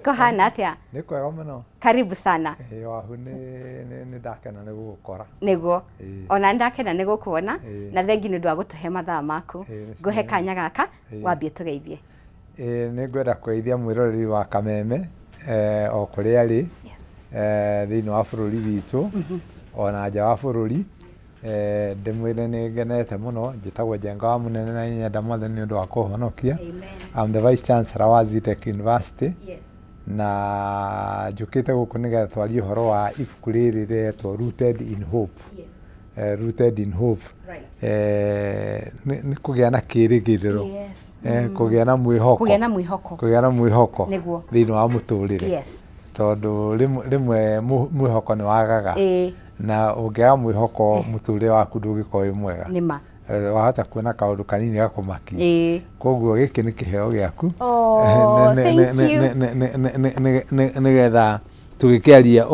Kũhana atĩa? Nĩ kwega mũno. Karibu sana. Ĩĩ wahu, nĩ ndakena nĩ gũgũkora. Nĩguo. Ĩĩ. Ona ndakena nĩ gũkuona. Ĩĩ. Na thengi nĩ ũndũ wa gũtũhe mathaa maku. Ĩĩ, ngũhe kanya gaka wambie tũgeithie. Ĩĩ, nĩ ngwenda kũgeithia mwĩroreri wa Kameme o kũrĩa arĩ thĩinĩ wa bũrũri witũ ona nja wa bũrũri. Ndĩmwĩre nĩ ngenete mũno. Njĩtagwo Njenga wa Mũnene na nyenda Mwathani nĩ ũndũ wa kũhonokia. I'm the Vice Chancellor wa Zetech University. Na njũkĩte gũkũ nĩgetha twarie ũhoro wa ibuku rĩrĩ rĩretwo Rooted in Hope. Rooted in Hope. Nĩ kũgĩa na kĩrĩgĩrĩro. Kũgĩa na mwĩhoko. Kũgĩa na mwĩhoko. Kũgĩa na mwĩhoko thĩinĩ wa mũtũrĩre. Tondũ rĩmwe mwĩhoko nĩ wagaga. Na ũngĩaga mwĩhoko, mũtũrĩre waku ndũngĩkorwo wĩ mwega. Nĩ ma. Wahota kuona kaũndũ kanini gakũmakia. Koguo gĩkĩ nĩ kĩheo gĩaku. Oh, thank you. Nĩgetha tũgĩkĩaria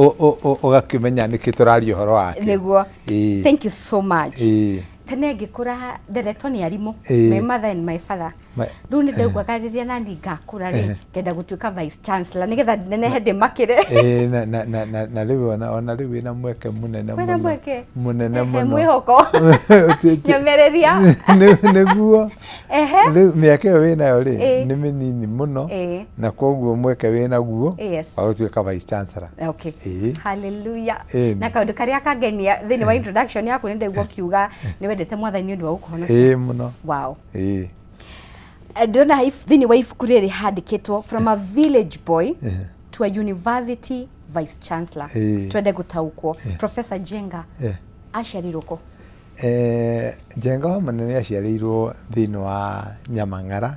ũgakĩmenya nĩkĩ tũraria ũhoro wakĩo. Nĩguo. Ĩĩ. Thank you so much. Tene ngĩkũra nderetwo nĩ arimũ. My mother and my father. Rĩu nĩ ndaiguaga rĩrĩa nani ngakũra rĩ, ngenda gũtuĩka Vice Chancellor nĩgetha nenehe ndĩmakĩre. Ĩĩ, na rĩu ona rĩu wĩna mweke mũnene Kwĩna mũno. mweke. Mũnene Ehe, mũno. Mwĩhoko. Nyomereria. Nĩguo. Rĩu mĩaka ĩyo wĩnayo rĩ, nĩ mĩnini mũno na koguo mweke wĩnaguo wa gũtuĩka Vice Chancellor. Hallelujah. Ĩĩ. Na kaũndũ karĩa kangenia thĩinĩ wa introduction yaku, nĩ ndaigua ũkiuga nĩ wendete Mwathani nĩ ũndũ wa gũkũhonokia. Ĩĩ, mũno. Wow. Ĩĩ. Ndĩrona thĩinĩ wa ibuku rĩrĩ handĩkĩtwo "From a village boy to a university vice chancellor". Twende gũtaũkwo, Professor Njenga aciarirwo kũ? Njenga wa Mũnene aciarĩirwo thĩinĩ wa Nyamang'ara,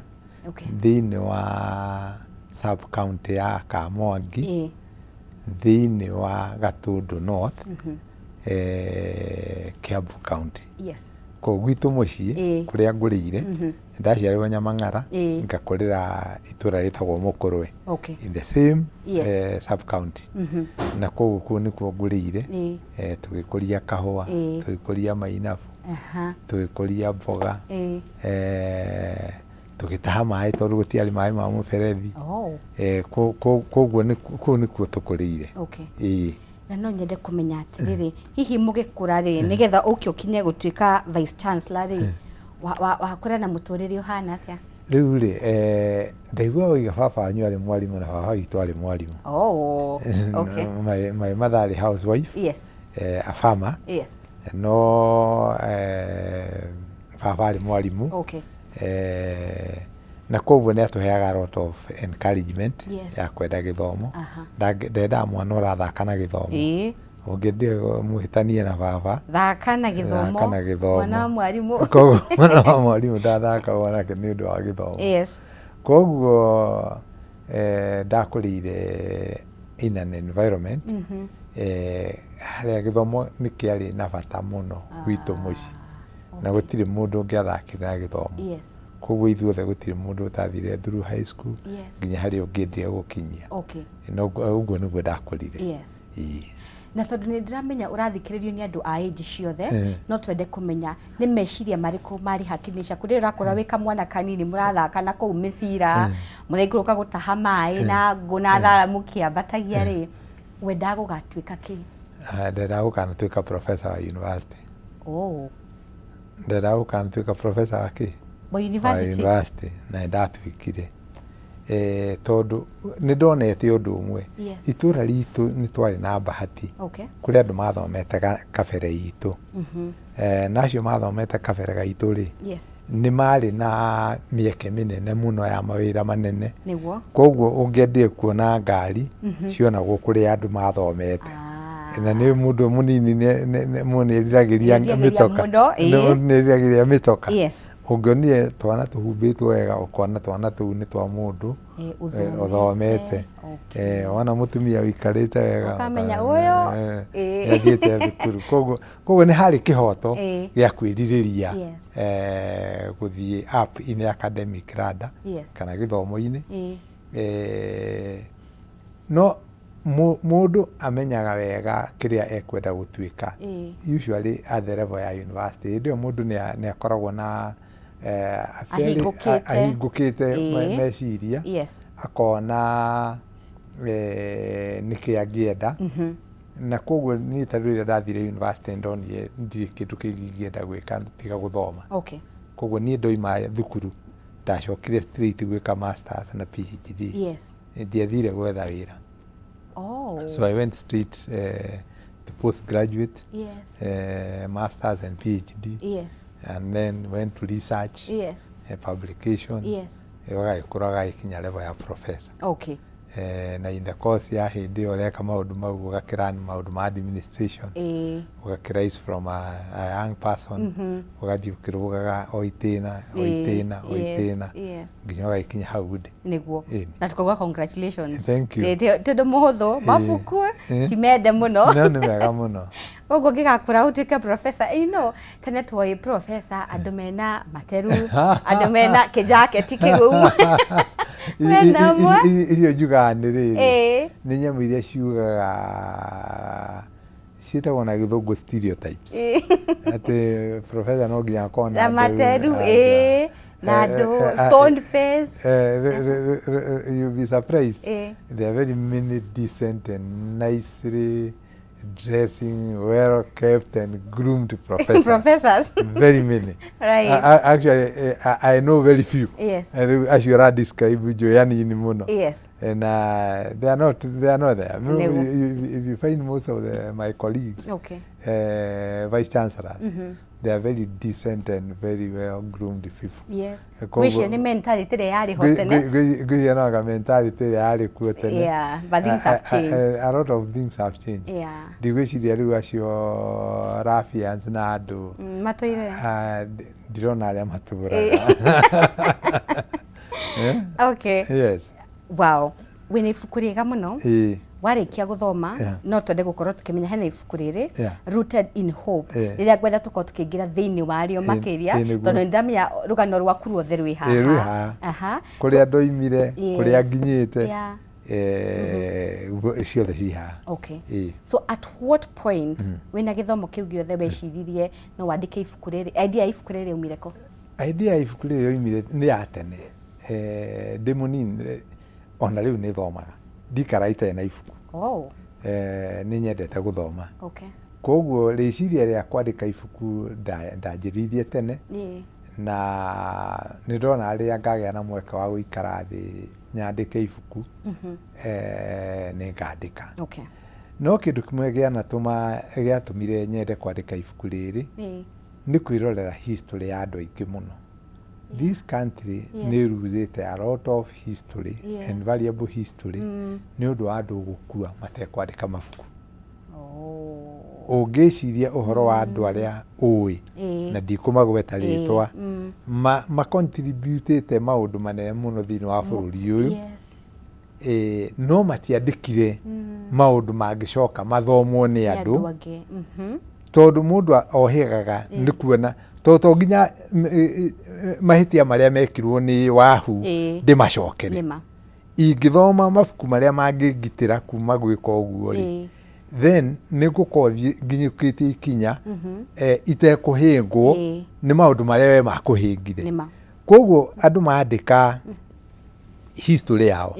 thĩinĩ wa sub county ya Kamwangi, thĩinĩ wa Gatũndũ North, Kiambu County. Kũu gwitũ mũciĩ, kũrĩa ngũrĩire, ndaciarĩrwo Nyamang'ara, ngakũrĩra itũra rĩtagwo Mũkũrwe, in the same sub county, na koguo kũu nĩkuo ngũrĩire. Tũgĩkũria kahũa, tũgĩkũria mainabu, tũgĩkũria mboga, tũgĩtaha maĩ tondũ gũtiarĩ maĩ ma mũberethi. Koguo kũu nĩkuo tũkũrĩire. Ĩĩ. Na no nyende kũmenya atĩrĩrĩ, hihi mũgĩkũra rĩ, nĩgetha ũke ũkinye gũtuĩka Vice Chancellor rĩ, wakũra na mũtũrĩre ũhana atĩa? Rĩu rĩ, ndaigua waiga baba wanyu arĩ mwarimũ, na baba witũ arĩ mwarimũ. My mother arĩ housewife, a farmer, no baba arĩ mwarimũ. Na koguo nĩ atũheaga a lot of encouragement ya kwenda gĩthomo. Ndendaga mwana ũrathaka na gĩthomo. Ũngĩendire mũhĩtanie na baba. Thaka na gĩthomo. Thaka na gĩthomo. Mwana wa mwarimũ. Koguo mwana wa mwarimũ ndathakagwo nake nĩ ũndũ wa gĩthomo. Koguo ndakũrĩire in an environment harĩa gĩthomo nĩ kĩarĩ na bata mũno gwitũ mũciĩ, na gũtirĩ mũndũ ũngĩathakire na gĩthomo. Koguo ithuothe gũtirĩ mũndũ ũtathire through high school nginya harĩa ũngĩendire gũkinyia. No ũguo nĩguo ndakũrire. Ĩĩ. Na tondũ nĩ ndĩramenya ũrathikĩrĩrio nĩ andũ a age ciothe, no twende kũmenya nĩ meciria marĩkũ marĩ hakiri-inĩ ciaku rĩrĩa ũrakora wĩ kamwana kanini, mũrathaka na kũu mĩbira, mũraikũrũka gũtaha maĩ na ngũ na thara mũkĩambatagia rĩ, wendaga gũgatuĩka kĩ? Ah, ndendaga gũkanatuĩka professor wa university. Ndendaga gũkanatuĩka professor wa kĩ? Wa wa university. University, na nĩ ndatuĩkire, tondũ nĩ ndonete ũndũ ũmwe. Itũra ritũ nĩ twarĩ na bahati, kũrĩ andũ mathomete kabere itũ. Na acio mathomete kabere gaitũ rĩ, nĩ marĩ na mĩeke mĩnene mũno ya mawĩra manene. Koguo ũngĩendire kuona ngari, cionagwo kũrĩ andũ mathomete. Na nĩ mũndũ mũnini mũndũ nĩ eriragĩria Eriragĩria mĩtoka. mũno, ĩĩ. Nĩ eriragĩria mĩtoka. Ũngĩonire twana tũhumbĩtwo wega, ũkona twana tũu nĩ twa mũndũ ũthomete. Ũthomete. Wona mũtumia ũikarĩte wega, ũkamenya ũyũ, nĩ athiĩte thukuru. Koguo nĩ harĩ kĩhoto gĩa kwĩrirĩria gũthiĩ up in the academic ladder kana gĩthomo-inĩ. No mũndũ amenyaga wega kĩrĩa ekwenda gũtuĩka usually at the level ya university. Hĩndĩ ĩyo mũndũ nĩ akoragwo na a fairly Ahingũkĩte. Ahingũkĩte meciria, akona Nĩkĩ angĩenda. Na koguo niĩ ta rĩrĩa ndathire university, ndonire ndirĩ kĩndũ kĩngĩ ingĩenda gwĩka tiga gũthoma. Koguo niĩ ndoima thukuru ndacokire straight gwĩka masters na PhD. Ndiathire gwetha wĩra. So I went straight to postgraduate, masters and PhD, and then went to research, publication, ũgagĩkũra ũgagĩkinya level ya professor. Na in the course ya hĩndĩ ĩyo ũreka maũndũ mau, ũgakĩrani maũndũ ma administration, ũgakĩrise from a young person, ũgathiĩ ũkĩrũgaga o itĩna o itĩna o itĩna nginya ũgagĩkinya hau ndĩ. Niguo. Na tukauga congratulations. Thank you. Ti ũndũ mũhũthũ, mabuku ti mende mũno. No nĩ mega mũno. Ũguo ngĩgakũra ũtuĩke professor, tene twoĩ professor andũ mena materu, andũ mena kĩjaketi kĩgumu. Mwena ũmwe. Icio njugaga nĩ rĩrĩ, nĩ nyamũ iria ciugaga ciĩtagwo na Gĩthũngũ stereotypes, atĩ professor no nginya akorwo na materu, ĩĩ, na andũ stone face. You'll be surprised, there are very many decent and nicely dressing, well kept and groomed professors. Professors. Very many. Actually, I know very few. Rĩu acio ũra describe njũĩ anini mũno. And they are not there. Nĩguo. If you find most of my colleagues, vice chancellors, they are very decent and very well groomed people. Ngwĩciria nĩ mentality ĩrĩa yarĩ ho tene. Ngwĩciria no anga mentality ĩrĩa yarĩ kuo tene. Yeah, but things have changed. A lot of things have changed. Ndigwĩciria rĩu acio ruffians na andũ Matũire. Ah, ndirona arĩa matũraga. Eh? Okay. Yes. Wow. Wĩna ibuku rĩega mũno. Warĩkia gũthoma, no twende gũkorwo tũkĩmenya hena ibuku rĩrĩ, Rooted in Hope, rĩrĩa ngwenda tũkorwo tũkĩingĩra thĩinĩ warĩo makĩria, Nĩguo. tondũ nĩ ndamenya rũgano rwaku ruothe rwĩ Rwĩ haha. Haha. Kũrĩa ndoimire, kũrĩa nginyĩte, ciothe ci haha. So at what point wĩna gĩthomo kĩu gĩothe weciririe no wandĩke ibuku rĩrĩ? Idea ya ibuku rĩrĩ yaumire kũ? Idea ya ibuku rĩrĩ yoimire nĩ ya tene. Ndĩ mũnini, ona rĩu nĩ thomaga, ndikara itarĩ na ibuku. Nĩ nyendete gũthoma. Koguo rĩciria rĩa kwandĩka ibuku ndanjĩrĩirie tene, na nĩ ndona rĩrĩa ngagĩa na mweke wa gũikara thĩ nyandĩke ibuku, nĩ ngandĩka. No kĩndũ kĩmwe gĩanatũma, gĩatũmire nyende kwandĩka ibuku rĩrĩ, nĩ kwĩrorera history ya andũ aingĩ mũno. This country nĩ ĩruzĩte a lot of history and valuable history nĩ ũndũ wa andũ gũkua matekwandĩka mabuku. Ũngĩciria ũhoro wa andũ arĩa ũĩ, na ndikũmagweta rĩtwa, macontributĩte maũndũ manene mũno thĩinĩ wa bũrũri ũyũ, no matiandĩkire maũndũ mangĩcoka mathomwo nĩ Nĩ andũ, andũ angĩ. Tondũ mũndũ ohĩgaga nĩ kuona tondũ to nginya mahĩtia marĩa mekirwo nĩ wahu ndĩmacokere. Nĩma. Ingĩthoma mabuku marĩa mangĩngitĩra kuma gwĩka ũguo rĩ, then nĩ ngũkorwo nginyũkĩtie ikinya itekũhĩngwo nĩ maũndũ marĩa we makũhĩngire. Nĩma. Koguo andũ mandĩka history yao,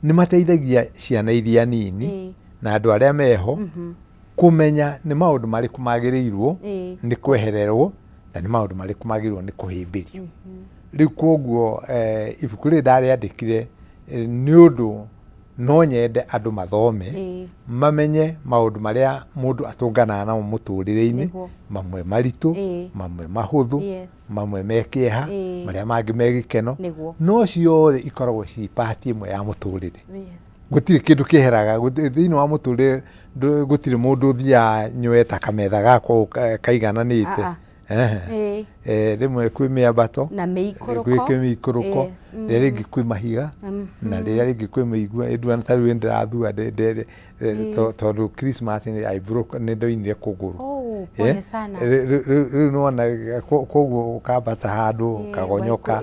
nĩ mateithagia ciana iria nini na andũ arĩa meho kũmenya nĩ maũndũ marĩkũ magĩrĩirwo nĩ kwehererwo na nĩ maũndũ marĩkũ magĩrĩirwo nĩ kũhĩmbĩrio. Rĩu koguo ibuku rĩrĩ ndarĩandĩkire nĩ ũndũ no nyende andũ mathome, mamenye maũndũ marĩa mũndũ atũnganaga namo mũtũrĩre-inĩ, mamwe maritũ, mamwe mahũthũ, mamwe me kĩeha, marĩa mangĩ me gĩkeno, no ciothe ikoragwo ci part ĩmwe ya mũtũrĩre. Gũtirĩ kĩndũ kĩeheraga thĩinĩ wa mũtũrĩre. Gũtirĩ mũndũ ũthiaga nyoe ta kametha gakwa ũũ kaigananĩte. Ah, ah. Ehe. Rĩmwe kwĩ mĩambato, Na mĩikũrũko. Gwĩ mĩikũrũko, rĩrĩa rĩngĩ kwĩ mahiga, na rĩrĩa rĩngĩ kwĩ mĩigua ĩnduana. Ta rĩu nĩndĩrathua tondũ Christmas nĩ I broke, nĩ ndoinire kũgũrũ. Oh, pole sana. Rĩu nĩwona, koguo ũkambata handũ ũkagonyoka.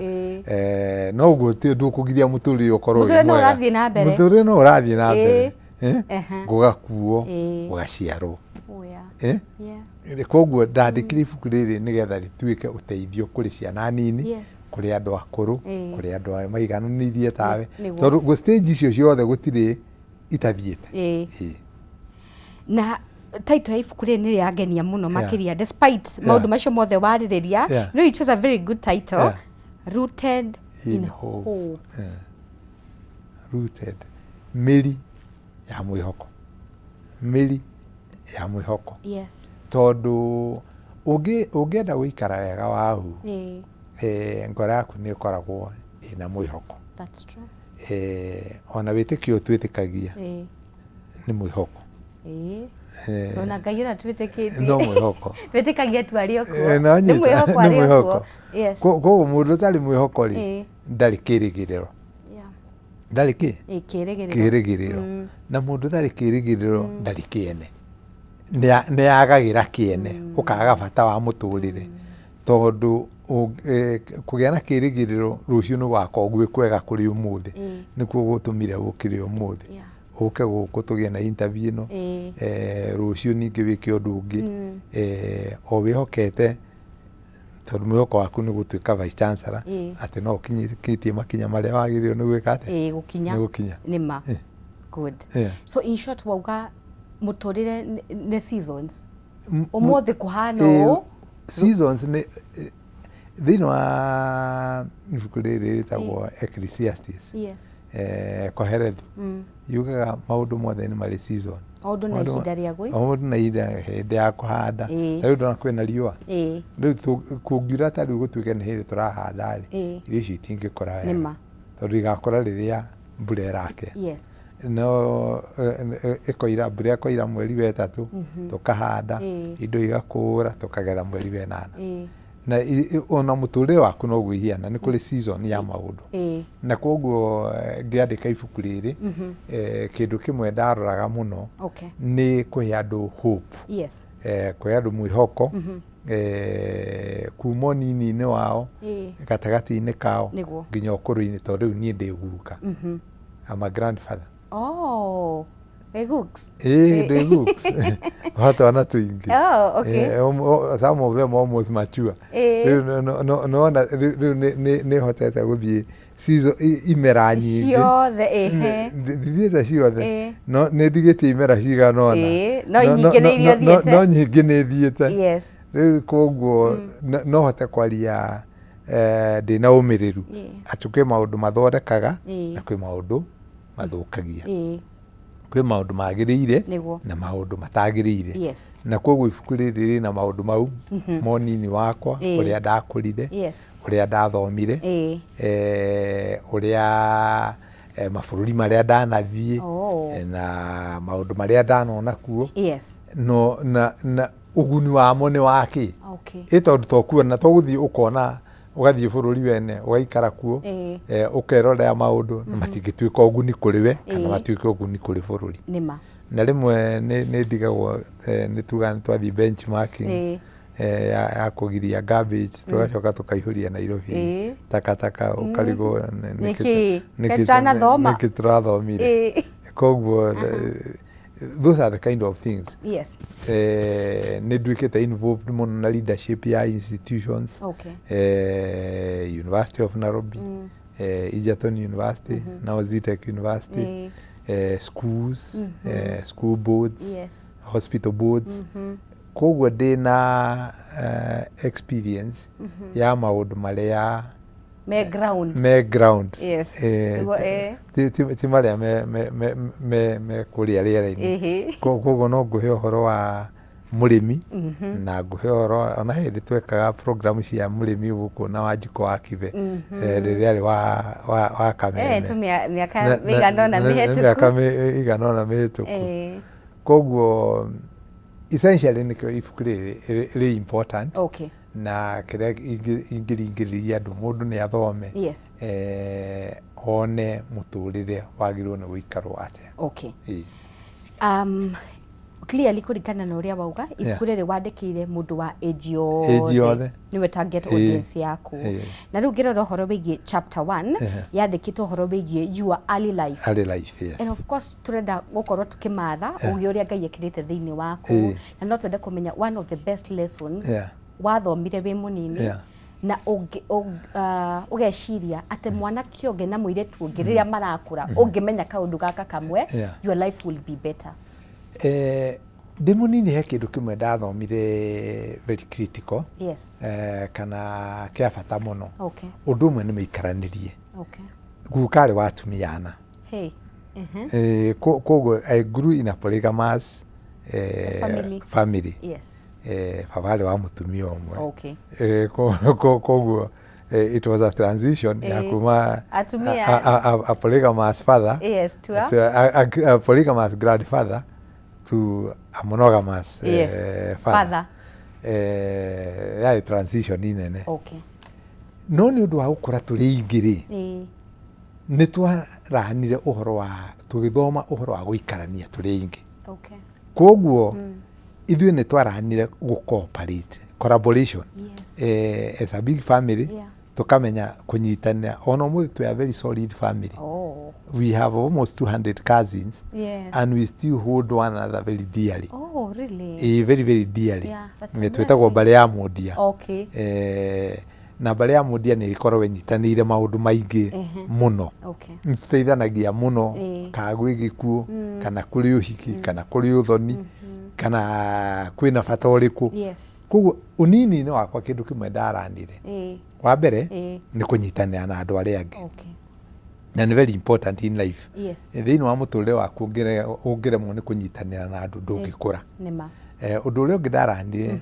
No ũguo ti ndũkũgiria mũtũrĩre ũkorwo wĩ Mũtũrĩre no mwega. ũrathiĩ na mbere. Mũtũrĩre no ũrathiĩ na mbere. Gũgakuo, gũgaciarwo. Oh, yeah. Koguo ndandĩkire ibuku rĩrĩ nĩgetha rĩtuĩke ũteithio kũrĩ ciana nini, kũrĩ andũ akũrũ, kũrĩ andũ arĩa maigananĩirie tawe, tondũ gũ stage icio ciothe gũtirĩ Itathiĩte. Ĩĩ. Na title ya ibuku rĩrĩ nĩ rĩangenia mũno makĩria, despite maũndũ macio mothe warĩrĩria. No, it was a very good title. Rooted in, In Hope. Hope. Yeah. Rooted, mĩri ya mwĩhoko, mĩri ya mwĩhoko. Tondũ ũngĩenda gũikara wega wahu, ngoro yaku nĩ ĩkoragwo ĩna mwĩhoko. That's true. Ona wĩtĩkio ũyũ twĩtĩkagia nĩ mwĩhoko. Ona Ngai ũrĩa twĩtĩkĩtie no mwĩhoko. Twĩtĩkagia tu arĩ o kuo. No nĩ nyita, mwĩhoko nĩ arĩ o mwĩhoko. kuo, yes. Koguo mũndũ ũtarĩ mwĩhoko rĩ, ndarĩ kĩrĩgĩrĩro. Ndarĩ kĩ? Kĩrĩgĩrĩro. Kĩrĩgĩrĩro. Na mũndũ ũtarĩ kĩrĩgĩrĩro ndarĩ kĩene. Nĩ agagĩra kĩene, ũkaga bata wa mũtũrĩre, tondũ kũgĩa na kĩrĩgĩrĩro rũciũ nĩ gũgakorwo gwĩ kwega kũrĩ ũmũthĩ nĩkuo gũtũmire ũkĩre ũmũthĩ, ũke gũkũ tũgĩe na interview ĩno. Rũciũ ningĩ wĩke ũndũ ũngĩ, o wĩhokete, tondũ mwĩhoko waku nĩ gũtuĩka vice chancellor, atĩ no ũkinyĩtie makinya marĩa wagĩrĩirwo nĩ gwĩka atĩa? Gũkinya. Nĩ gũkinya. Nĩ ma. Good. So in short wauga mũtũrĩre nĩ seasons. Ũmũthĩ kũhana ũũ. Seasons nĩ thĩinĩ wa ibuku rĩrĩ rĩtagwo Ecclesiastes, Kohelethu, yugaga maũndũ mothe nĩ marĩ season. O ũndũ na ihinda rĩaguo. O ũndũ na ihinda, hĩndĩ ya kũhanda. Ta rĩu ndona kwĩna riũa. Rĩu kũngiura ta rĩu gũtuĩke nĩ hĩndĩ tũrahanda rĩ, irio icio itingĩkũra wega. Nĩma. Tondũ igakũra rĩrĩa mbura ĩrakĩa. No ĩkoira, mbura ĩkoira mweri wa 3, tũkahanda, indo igakũra, tũkagetha mweri wa 8. Na ona mũtũrĩre waku noguo ihiana, nĩ kũrĩ season ya maũndũ. Na koguo ngĩandĩka ibuku rĩrĩ, kĩndũ kĩmwe ndaroraga mũno nĩ kũhe andũ hope. Kũhe andũ mwĩhoko, kuma ũnini-inĩ wao, gatagatĩ-inĩ kao, nginya ũkũrũ-inĩ, tondũ rĩu niĩ ndĩ guka. I'm a grandfather. Oh, wĩ guks? Ĩĩ, ndĩ guks wa twana tũingĩ. Oh, okay. Some of them almost mature. Rĩu nĩwona rĩu nĩ hotete gũthiĩ season, imera nyingĩ. Ciothe, ĩhe. Ndithiĩte ciothe. No nĩ ndigĩtie imera cigana ũna. No nyingĩ nĩ iria ũthiĩte. No nyingĩ nĩ thiĩte. Rĩu koguo no hote kwaria ndĩna ũmĩrĩru atĩ kwĩ maũndũ mathondekaga na kwĩ maũndũ mathũkagia. Kwĩ maũndũ magĩrĩire na maũndũ matagĩrĩire. Na koguo ibuku rĩrĩ rĩna maũndũ mau monini wakwa, ũrĩa ndakũrire, ũrĩa ndathomire, ũrĩa mabũrũri marĩa ndanathiĩ, na maũndũ marĩa ndanona kuo. No na ũguni wamo nĩ wakĩ? Ĩ tondũ to kuona, to gũthiĩ ũkona, ũgathiĩ bũrũri wene, ũgaikara kuo, ũkerorera maũndũ na matingĩtuĩka ũguni kũrĩ we kana matuĩke ũguni kũrĩ bũrũri. Nĩma. Na rĩmwe nĩ ndigagwo, nĩ tugaga nĩ twathiĩ benchmarking ya kũgiria garbage, tũgacoka tũkaihũria Nairobi takataka, ũkarigwo Nĩkĩ? Tũtanathoma. Nĩkĩ tũrathomire? Koguo those are the kind of things. Nĩ nduĩkĩte involved mũno na leadership ya institutions. University of Nairobi, Egerton University, now Zetech University, schools, school boards, hospital boards. Koguo ndĩna experience ya maũndũ marĩa me ground. Me ground. Nĩguo, Ti marĩa me kũrĩa rĩera-inĩ. Koguo no ngũhe ũhoro wa mũrĩmi na ngũhe ũhoro ona hĩndĩ twekaga program cia mũrĩmi gũkũ na Wanjikũ wa Kibe, rĩrĩa arĩ wa Kameme. Tu mĩaka mĩigana ũna mĩhetũku. Mĩaka ĩigana ũna mĩhetũku. Koguo essentially nĩkĩo ibuku rĩrĩ rĩ important. Na kĩrĩa ingĩringĩrĩria andũ, mũndũ nĩ athome, one mũtũrĩre wagĩrĩirwo nĩ gũikarwo atĩa. Clearly kũringana na ũrĩa wauga, ibuku rĩrĩ wandĩkĩire mũndũ wa age Age yothe, yothe. Nĩwe target audience yaku. Na rĩu ngĩrora ũhoro wĩgiĩ chapter 1, yandĩkĩtwo ũhoro wĩgiĩ your early life. Early life, yes. And of course tũrenda gũkorwo tũkĩmatha ũgĩ ũrĩa Ngai ekĩrĩte thĩinĩ waku. Na no twende kũmenya one of the best lessons wathomire wĩ mũnini. Na ũgeciria atĩ mwanake ũngĩ na mũirĩtu ũngĩ rĩrĩa marakũra, ũngĩmenya kaũndũ gaka kamwe, your life will be better. Ndĩ mũnini he kĩndũ kĩmwe ndathomire very critical, kana kĩa bata mũno. Ũndũ ũmwe nĩ mĩikaranĩrie. Guka arĩ wa atumia ana. Hey. Koguo I grew in a polygamous family. Family. Baba arĩ wa mũtumia ũmwe. Koguo it was a transition ya kuma Atumia. a polygamous father to a, to a polygamous grandfather to a monogamous father. Father. Yarĩ transition inene. No nĩ ũndũ wa gũkũra tũrĩ aingĩ rĩ, nĩ twaranire ũhoro wa tũgĩthoma ũhoro wa gũikarania tũrĩ aingĩ. Koguo ithuĩ nĩ twaranire gũ cooperate, collaboration, as a big family, tũkamenya kũnyitanĩra. Ona ũmũthĩ twĩ a very solid family. We have almost 200 cousins and we still hold one another very dearly. Oh, really? Very very dearly. Yeah, that's Twĩtagwo amazing. Mbarĩ ya Mũndia. Na mbarĩ ya Mũndia nĩ ĩkoragwo ĩnyitanĩire maũndũ maingĩ mũno. Nĩ tũteithanagia mũno, kana gwĩ gĩkuũ, kana kũrĩ ũhiki, kana kũrĩ ũthoni, kana kwĩna bata ũrĩkũ. Koguo ũnini-inĩ wakwa kĩndũ kĩmwe ndaranire, wa mbere, nĩ kũnyitanĩra na andũ arĩa angĩ. Na nĩ very important in life. Thĩinĩ wa mũtũrĩre waku ũngĩremwo nĩ kũnyitanĩra na andũ, ndũngĩkũra. Nĩma. Ũndũ ũrĩa ũngĩ ndaranire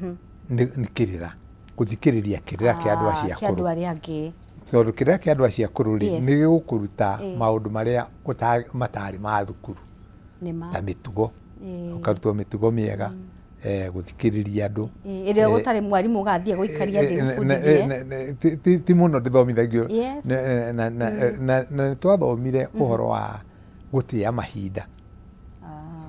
nĩ kĩrĩra, gũthikĩrĩria kĩrĩra kĩa andũ acio Kĩa andũ akũrũ. Arĩa angĩ. Tondũ kĩrĩra kĩa andũ acio akũrũ rĩ, nĩ gĩgũkũruta maũndũ marĩa matarĩ ma thukuru, Nĩma. ta mĩtugo. Ũkarutwo mĩtugo mĩega, gũthikĩrĩria andũ. Ĩrĩa gũtarĩ mwarimũ ũgathiĩ gũikaria thĩ gũbundithie. Ti mũno ndĩthomithagio. Na nĩ twathomire ũhoro wa gũtĩa mahinda.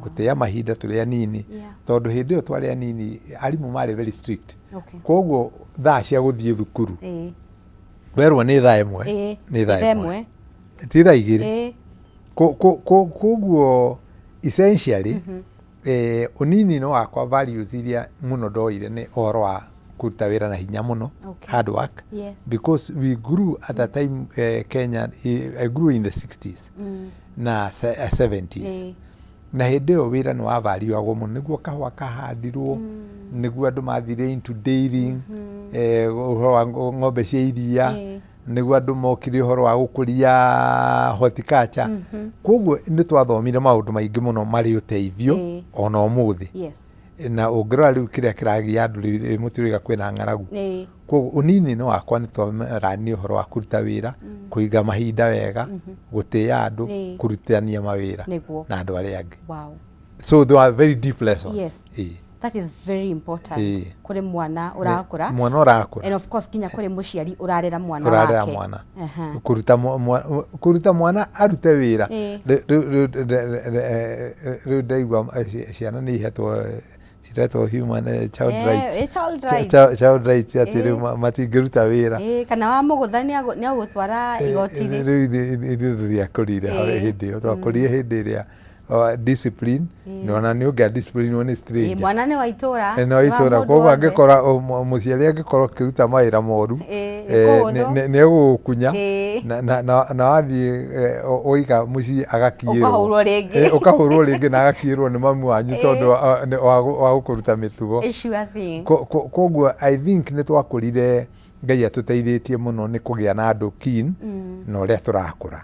Gũtĩa mahinda tũrĩ anini, tondũ hĩndĩ ĩyo twarĩ anini arimũ marĩ very strict. Koguo thaa cia gũthiĩ thukuru, werwo nĩ thaa 1, nĩ thaa thaa 1, 1. Ti thaa 2. Koguo essentially, ũnini-inĩ wakwa values iria mũno ndoire nĩ ũhoro wa kũruta wĩra na hinya mũno, hard work, because we grew at a time, Kenya, I grew in the 60s na 70s, na hĩndĩ ĩyo wĩra nĩ wavariagwo mũno, nĩguo kahũa kahandirwo, nĩguo andũ mathire into dairying, ũhoro wa ng'ombe cia iria, nĩguo andũ mokire ũhoro wa gũkũria horticulture. Koguo nĩ twathomire maũndũ maingĩ mũno marĩ ũteithio ona ũmũthĩ. Na ũngĩrora rĩu kĩrĩa kĩragia andũ rĩu, mũtirĩga kwĩna ng'aragu. Koguo ũnini-inĩ wakwa nĩ twaranire ũhoro wa kũruta wĩra, kũiga mahinda wega, gũtĩa andũ, kũrutithania mawĩra na andũ arĩa angĩ. So they were very deep lessons. That is very important kũrĩ mwana ũrakũra. Mwana ũrakũra. And of course nginya kũrĩ mũciari ũrarera mwana ũrarera wake. Mwana. Kũruta mwana arute wĩra. Rĩu ndaigua ciana nĩ ihetwo, ciretwo human, child rights. Child rights. Child rights, atĩ rĩu matingĩruta wĩra. Kana wamũgũtha nĩ agũtwara igoti-inĩ. Rĩu ithuĩ tũtiakũrire hĩndĩ ĩyo, twakũrire hĩndĩ ĩrĩa discipline, na ona nĩ ũngĩa discipline nĩ stranger. Mwana nĩ wa itũra. Nĩ wa nĩ wa itũra. Mũndũ Koguo wothe. Angĩkorwo mũciari angĩkorwo akĩruta mawĩra moru, Nĩ kũhũthũ. Nĩ egũgũkunya, na wathiĩ ũiga mũciĩ agakiĩrwo. Ũkahũrwo rĩngĩ. Ũkahũrwo rĩngĩ na agakiĩrwo nĩ mamu wanyu tondũ wa gũkũruta mĩtugo. A sure thing. Koguo I think nĩ twakũrire Ngai atũteithĩtie mũno nĩ kũgĩa na andũ keen na ũrĩa tũrakũra.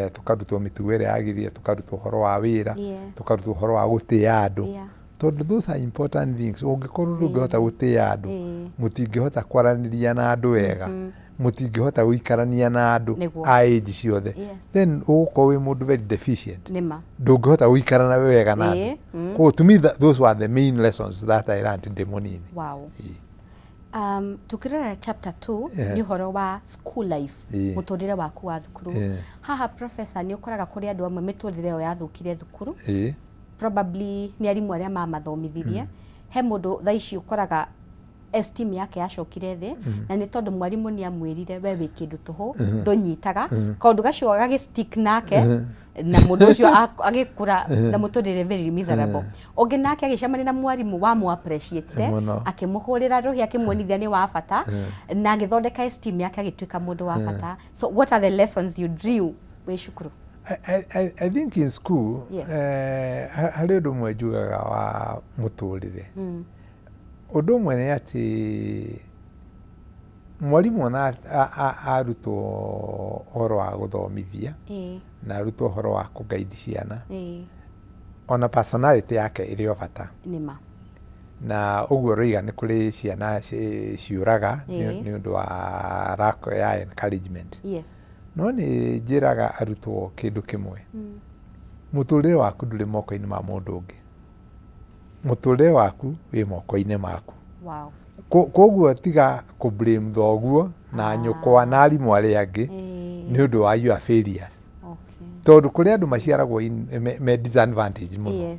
Tũkarutwo mĩtugo ĩrĩa yagĩrĩire, tũkarutwo ũhoro wa wĩra, tũkarutwo ũhoro wa gũtĩa andũ, tondũ those are important things. Ũngĩkorwo ndũngĩhota gũtĩa andũ, mũtingĩhota kwaranĩria na andũ wega, mũtingĩhota gũikarania na andũ a age ciothe, then ũgũkorwo wĩ mũndũ very deficient. Nĩma. Ndũngĩhota gũikara na wega na andũ. Koguo to me those were the main lessons that I learned ndĩ mũnini. Tukirora chapter 2, nĩ ũhoro wa school life, mũtũrĩre waku wa thukuru. Haha, professor, nĩ ũkoraga kũrĩ andũ amwe mĩtũrĩre ĩyo yathũkire thukuru, probably nĩ arimũ arĩa mamathomithirie. He mũndũ thaa ici ũkoraga Esteem yake yacokire thĩ, na nĩ tondũ mwarimũ nĩ amwĩrire, "We wĩ kĩndũ tũhũ, ndũnyitaga." Kaũndũ gacio gagĩ stick nake, na mũndũ ũcio agĩkũra na mũtũrĩre very miserable. Ũngĩ nake agĩcemania na mwarimũ wamũ appreciate, Mũno. Akĩmũhũrĩra rũhĩ, akĩmuonithia nĩ wa bata, na agĩthondeka esteem yake, agĩtuĩka mũndũ wa bata. So what are the lessons you drew wĩ cukuru? I think in school, harĩ ũndũ ũmwe njugaga wa mũtũrĩre. Ũndũ ũmwe nĩ atĩ mwarimũ ona arutwo ũhoro wa gũthomithia na arutwo ũhoro wa kũguide ciana, ona personality yake ĩrĩ o bata. Nĩma. Na ũguo ũroiga nĩ kũrĩ ciana ciũraga nĩ ũndũ wa lack ya encouragement. No nĩ njĩraga arutwo kĩndũ kĩmwe: mũtũrĩre waku ndũrĩ moko-inĩ ma mũndũ ũngĩ, mũtũrĩre waku wĩ moko-inĩ maku. Koguo tiga kũ blame thoguo na nyũkwa na arimũ arĩa angĩ nĩ ũndũ wa your failures, tondũ kũrĩ andũ maciaragwo me disadvantage mũno,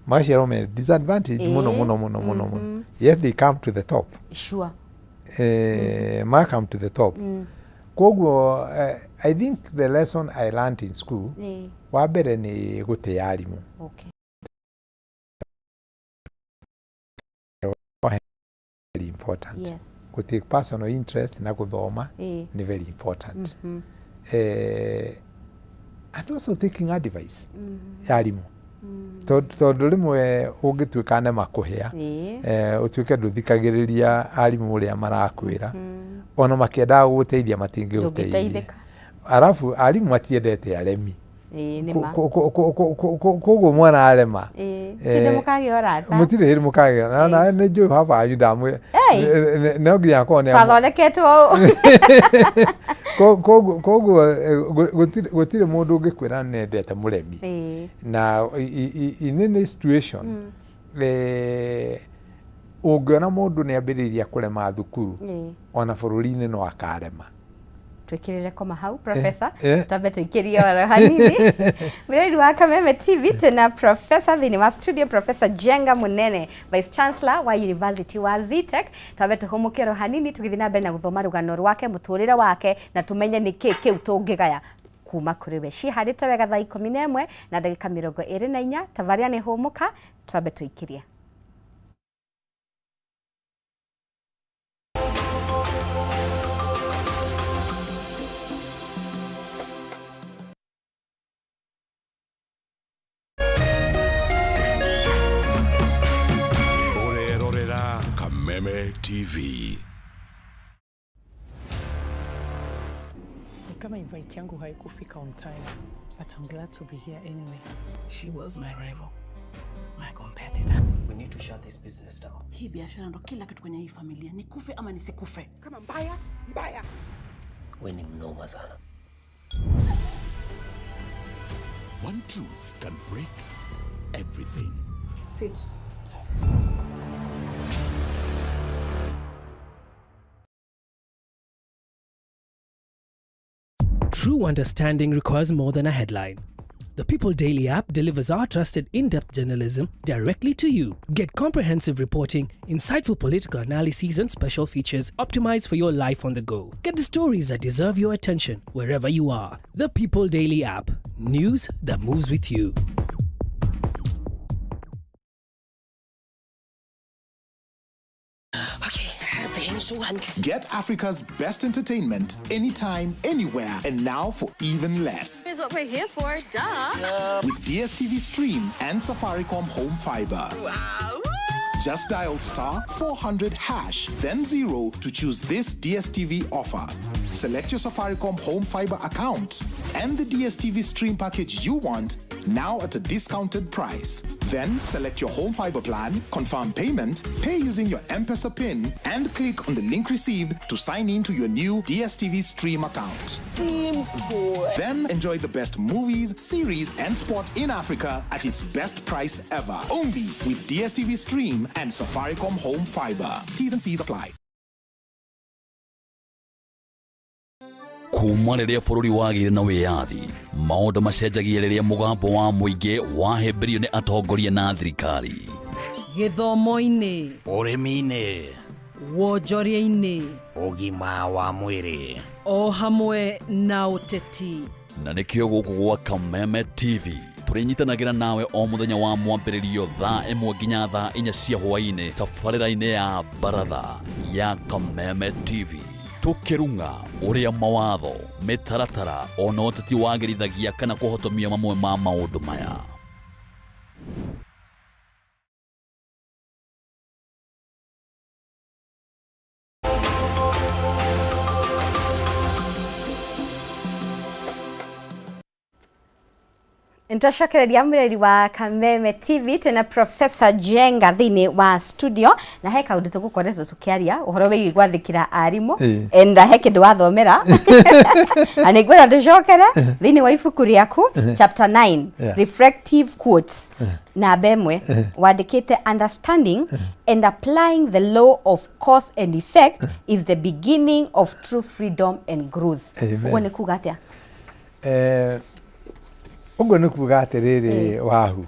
magaciarwo me disadvantage mũno mũno mũno mũno mũno, yet they come to the top. Ma come to the top. Koguo I think the lesson I learned in school, wa mbere nĩ gũtĩa arimũ. Very important. Gũ take personal interest na gũthoma nĩ very important. And also taking advice ya arimũ, tondũ rĩmwe ũngĩtuĩka nema kũhĩa, ũtuĩke ndũthikagĩrĩria arimũ ũrĩa marakwĩra, ona makĩendaga gũgũteithia matingĩgũteithia. Ndũngĩteithĩka. Arabu arimũ matiendete aremi. Ĩĩ, nĩ ma. Koguo mwana arema, Tinde mũkagĩa ũrata. Mũtirĩ hĩndĩ mũkagĩa na nĩ njũĩ baba wanyu ndamwĩ Ei! No nginya akorwo nĩ Twathondeketwo ũũ. Koguo gũtirĩ mũndũ ũngĩkwĩra nĩendete mũremi. Na in any situation, ũngĩona mũndũ nĩ ambĩrĩria kũrema thukuru, ona bũrũri-inĩ no akarema. Twĩkĩrĩre koma hau, professor. Twambe tũikĩrie oro hanini. Mwĩrori wa Kameme TV, twĩna professor thĩinĩ wa studio, Professor Njenga Munene, Vice Chancellor wa University wa Zetech. Twambe tũhũmũke oro hanini, tũgĩthiĩ na mbere na gũthoma rũgano rwake, mũtũrĩre wake, na tũmenye nĩ kĩ kĩu tũngĩgaya kuma kũrĩ we. Ciĩhandĩte wega thaa 11:24. Tabarĩra nĩ Hũmũka. Twambe tũikĩrie. Ũrerorera Kameme TV. Ni kama invite yangu haikufika on time, but I'm glad to be here anyway. She was my rival, my competitor. We need to shut this business down. Hii biashara ndo kila kitu kwenye hii familia, nikufe ama nisikufe. Kama mbaya mbaya. We ni mnoma sana. One truth can break everything. Sit tight. True understanding requires more than a headline. The People Daily app delivers our trusted in depth journalism directly to you. Get comprehensive reporting, insightful political analyses, and special features optimized for your life on the go. Get the stories that deserve your attention wherever you are. The People Daily app. News that moves with you. Get Africa's best entertainment anytime, anywhere, and now for even less. Is what we're here for, duh. With DSTV Stream and Safaricom Home Fiber. Wow. Just dial *400#, then 0 to choose this DSTV offer. Select your Safaricom Home Fiber account and the DSTV Stream package you want now at a discounted price. Then select your home fiber plan, confirm payment, pay using your M-Pesa PIN, and click on the link received to sign in to your new DSTV Stream account. Simple. Then enjoy the best movies, series, and sport in Africa at its best price ever. Only with DSTV Stream and Safaricom Home Fiber. T's and C's apply. Kuma rĩrĩa bũrũri wagĩire na wĩyathi, maũndũ macenjagia rĩrĩa mũgambo wa mũingĩ wahĩmbĩrio nĩ atongoria na thirikari. Gĩthomo-inĩ, ũrĩmi-inĩ, Wonjoria-inĩ, Ũgima wa mwĩrĩ, o hamwe na ũteti. Na nĩkĩo gũkũ gwa Kameme TV tũrĩnyitanagĩra nawe o mũthenya wa mwambĩrĩrio thaa 1 nginya thaa 4 cia hwaĩ-inĩ tabarĩra-inĩ ya baratha ya Kameme TV, tũkĩrung'a ũrĩa mawatho, mĩtaratara ona ũteti wagĩrithagia kana kũhotomia mamwe ma maũndũ maya. Nitwacokereria mwireri wa Kameme TV tena Professor Njenga thiini wa studio, na he kaundu tugukoretwo tukiaria uhoro wigie gwathikira arimu. And he kindu wathomera na ningwenda tucokere thiini wa ibuku riaku, chapter 9, reflective quotes, namba 1 wandikite, "Understanding and applying the law of cause and effect is the beginning of true freedom and growth." Amen. Ũguo nĩ kuga atia? Ũguo nĩ kuga atĩrĩrĩ, wahu,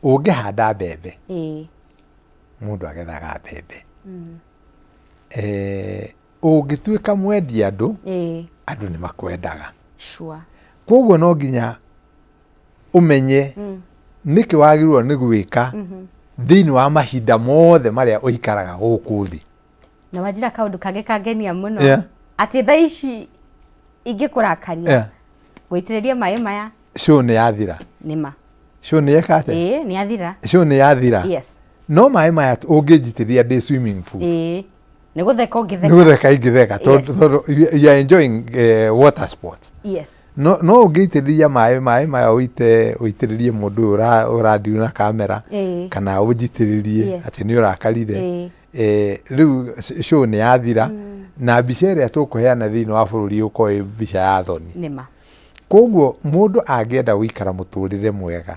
ũngĩhanda mbembe, mũndũ agethaga mbembe. Ũngĩtuĩka mwendia andũ, andũ nĩ makwendaga. Koguo no nginya ũmenye nĩkĩ wagĩrĩirwo nĩ gwĩka thĩinĩ wa mahinda mothe marĩa ũikaraga gũkũ thĩ. Na wanjĩra kaũndũ kangĩ kangenia mũno, atĩ thaa ici ingĩkũrakaria, gũitĩrĩria maĩ maya, show nĩ yathira. Nĩma. Show nĩ yeka atĩa? Ĩĩ, nĩ yathira. Show nĩ yathira. No maĩ maya ũngĩnjitĩrĩria ndĩ swimming pool, Ĩĩ, nĩ gũtheka ũngĩtheka. Nĩ gũtheka ingĩtheka, tondũ you are enjoying water sports. No ũngĩitĩrĩria maĩ maya, ũite ũitĩrĩrie mũndũ ũyũ ũrandiru na kamera, kana ũnjitĩrĩrie atĩ nĩ ũrakarire, rĩu show nĩ yathira, na mbica ĩrĩa tũkũheana thĩinĩ wa bũrũri ĩgũkorwo ĩ mbica ya thoni. Nĩma. Koguo mũndũ angĩenda gũikara mũtũrĩre mwega,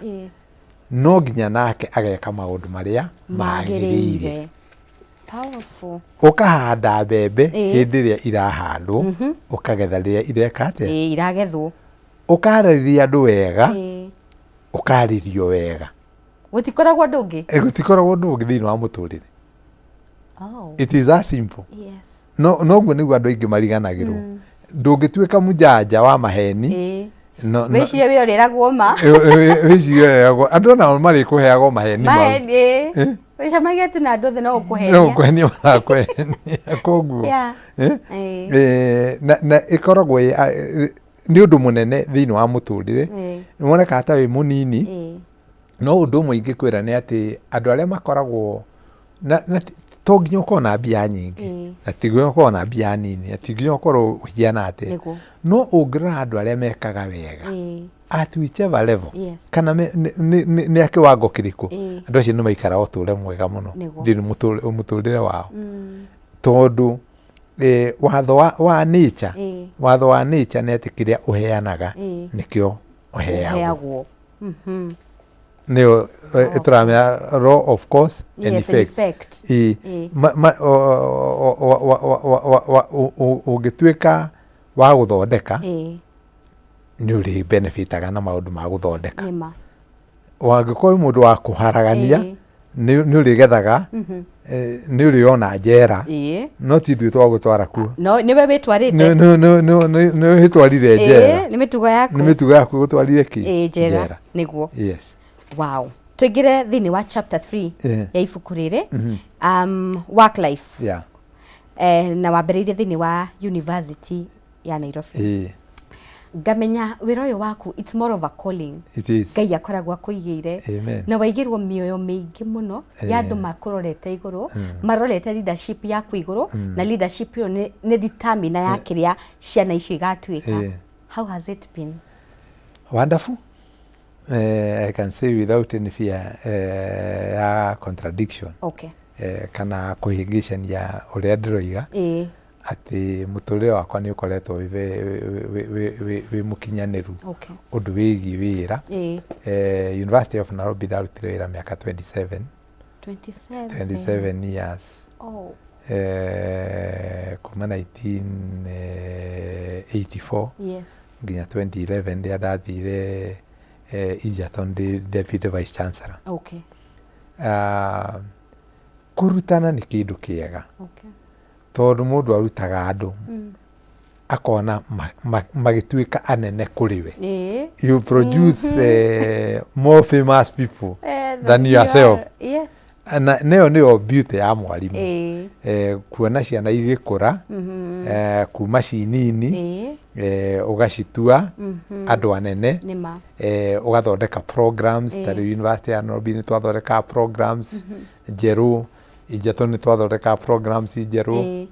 no nginya nake ageka maũndũ marĩa magĩrĩire. Magĩrĩire. Powerful. Ũkahanda mbembe hĩndĩ ĩrĩa irahandwo, ũkagetha rĩrĩa ireka atĩa? Ĩĩ, iragethwo. Ũkarĩria andũ wega, ũkarĩrio wega. Gũtikoragwo ũndũ ũngĩ. Gũtikoragwo ũndũ ũngĩ thĩinĩ wa mũtũrĩre. It is that simple. No noguo nĩguo andũ aingĩ mariganagĩrwo. Ndũngĩtuĩka mũjanja wa maheni. No, Wĩcirie wĩ ũrĩragwo ma. Wĩcirie ũrĩragwo, andũ onao marĩkũheagwo maheni mau. Maheni, ĩĩ. Wĩcemagie tu na andũ othe no ũkũhenia. No kũhenia marakũhenia, koguo na ĩkoragwo nĩ ũndũ mũnene thĩinĩ wa mũtũrĩre. Wonekaga ta wĩ mũnini, no ũndũ ũmwe ingĩkwĩra nĩ atĩ andũ arĩa makoragwo na to nginya ũkorwo na mbia nyingĩ, na ti nginya ũkorwo na mbia nini, na ti nginya ũkorwo ũhiana atĩa, no ũngĩrora andũ arĩa mekaga wega at whichever level, kana nĩ a kĩwango kĩrĩkũ, andũ acio nĩ maikaraga ũtũũre mwega mũno thĩinĩ mũtũrĩre wao, tondũ watho wa nature, watho wa nature nĩ atĩ kĩrĩa ũheanaga nĩkĩo ũheagwo. Ũheagwo. Nĩyo tũramenya law of cause and Yes, and effect. effect. Ĩĩ. Ma- o- o- wa- wa- wa- wa- wa- ũngĩtuĩka wa gũthondeka, nĩ ũrĩ benefitaga na maũndũ ma gũthondeka. Nĩma. Wangĩkorwo wĩ mũndũ wa kũharagania, nĩ ũrĩgethaga, nĩ ũrĩona njera, no ti ithuĩ twagũtwara kuo. No nĩwe wĩtwarĩte. Nĩ wĩtwarire njera. Nĩ mĩtugo yaku. Nĩ mĩtugo yaku gũtwarire kĩ? Ĩĩ, njera nĩguo. Yes. Wow, tũingĩre thĩinĩ wa chapter 3 ya ibuku rĩrĩ, work life. Na wambĩrĩirie thĩinĩ wa University ya Nairobi. Ngamenya wĩra ũyũ waku, it's more of a calling. It is. Ngai akoragwo akũigĩire. Amen. Na waigĩrwo mĩoyo mĩingĩ mũno ya andũ makũrorete igũrũ, marorete leadership yaku igũrũ, na leadership ĩyo nĩ determiner ya kĩrĩa ciana icio igatuĩka. How has it been? Wonderful. I can say without any fear ya contradiction, kana kũhĩngĩcania ũrĩa ndĩroiga, atĩ mũtũrĩre wakwa nĩ ũkoretwo wĩ mũkinyanĩru ũndũ wĩgiĩ wĩra. University of Nairobi ndarutire wĩra mĩaka 27. 27. 27 years. Kuma 1984 nginya 2011 rĩrĩa ndathire Egerton ndĩ deputy vice chancellor. Kũrutana nĩ kĩndũ kĩega tondũ mũndũ arutaga andũ akona magĩtuĩka anene kũrĩ we. You produce more famous people than yourself. Na nĩyo nĩyo beauty ya mwarimũ. Kuona ciana igĩkũra kuma ci nini, ũgacitua andũ anene. Nĩma. Ũgathondeka programs. Ta rĩu University ya Nairobi nĩ twathondekaga programs njerũ, Injeto nĩ twathondekaga programs njerũ.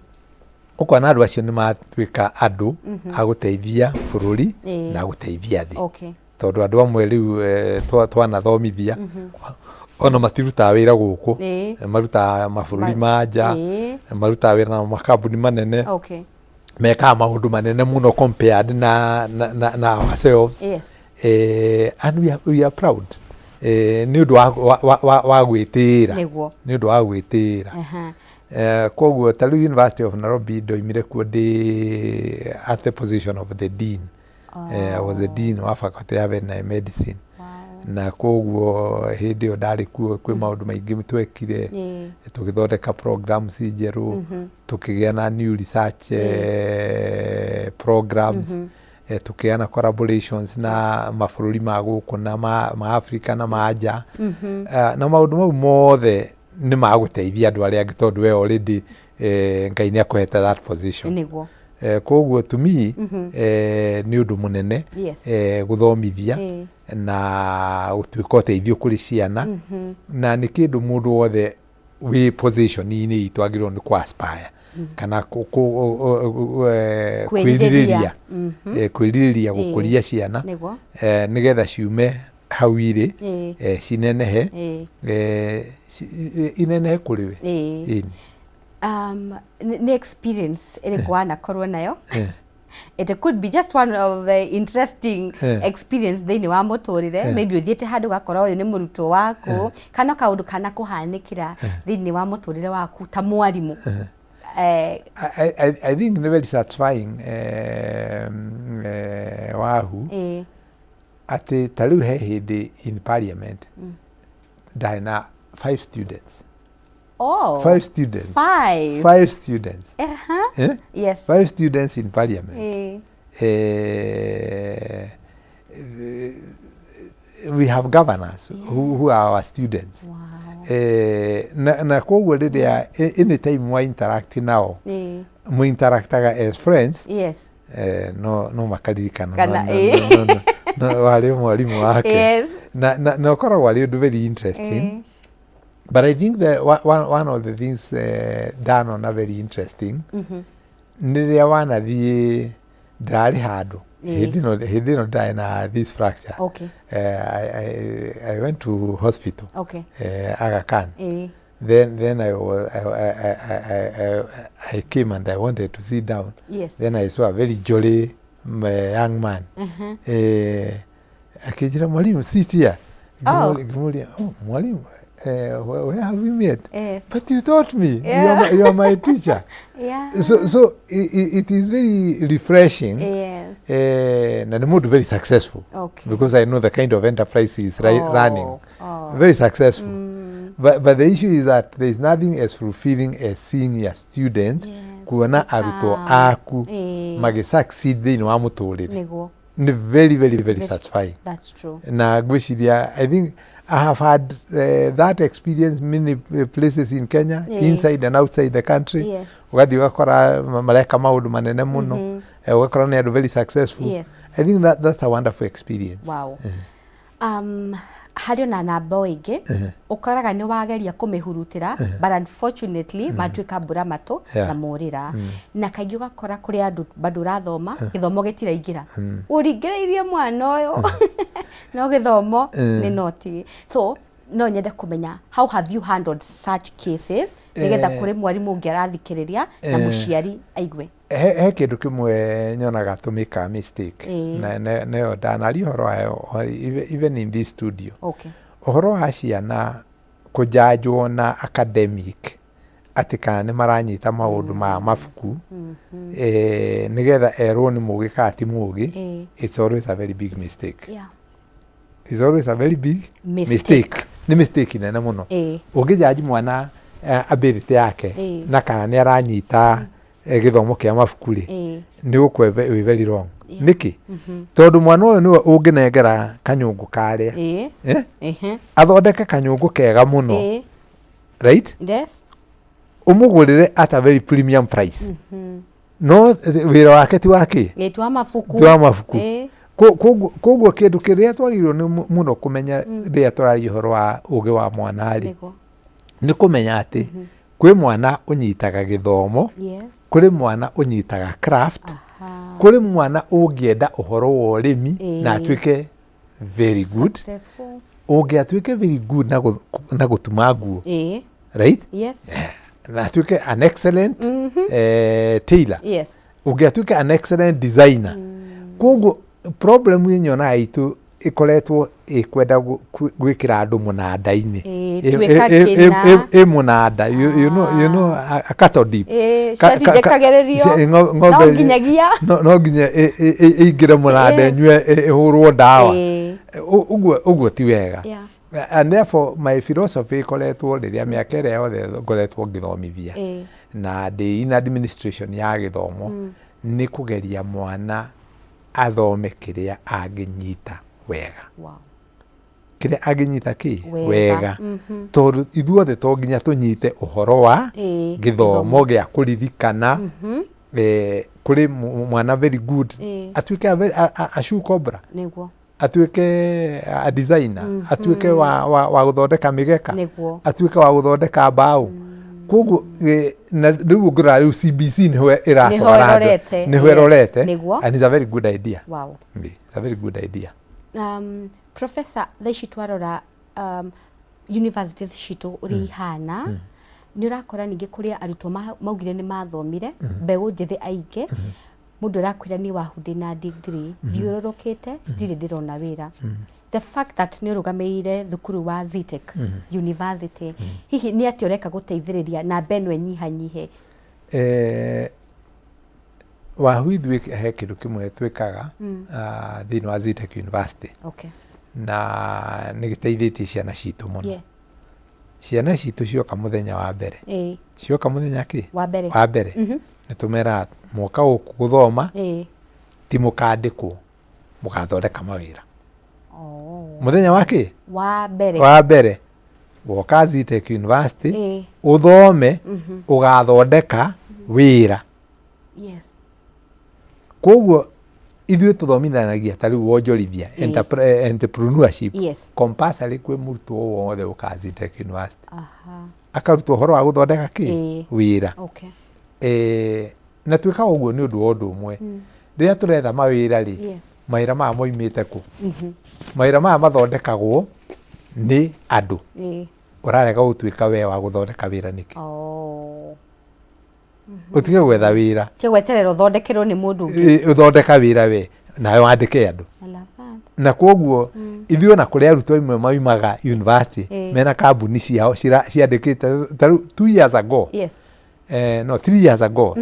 Ũkona andũ acio nĩ matuĩka andũ a gũteithia bũrũri na gũteithia thĩ. Tondũ andũ amwe rĩu twanathomithia ona matirutaga wĩra gũkũ, marutaga mabũrũri ma nja, marutaga wĩra na makambuni manene, mekaga maũndũ manene mũno compared na ourselves. And we are proud nĩ ũndũ wa gwĩtĩĩra. Nĩ ũndũ wa gwĩtĩĩra. Koguo ta rĩu University of Nairobi ndoimire kuo ndĩ at the position of the dean. I was the dean wa faculty ya veterinary medicine. Na koguo hĩndĩ ĩyo ndarĩ kuo kwĩ maũndũ maingĩ twekire, tũgĩthondeka programs njerũ, tũkĩgĩa na new research programs, tũkĩgĩa na collaborations na mabũrũri ma gũkũ na ma Africa na ma nja. Na maũndũ mau mothe nĩ ma gũteithia andũ arĩa angĩ tondũ we already Ngai nĩ akũhete that position. Koguo to me nĩ ũndũ mũnene gũthomithia na gũtuĩka ũteithio kũrĩ ciana, na nĩ kĩndũ mũndũ wothe wĩ position-inĩ itũ agĩrĩirwo nĩ kũ aspire kana Kwĩrirĩria. Kwĩrirĩria gũkũria ciana nĩgetha ciume hau irĩ, cinenehe, inenehe kũrĩ we. Ĩni. Nĩ experience ĩrĩkũ wanakorwo nayo? It could be just one of the interesting experience thĩinĩ wa mũtũrĩre. Maybe ũthiĩte handũ ũgakora ũyũ nĩ mũrutwo waku, kana kaũndũ kana kũhanĩkĩra thĩinĩ wa mũtũrĩre waku ta mwarimũ. I think nĩ very satisfying, wahu, atĩ ta rĩu he hĩndĩ in parliament ndarĩ na five students. Oh. Five students. Five. Five students. Eh? Yes. Five students in parliament. We have governors who are our students. Na koguo rĩrĩa anytime wa interact nao, mu interactaga as friends. No makaririkana Kana, no, warĩ mwarimũ wake. Na ũkoragwo arĩ ũndũ very interesting. But I think the one of the things ndanona very interesting nĩ rĩrĩa wanathiĩ, ndarĩ handũ hĩndĩ ĩno ndarĩ na this fracture. I went to hospital, Aga Khan. Then I, was, I came and I wanted to sit down. Then I saw a very jolly young man. Akĩnjĩra, "Mwalimu, sit here." Oh. Ngĩmũria, "Oh, mwalimu, where have we met?" "But you taught me. You are my teacher." So it is very refreshing. Na nĩ mũndũ very successful. Because I know the kind of enterprise he is running. Very successful. But the issue is that there is nothing as fulfilling as seeing your student, kuona arutwo aku magĩ succeed thĩinĩ wa mũtũrĩre. Nĩ very, very, very satisfying. That's true. Na ngwĩciria, I think I have had that experience many places in Kenya, inside and outside the country. Ũgathiĩ ũgakora mareka maũndũ manene mũno. Ũgakora nĩ andũ very successful. I think that that's a wonderful experience. Wow. Harĩ ona namba o ĩngĩ ũkoraga nĩ wageria kũmĩhurutĩra, but unfortunately matuĩka mbura matũ na morĩra, na kaingĩ ũgakora kũrĩ andũ bado ũrathoma, gĩthomo gĩtiraingĩra, ũringĩrĩirie mwana ũyũ no gĩthomo nĩ noti. So no nyende kũmenya, how have you handled such cases, nĩgetha kũrĩ mwarimũ ũngĩ arathikĩrĩria na mũciari aigue? He kĩndũ kĩmwe nyonaga tũmĩkaga mistake, na nayo ndanaria ũhoro wayo even in this studio, ũhoro wa ciana kũjanjwo na academic, atĩ kana nĩ maranyita maũndũ ma mabuku, nĩgetha erwo nĩ mũgĩ kana ti mũgĩ. It's always a very big mistake. It's always a very big mistake. Mistake. Nĩ mistake nene mũno. Ũngĩjanji mwana ability yake na kana nĩ aranyita gĩthomo kĩa mabuku rĩ, nĩ ũgũkorwo wĩ very wrong. Nĩkĩ? Tondũ mwana ũyũ nĩwe ũngĩnengera kanyũngũ karĩa, eh? Athondeke kanyũngũ kega mũno, right? Yes. Ũmũgũrĩre at a very premium price, no wĩra wake ti wa kĩ? Ĩĩ, ti wa mabuku. Ti wa mabuku. Koguo kĩndũ kĩrĩa twagĩrĩirwo nĩ mũno kũmenya rĩrĩa tũraria ũhoro wa ũgĩ wa mwana rĩ, nĩ kũmenya atĩ kwĩ mwana ũnyitaga gĩthomo, kũrĩ mwana ũnyitaga craft, kũrĩ mwana ũngĩenda ũhoro wa ũrĩmi na atuĩke very good, Successful. Ũngĩ atuĩke very good na gũtuma nguo, right? Yes. Na atuĩke an excellent tailor, ũngĩ atuĩke an excellent designer. Koguo problem ĩ nyonaga itũ ĩkoretwo ĩkwenda gwĩkĩra andũ mũnanda-inĩ. Tuĩka kĩna. Ĩ mũnanda, you know a cattle dip. Ciatindĩkagĩrĩrio. Ng'ombe No nginyagia. No nginya ĩingĩre mũnanda, ĩnyue, ĩhũrwo ndawa. Ũguo ti wega. And therefore my philosophy ĩkoretwo rĩrĩa mĩaka ĩrĩa yothe ngoretwo ngĩthomithia na ndĩ in administration ya gĩthomo nĩ kũgeria mwana athome kĩrĩa angĩnyita wega. Kĩrĩa angĩnyita kĩ? Wega. Wega. Tondũ ithuothe to nginya tũnyite ũhoro wa gĩthomo gĩa kũririkana. Kũrĩ mwana very good, atuĩke a shoe cobbler, atuĩke a designer, atuĩke wa gũthondeka mĩgeka, atuĩke wa gũthondeka mbaũ. Koguo na rĩu ũngĩrora rĩu CBC nĩho ĩratwara andũ. Ĩrorete. Nĩho ĩrorete. And it's a very good idea. It's a very good idea. Professor, thaa ici twarora universities citũ ũrĩa ihana, nĩ ũrakora ningĩ kũrĩ arutwo maugire nĩ mathomire, mbeũ njĩthĩ aingĩ. Mũndũ arakwĩra, "Niĩ wahu ndĩna degree, thiũrũrũkĩte ndirĩ ndĩrona wĩra." The fact that nĩ ũrũgamĩrĩire thukuru wa Zetech University, hihi nĩ atĩa ũreka gũteithĩrĩria namba ĩno ĩnyihanyihe? Wahu ithuĩ he kĩndũ kĩmwe twĩkaga thĩinĩ wa Zetech University na nĩ gĩteithĩtie ciana citũ mũno. Ciana citũ cioka mũthenya wa mbere, cioka mũthenya kĩ? Wa mbere. Wa mbere, nĩ tũmeraga mwoka gũkũ gũthoma, ti mũkandĩkwo, mũgathondeka mawĩra. Mũthenya wa kĩ? Wa mbere. Wa mbere woka Zetech University ũthome, ũgathondeka wĩra. Koguo ithuĩ tũthomithanagia ta rĩu wonjorithia, entrepreneurship, compulsory kwĩ mũrutwo wothe ũka Zetech University, akarutwo ũhoro wa gũthondeka kĩ? Wĩra. Na twĩkaga ũguo nĩ ũndũ wa ũndũ ũmwe, rĩrĩa tũretha mawĩra rĩ, mawĩra maya moimĩte kũ? Mawĩra maya mathondekagwo nĩ andũ. Ũrarega gũtuĩka we wa gũthondeka wĩra nĩkĩ? Ũtige gwetha wĩra. Tige gweterera ũthondekerwo nĩ mũndũ ũngĩ. Ũthondeka wĩra we nawe wandĩke andũ. I love that. Na koguo ithuĩ ona kũrĩ arutwo amwe maumaga university mena kambuni ciao ciandĩkĩte. Ta rĩu 2 years ago, no 3 years ago,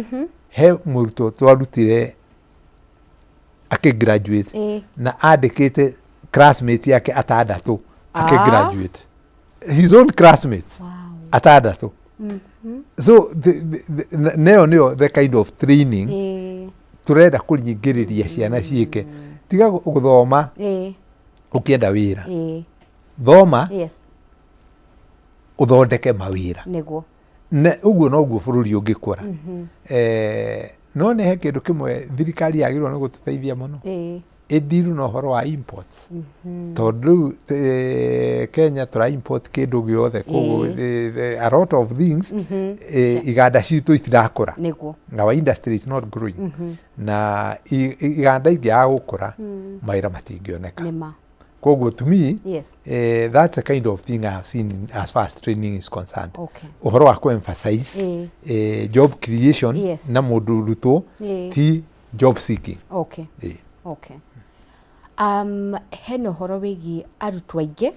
he mũrutwo twarutire akĩgraduate na andĩkĩte classmate yake atandatũ akĩgraduate, his own classmate atandatũ. So neyo nĩyo the kind of training tũrenda kũringĩrĩria ciana ciĩke. Tiga gũthoma ũkĩenda wĩra, thoma ũthondeke mawĩra. Na ũguo noguo bũrũri ũngĩkũra. No nĩ he kĩndũ kĩmwe thirikari yagĩrĩirwo nĩ gũtũteithia mũno, ĩndiru na ũhoro wa imports, tondũ rĩu Kenya tũra import kĩndũ gĩothe. Koguo a lot of things, iganda citũ itirakũra. Our industry is not growing, na iganda ingĩaga gũkũra, mawĩra matingĩoneka. Nĩma. Koguo to me, that's a kind of thing I have seen as far as training is concerned, ũhoro wa kũ-emphasize job creation na mũndũ rutwo, ti job seeking. Okay. Hena ũhoro wĩgiĩ arutwo aingĩ,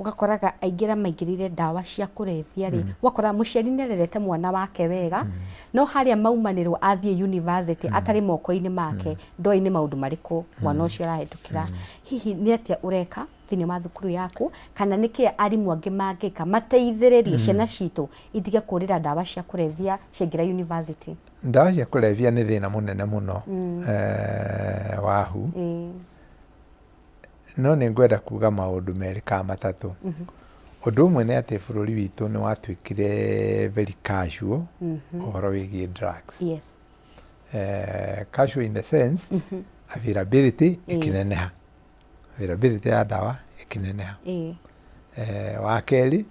ũgakoraga aingĩ arĩa maingĩrĩire ndawa cia kũrebia rĩ, ũgakora mũciari nĩ arerete mwana wake wega, no harĩa maumanĩrwo athiĩ university atarĩ moko-inĩ make, ndoĩ nĩ maũndũ marĩkũ mwana ũcio arahĩtũkĩra. Hihi nĩ atĩa ũreka Thĩinĩ wa thukuru yaku, kana nĩkĩ arimũ angĩ mangĩka mateithĩrĩrie ciana citũ itige kũrĩra ndawa cia kũrebia ciaingĩra university? Ndawa cia kũrebia nĩ thĩna mũnene mũno wahu. No nĩ ngwenda kuga maũndũ merĩ kana matatũ. Ũndũ ũmwe nĩ atĩ bũrũri witũ nĩ watuĩkire very casual ũhoro wĩgiĩ drugs. Casual in the sense availability ĩkĩneneha, availability ya ndawa ĩkĩneneha. Wa kerĩ,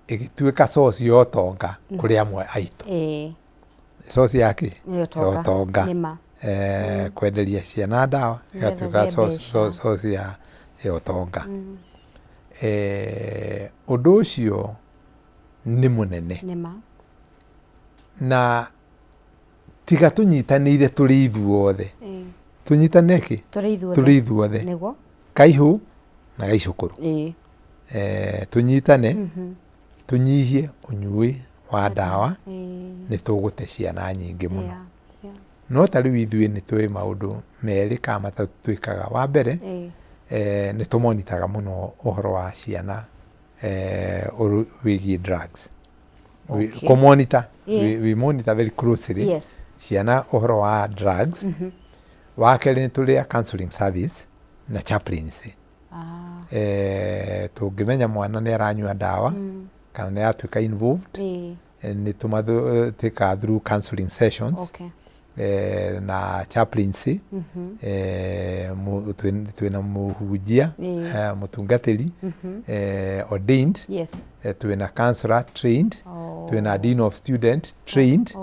ĩgĩtuĩka source ya ũtonga kũrĩ amwe aitũ. Source ya kĩ? Ya ũtonga. Ya ũtonga. Nĩma. Kwenderia ciana ndawa Nĩgetha ĩgatuĩka ũgĩe mbeca. Source ya ũtonga. Ũndũ ũcio nĩ mũnene. Nĩma. Na tiga tũnyitanĩire tũrĩ ithuothe. Tũnyitanĩre kĩ? Tũrĩ ithuothe. Tũrĩ ithuothe. Kaihũ na gaicũkũrũ. Tũnyitane, tũnyihie ũnyui wa ndawa, nĩ tũgũte ciana nyingĩ mũno. No ta rĩu ithuĩ nĩ tũĩ maũndũ merĩ kana matatũ twĩkaga. Wa mbere, nĩ tũmonitaga mũno ũhoro wa ciana wĩgiĩ drugs. Kũmonitor, we monitor very closely ciana ũhoro wa drugs. Wa kerĩ, nĩ tũrĩ a counseling service na chaplaincy. Tũngĩmenya mwana nĩ aranyua ndawa kana nĩ aratuĩka involved, nĩ tũmatwĩkaga through counseling sessions na chaplaincy. Twĩna mũhunjia, mũtungatĩri ordained, twĩna counselor trained, twĩna dean of student trained,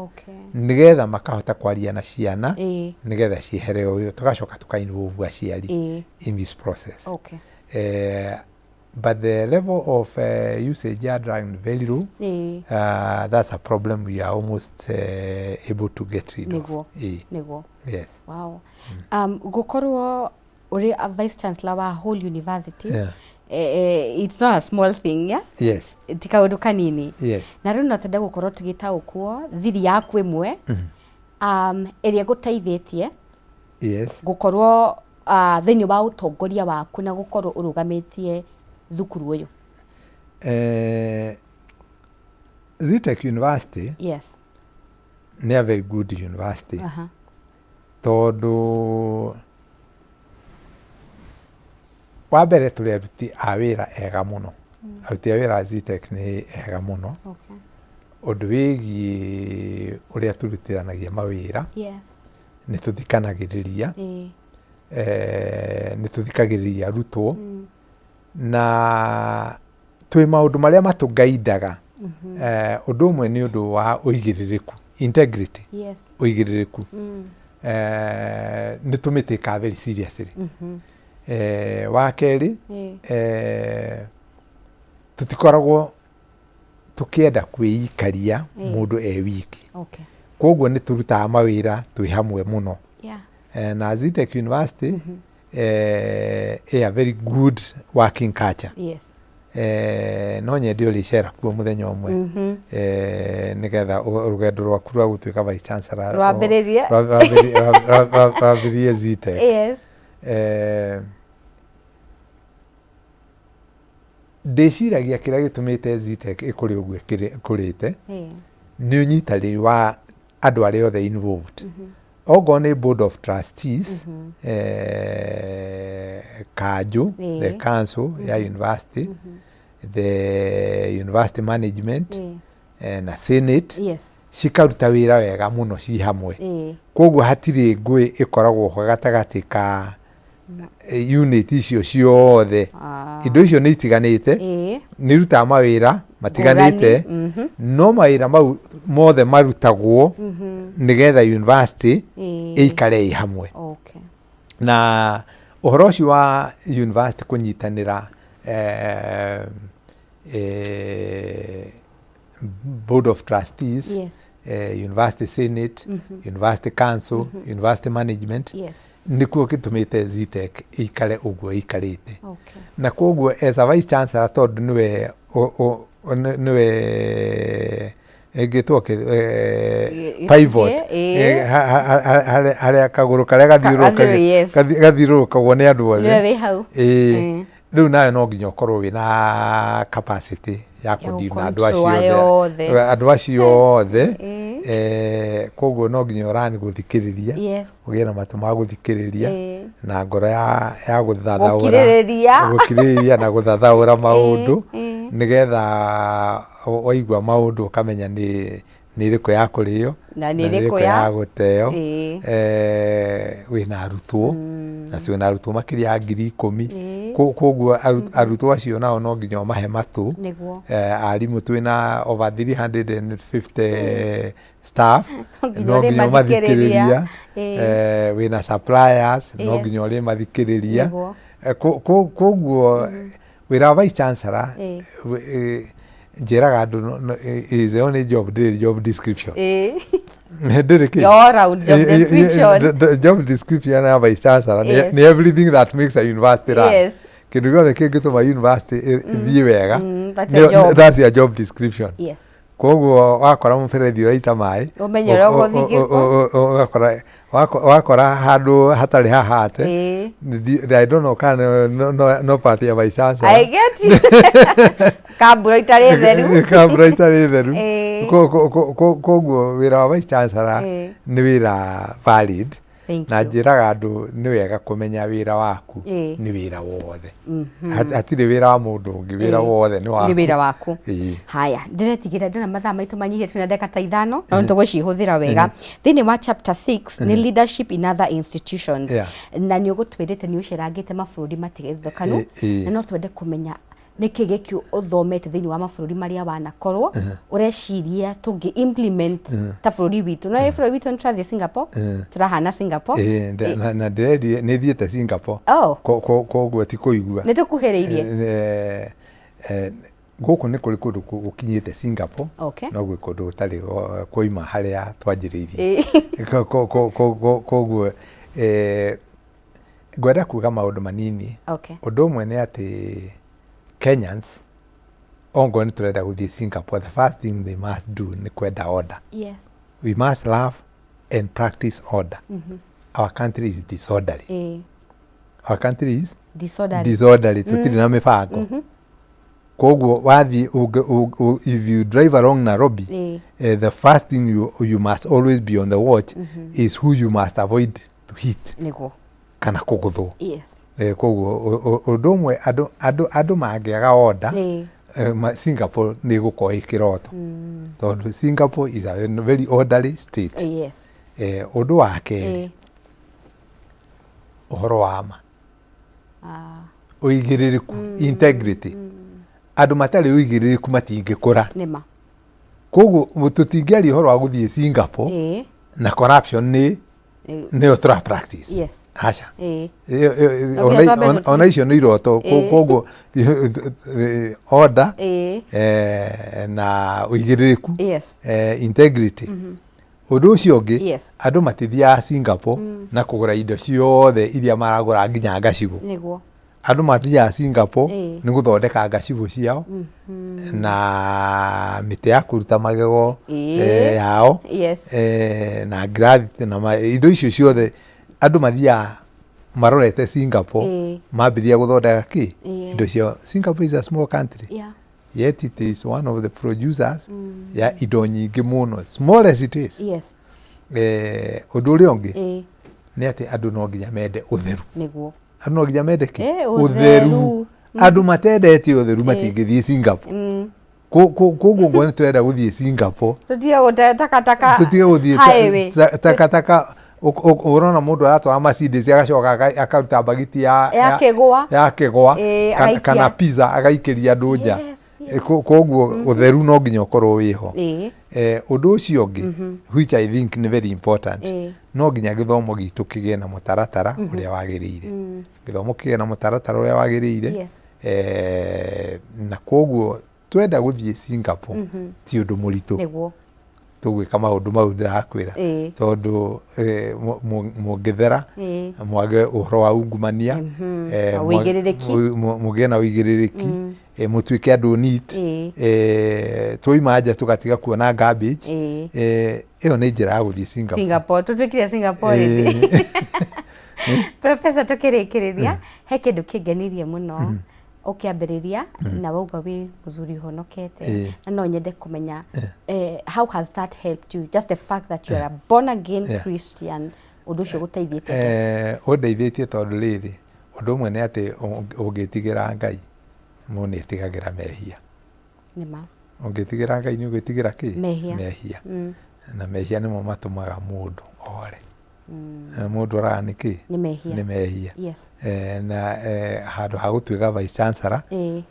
nĩgetha makahota kwaria na ciana, nĩgetha ciehere ũyũ. Tũgacoka tũka involve aciari in this process. But the level of usage ya drug is very low. That's a problem we are almost able to get rid of. Nĩguo. Yes. Wow. Gũkorwo ũrĩ a vice chancellor wa whole university, it's not a small thing, yeah? Yes. Ti kaũndũ kanini. Yes. Na rĩu no twende gũkorwo tũgĩtaũkwo thiri yaku ĩmwe ĩrĩa ĩgũteithĩtie gũkorwo thĩinĩ wa ũtongoria waku na gũkorwo ũrũgamĩtie thukuru ũyũ. Zetech University nĩ a very good university, tondũ wa mbere tũrĩ aruti a wĩra ega mũno. Aruti a wĩra a Zetech nĩ ega mũno. Ũndũ wĩgiĩ ũrĩa tũrutithanagia mawĩra, nĩ tũthikanagĩrĩria, nĩ tũthikagĩrĩria arutwo, na twĩ maũndũ marĩa matũgaindaga. Ũndũ ũmwe nĩ ũndũ wa ũigĩrĩrĩku, integrity, ũigĩrĩrĩku. Nĩ tũmĩtĩkaga very seriously. Wa kerĩ, tũtikoragwo tũkĩenda kwĩikaria mũndũ e wiki. Koguo nĩ tũrutaga mawĩra twĩ hamwe mũno. Na Zetech University ĩ a very good working culture. No nyende ũrĩcera kuo mũthenya ũmwe, nĩgetha rũgendo rwaku rwa gũtuĩka vice chancellor Rwambĩrĩrie. Rwambĩrĩrie Zetech. Ndĩciragia kĩrĩa gĩtũmĩte Zetech ĩkũre ũguo ĩkũrĩte nĩ ũnyitanĩri wa andũ arĩa othe involved. Okorwo nĩ board of trustees, kanjũ, the council ya university, the university management, na senate, cikaruta wĩra wega mũno ci hamwe. Koguo hatirĩ ngũĩ ĩkoragwo ho gatagatĩ ka unit icio ciothe. Indo icio nĩ itiganĩte, nĩ irutaga mawĩra matiganĩte, no mawĩra mau mothe marutagwo nĩgetha university ĩikare ĩ hamwe. Na ũhoro ũcio wa university kũnyitanĩra, board of trustees, university senate, university council, university management, nĩkuo gĩtũmĩte Zetech ĩikare ũguo ĩikarĩte. Na koguo as a vice chancellor, tondũ nĩwe Ĩngĩtwo kĩ pivot, harĩa kagũrũ karĩa gathiũrũrũkagwo nĩ andũ othe. Nĩwe wĩ hau. Ĩĩ. Rĩu nawe no nginya ũkorwo wĩna capacity ya kũ deal na andũ acio gũ control othe. Andũ acio othe. Koguo no nginya ũrani gũthikĩrĩria, ũgĩe na matũ ma gũthikĩrĩria na ngoro ya gũthathaũra, Gũkirĩrĩria. Gũkirĩrĩria na gũthathaũra maũndũ, nĩgetha waigua maũndũ ũkamenya nĩ ĩrĩkũ ya kũrĩo na nĩ ĩrĩkũ ya gũteo. Wĩna arutwo, na wĩna arutwo makĩria ya 10,000. Koguo arutwo acio nao no nginya ũmahe matũ. Arimũ twĩna over 350 staff. No nginya no nginya ũrĩmathikĩrĩria. Ũmathikĩrĩria. Wĩna suppliers, no nginya ũrĩmathikĩrĩria. Koguo wĩra wa vice chancellor, njĩraga andũ is the only job ndĩrĩ job description. Ndĩrĩ kĩ? All round job description. Job description ya vice chancellor nĩ everything that makes a university run. Kĩndũ gĩothe kĩngĩtũma university ĩthiĩ wega, That's your job. That's your job description. Koguo wakora mũberethi ũraita maĩ, ũmenye ũrĩa ũgũthingĩkwo. Ũgakora wakora handũ hatarĩ hahate. I don't know kana no part ya vice chancellor. I get you. Kambura itarĩ theru. Kambura itarĩ theru. Koguo wĩra wa vice chancellor nĩ wĩra valid. Thank Na you. Njĩraga andũ nĩ wega kũmenya wĩra waku nĩ wĩra wothe. Hatirĩ wĩra wa mũndũ ũngĩ, wĩra wothe nĩ waku. Nĩ wĩra waku. Ĩĩ. Haya, ndĩretigĩra ndĩna mathaa maitũ manyihĩte, twĩna ndagĩka ta 5, no nĩtũgũcihũthĩra wega. Thĩinĩ wa chapter 6 nĩ leadership in other institutions. Na nĩ ũgũtwĩrĩte nĩ ũcerangĩte mabũrũri matigithũkanu, na no twende kũmenya nĩkĩ gĩkĩ ũthomete thĩinĩ wa mabũrũri marĩa wanakorwo ũreciria tũngĩ implement ta bũrũri witũ. No bũrũri witũ nĩ tũrathiĩ Singapore, tũrahana Singapore. Ĩĩ, na ndĩrendia nĩ thiĩte Singapore. Oh. Koguo ti kũigua. Nĩ tũkuhĩrĩirie. Gũkũ nĩ kũrĩ kũndũ gũkinyĩte Singapore, no gwĩ kũndũ gũtarĩ kuoima harĩa twanjĩrĩirie. Koguo ngwenda kuga maũndũ manini. Ũndũ ũmwe nĩ atĩ Kenyans ongorwo nĩ tũrenda gũthiĩ Singapore, the first thing they must do nĩ kwenda order. We must love and practice order. Our country is disorderly. Our country is disorderly. Disorderly. Tũtirĩ na mĩbango. Koguo wathiĩ if you drive along Nairobi, the first thing you must always be on the watch is who you must avoid to hit kana kũgũthwo. Koguo ũndũ ũmwe, andũ mangĩaga order, Singapore nĩ ĩgũkorwo ĩ kĩroto, tondũ Singapore is a very orderly state. Ũndũ wa kerĩ, ũhoro wa ma, ũigĩrĩrĩku, integrity. Andũ matarĩ ũigĩrĩrĩku matingĩkũra. Nĩma. Koguo tũtingĩaria ũhoro wa gũthiĩ Singapore na corruption nĩ nĩyo tũra practice. Aca. No nginya twambe Ona icio nĩ iroto. Koguo order na ũigĩrĩrĩku, integrity. Ũndũ ũcio ũngĩ, andũ matithiaga Singapore na kũgũra indo ciothe iria maragũra nginya ngacibũ. Andũ mathiaga Singapore nĩ gũthondeka ngacibũ ciao na mĩtĩ ya kũruta magego yao, na gravity na indo icio ciothe. Andũ mathiaga marorete Singapore, mambĩrĩria gũthondeka kĩ indo ciao. Singapore is a small country, yet it is one of the producers ya indo nyingĩ mũno, small as it is. Ũndũ ũrĩa ũngĩ nĩ atĩ andũ no nginya mende ũtheru. Andũ no nginya mende kĩ? Ũtheru. Andũ matendete ũtheru matingĩthiĩ Singapore. Koguo ngona nĩ tũrenda gũthiĩ Singapore, tũtige gũte takataka tũtige gũthiĩ highway. Takataka. Ũrona mũndũ aratwara Mercedes, agacoka akaruta mbagiti ya ya kĩgwa. Ya kĩgwa agaikia. Kana pizza agaikĩria andũ nja. Koguo ũtheru no nginya ũkorwo wĩho. Ũndũ ũcio ũngĩ, which I think nĩ very important, no nginya gĩthomo gitũ kĩgĩe na mũtaratara ũrĩa wagĩrĩire. Gĩthomo kĩgĩe na mũtaratara ũrĩa wagĩrĩire. Na koguo twenda gũthiĩ Singapore ti ũndũ mũritũ. Tũgwĩka maũndũ mau ndĩrakwĩra, tondũ mũngĩthera, mwage ũhoro wa ungumania, Na ũigĩrĩrĩki. Mũgĩe na ũigĩrĩrĩki. Mũtuĩke andũ neat. Twauma nja tũgatiga kuona garbage. Ĩyo nĩ njĩra ya gũthiĩ Singapore. Singapore, tũtuĩkire Singapore rĩngĩ. Professor, tũkĩrĩkĩrĩria, he kĩndũ kĩngenirie mũno ũkĩambĩrĩria na wauga wĩ mũthuri ũhonokete, na no nyende kũmenya how has that helped you, just the fact that you are a born again Christian, ũndũ ũcio gũteithĩtie atĩa? Ũndeithĩtie tondũ rĩrĩ, ũndũ ũmwe nĩ atĩ ũngĩtigĩra Ngai, mũndũ nĩ etigagĩra mehia. Nĩ ma. Ũngĩtigĩra Ngai nĩ ũgwĩtigĩra kĩ? Mehia. Mehia. Na mehia nĩmo matũmaga mũndũ ore. Mũndũ oraga nĩ kĩ? Nĩ mehia. Nĩ mehia. Na handũ ha gũtuĩka vice chancellor,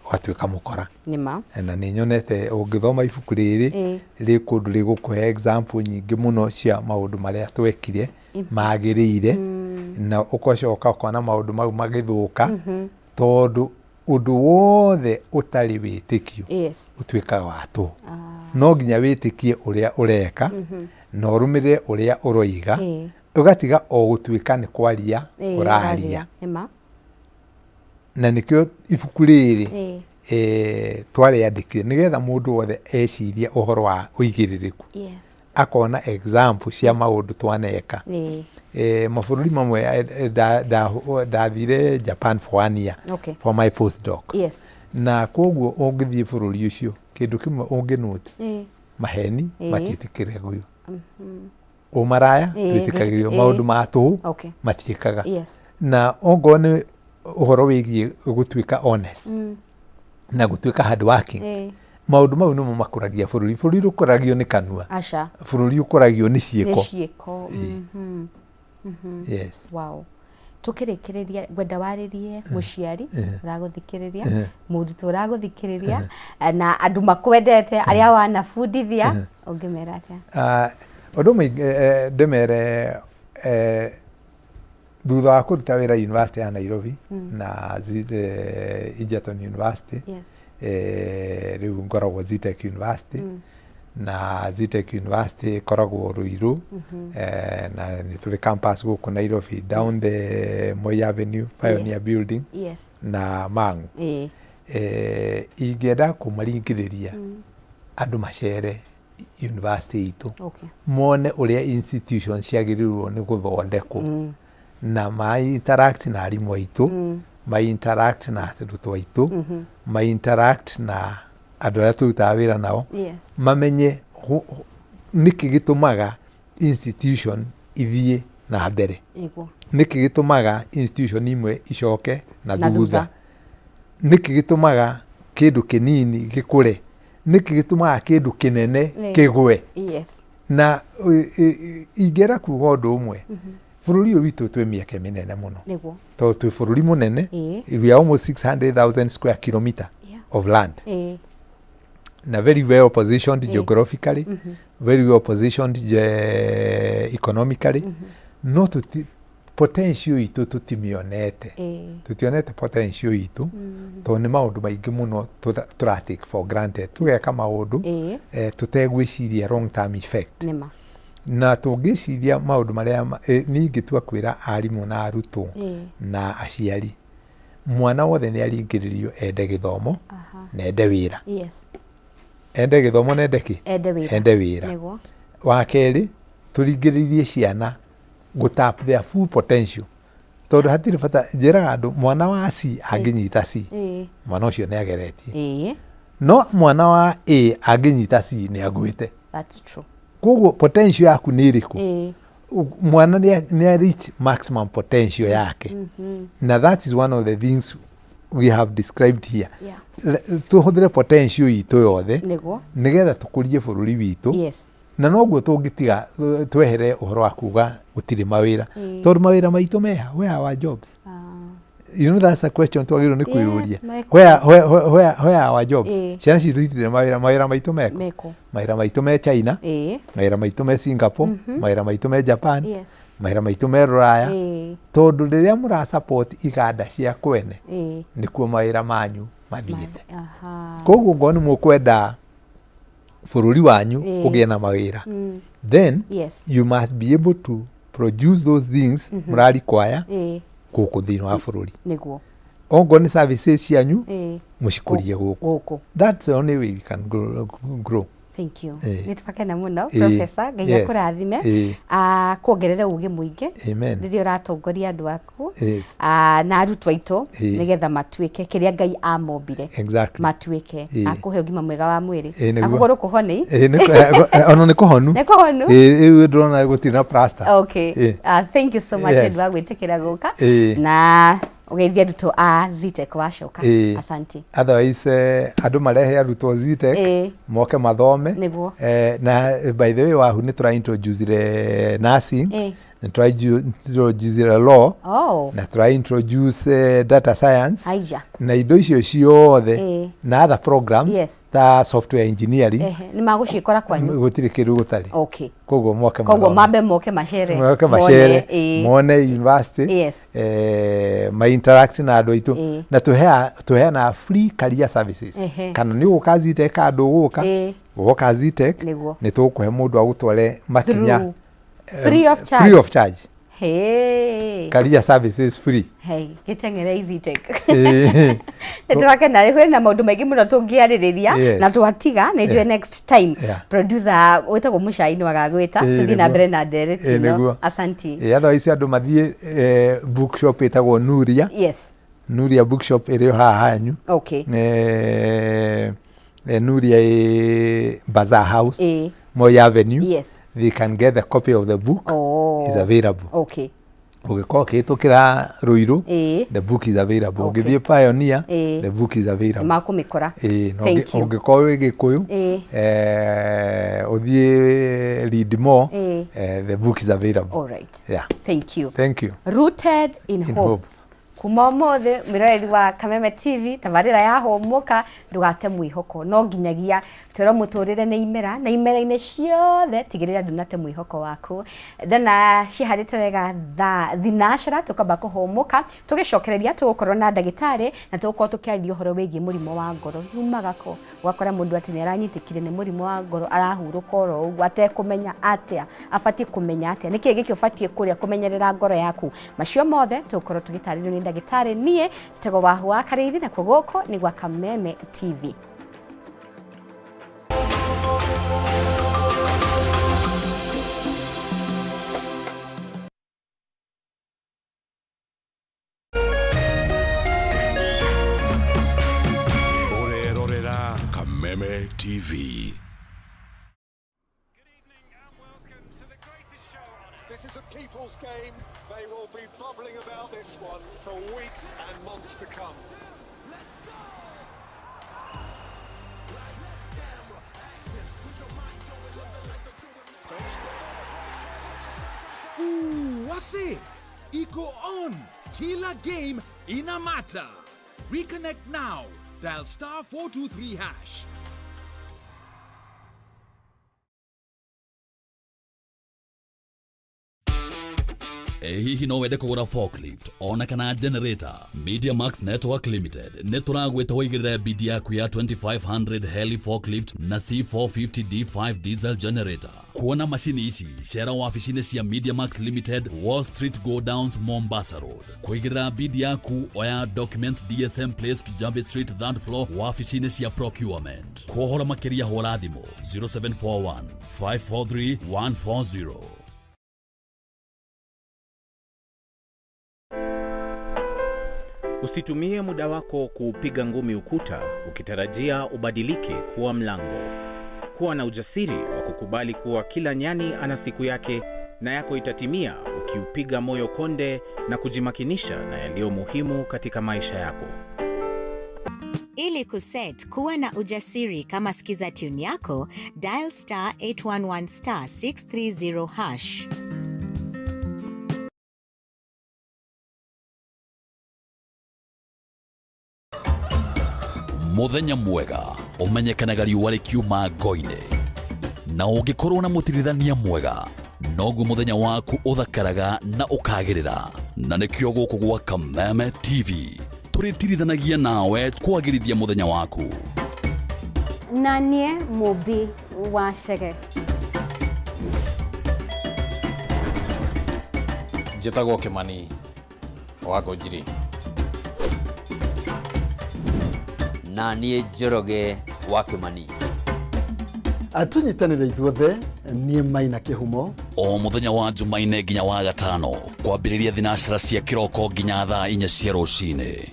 ũgatuĩka mũkora. Nĩ ma. Na nĩ nyonete ũngĩthoma ibuku rĩrĩ, rĩ kũndũ rĩgũkũhe example nyingĩ mũno cia maũndũ marĩa twekire magĩrĩire, na ũgacoka ũkona maũndũ mau magĩthũka, tondũ ũndũ wothe ũtarĩ wĩtĩkio ũtuĩkaga wa tũhũ. No nginya wĩtĩkie ũrĩa ũreka na ũrũmĩrĩre ũrĩa ũroiga, ũgatiga o gũtuĩka nĩ kwaria ũraria. Nĩ ma. Na nĩkĩo ibuku rĩrĩ twarĩandĩkire nĩgetha mũndũ wothe ecirie ũhoro wa ũigĩrĩrĩku, akona example cia maũndũ twaneka. Mabũrũri mamwe, ndathire Japan for one year for my postdoc. Na koguo ũngĩthiĩ bũrũri ũcio, kĩndũ kĩmwe ũngĩnote, maheni matiĩtĩkĩragio, ũmaraya ndwĩtĩkagĩrio, maũndũ ma tũhũ matiĩkaga. Na ongorwo nĩ ũhoro wĩgiĩ gũtuĩka honest na gũtuĩka hard working, maũndũ mau nĩmo makũragia bũrũri. Bũrũri ũkũragio nĩ kanua? Aca. Bũrũri ũkũragio nĩ nĩ ciĩko. Ciĩko. Yes. Wow. Tukĩrĩkĩrĩria, ngwenda warĩrie mũciari ũragũthikĩrĩria, mũrutwo ũragũthikĩrĩria, na andũ makwendete arĩa wanabundithia, ũngĩmera atĩa? Ah, ũndũ ũmwe ndĩmere, thutha wa kũruta wĩra University ya Nairobi na Egerton University, rĩu ngoragwo Zetech University, na Zetech University ĩkoragwo Ruiru, na nĩ tũrĩ campus gũkũ Nairobi, down the Moi Avenue, Pioneer Building, na Mang'u. Ingĩenda kũmaringĩrĩria andũ macere university itũ, mone ũrĩa institution ciagĩrĩirwo nĩ gũthondekwo, na ma interact na arimũ aitũ, ma interact na arutwo aitũ, ma interact na andũ arĩa tũrutaga wĩra nao, mamenye nĩkĩ gĩtũmaga institution ithiĩ na mbere, nĩkĩ gĩtũmaga institution imwe icoke na na thutha, thutha. Nĩkĩ gĩtũmaga kĩndũ kĩnini gĩkũre, nĩkĩ gĩtũmaga kĩndũ kĩnene kĩgwe. Na ingĩenda kuga ũndũ ũmwe, bũrũri ũyũ witũ twĩ mĩeke mĩnene mũno, tondũ twĩ bũrũri mũnene. We are almost 600,000 square kilometer of land, na very well positioned geographically, very well positioned economically, no tuti potential itũ tũtimĩonete. Tũtionete potential itũ tondũ nĩ maũndũ maingĩ mũno tũra take for granted, tũgeka maũndũ tũtegwĩciria long term effect. Nĩma. Na tũngĩciria maũndũ marĩa niĩ ingĩtua kwĩra arimũ na arutwo na aciari, mwana wothe nĩ aringĩrĩrio ende gĩthomo na ende wĩra. Ende gĩthomo na ende kĩ? Ende wĩra. Ende wĩra. Wa kerĩ, tũringĩrĩrie ciana gũ tap their full potential, tondũ hatirĩ bata. Njĩraga andũ, mwana wa C angĩnyita C, mwana ũcio nĩ ageretie. No mwana wa A angĩnyita C, nĩ agwĩte. That's true. Koguo potential yaku nĩ ĩrĩkũ? Mwana nĩ reach maximum potential yake, na that is one of the things we have described here. Tũhũthĩre potential itũ yothe nĩgetha tũkũrie bũrũri witũ. Na noguo tũngĩtiga, twehere ũhoro wa kuga gũtirĩ mawĩra, tondũ mawĩra maitũ meha? Where are our jobs? That's a question twagĩrĩirwo nĩ kwĩyũria. Meko. Where are our jobs? Ciana citũ itirĩ mawĩra. Mawĩra maitũ meko? Meko. Mawĩra maitũ me China, mawĩra maitũ me Singapore, mawĩra maitũ me Japan, mawĩra maitũ me Rũraya, tondũ rĩrĩa mũra support iganda cia kwene, nĩkuo mawĩra manyu mathiĩte. Koguo ngorwo nĩ mũkwenda bũrũri wanyu ũgĩe na mawĩra, then you must be able to produce those things mũra require gũkũ thĩinĩ wa bũrũri. Ongorwo nĩ services cianyu, Mũcikũrie gũkũ. Gũkũ. That's the only way we can grow, grow. Thank you. Ĩĩ. Nĩ twakena mũno, Ĩĩ. Professor. Ngai akũrathime. Kuongerere ũgĩ mũingĩ Amen. rĩrĩa ũratongoria andũ aku na arutwo aitũ, nĩgetha matuĩke kĩrĩa Ngai amombire matuĩke. Akũhe ũgima mwega wa mwĩrĩ. Ĩĩ, Na nĩguo. kũgũrũ kũhoni. Ĩĩ, ona nĩ kũhonu. Nĩ kũhonu? Ĩĩ, rĩu ndĩrona gũtirĩ na plaster. Okay. Thank you so much nĩ ũndũ wa gwĩtĩkĩra gũka na ũgeithie arutwo a Zetech wacoka. Asante. Otherwise, andũ marehe arutwo Zetech moke mathome. Na by the way, wahu nĩ tũra introducire nursing, nĩ tũra introducire law, na tũra introduce data science Aija. na indo icio ciothe na other programs ta software engineering. Ehe, nĩ magũciĩkora kwanyu. Gũtirĩ kĩndũ gũtarĩ. Koguo moke Koguo mathome. Mambe moke macere. Moke mone, macere, mone university, ma interact na andũ aitũ, na tũheanaga free career services. Kana nĩ ũgũka Zetech kana ndũgũka, woka Zetech, nĩ tũgũkũhe mũndũ agũtware makinya. Through. Free of charge. Free of charge. Hey. Career services free. Hey, gĩteng'ere Zetech. Ĩĩ. Nĩ twakena rĩ, kwĩna maũndũ maingĩ mũno tũngĩarĩrĩria na twatiga nĩ njũĩ next time producer wĩtagwo Mũcai nĩ agagwĩta tũthiĩ na mbere na ndereti ĩno. Asanti. Ĩĩ, otherwise andũ mathiĩ bookshop ĩtagwo Nuria. Nuria Bookshop ĩrĩ o haha hanyu. Nuria ĩ Bazaar House, Moi Avenue. They can get the copy of the book. Is available. Ũngĩkorwo ũkĩhĩtũkĩra Ruiru, the book is available. Ũngĩthiĩ Pioneer, the book is available. Makũmĩkora. Ĩĩ, na Thank you. ũngĩkorwo wĩ Gĩkũyũ, ũthiĩ read more, the book is available. All right. Yeah. Thank you. Thank you. Rooted in In Hope. Hope. Kuma ũmũthĩ, mwĩroreri wa Kameme TV, tabarĩra ya hũmũka, ndũgate mwĩhoko. No nginyagia twĩrwo mũtũrĩre nĩ imera, na imera-inĩ ciothe tigĩrĩra ndũnate mwĩhoko waku. Ndona ciĩharĩte wega thaa thinacara, tũkamba kũhũmũka, tũgĩcokereria tũgũkorwo na ndagĩtarĩ na tũgũkorwo tũkĩarĩria ũhoro wĩgiĩ mũrimũ wa ngoro. Yumaga kũ? Ũgakora mũndũ atĩ nĩ aranyitĩkire nĩ mũrimũ wa ngoro, arahurũka oro ũguo atekũmenya atĩa abatiĩ kũmenya atĩa, nĩkĩĩ gĩkĩ ũbatiĩ kũrĩa kũmenyerera ngoro yaku. Macio mothe tũgũkorwo tũgĩtarĩrio nĩ ndagĩtarĩ. Niĩ njĩtagwo Wahu wa Karĩithi, nakuo gũkũ nĩ gwa Kameme TV. Ũrerorera Kameme TV. This is a people's game. They will be bubbling about this one for weeks and months to come. Ooh, wase iko on. Kila game ina matter. Reconnect now. Dial *423#. Ĩ hihi no wende kũgũra forklift ona kana generator? Media Max Network Limited nĩ tũragwĩta ũigĩrĩre bidi yaku ya 2500 heli forklift na C450 D5 diesel generator. Kuona macini ici, cera wabici-inĩ cia Media Max Limited, Wall Street, Go Downs, Mombasa Road. Kũigĩrĩra bidi yaku, oya documents DSM Place, Kijabe Street, third floor, wabici-inĩ cia procurement. Kũhoro makĩria hũra thimũ 0741 543 140. Usitumie muda wako kuupiga ngumi ukuta ukitarajia ubadilike kuwa mlango. Kuwa na ujasiri wa kukubali kuwa kila nyani ana siku yake na yako itatimia ukiupiga moyo konde na kujimakinisha na yaliyo muhimu katika maisha yako. Ili kuset kuwa na ujasiri kama skiza tune yako, dial *811*630#. Muthenya mwega ũmenyekanaga riũa rĩkiuma ngo-inĩ, na ũngĩkorwo na mũtirithania mwega noguo mũthenya waku ũthakaraga na ũkagĩrĩra. Na nĩkĩo gũkũ gwa Kameme TV tũrĩtirithanagia nawe kwagĩrithia mũthenya waku. Na niĩ Mũmbi wa Chege. Njĩtagwo Kĩmani wa Ngũnjiri. Na niĩ Njoroge wa Kĩmani. Tũnyitanĩre ithuothe, niĩ Maina Kĩhumo. O mũthenya wa Jumaine nginya wa gatano kwambĩrĩria thinacara cia kĩroko nginya thaa inya cia rũcinĩ.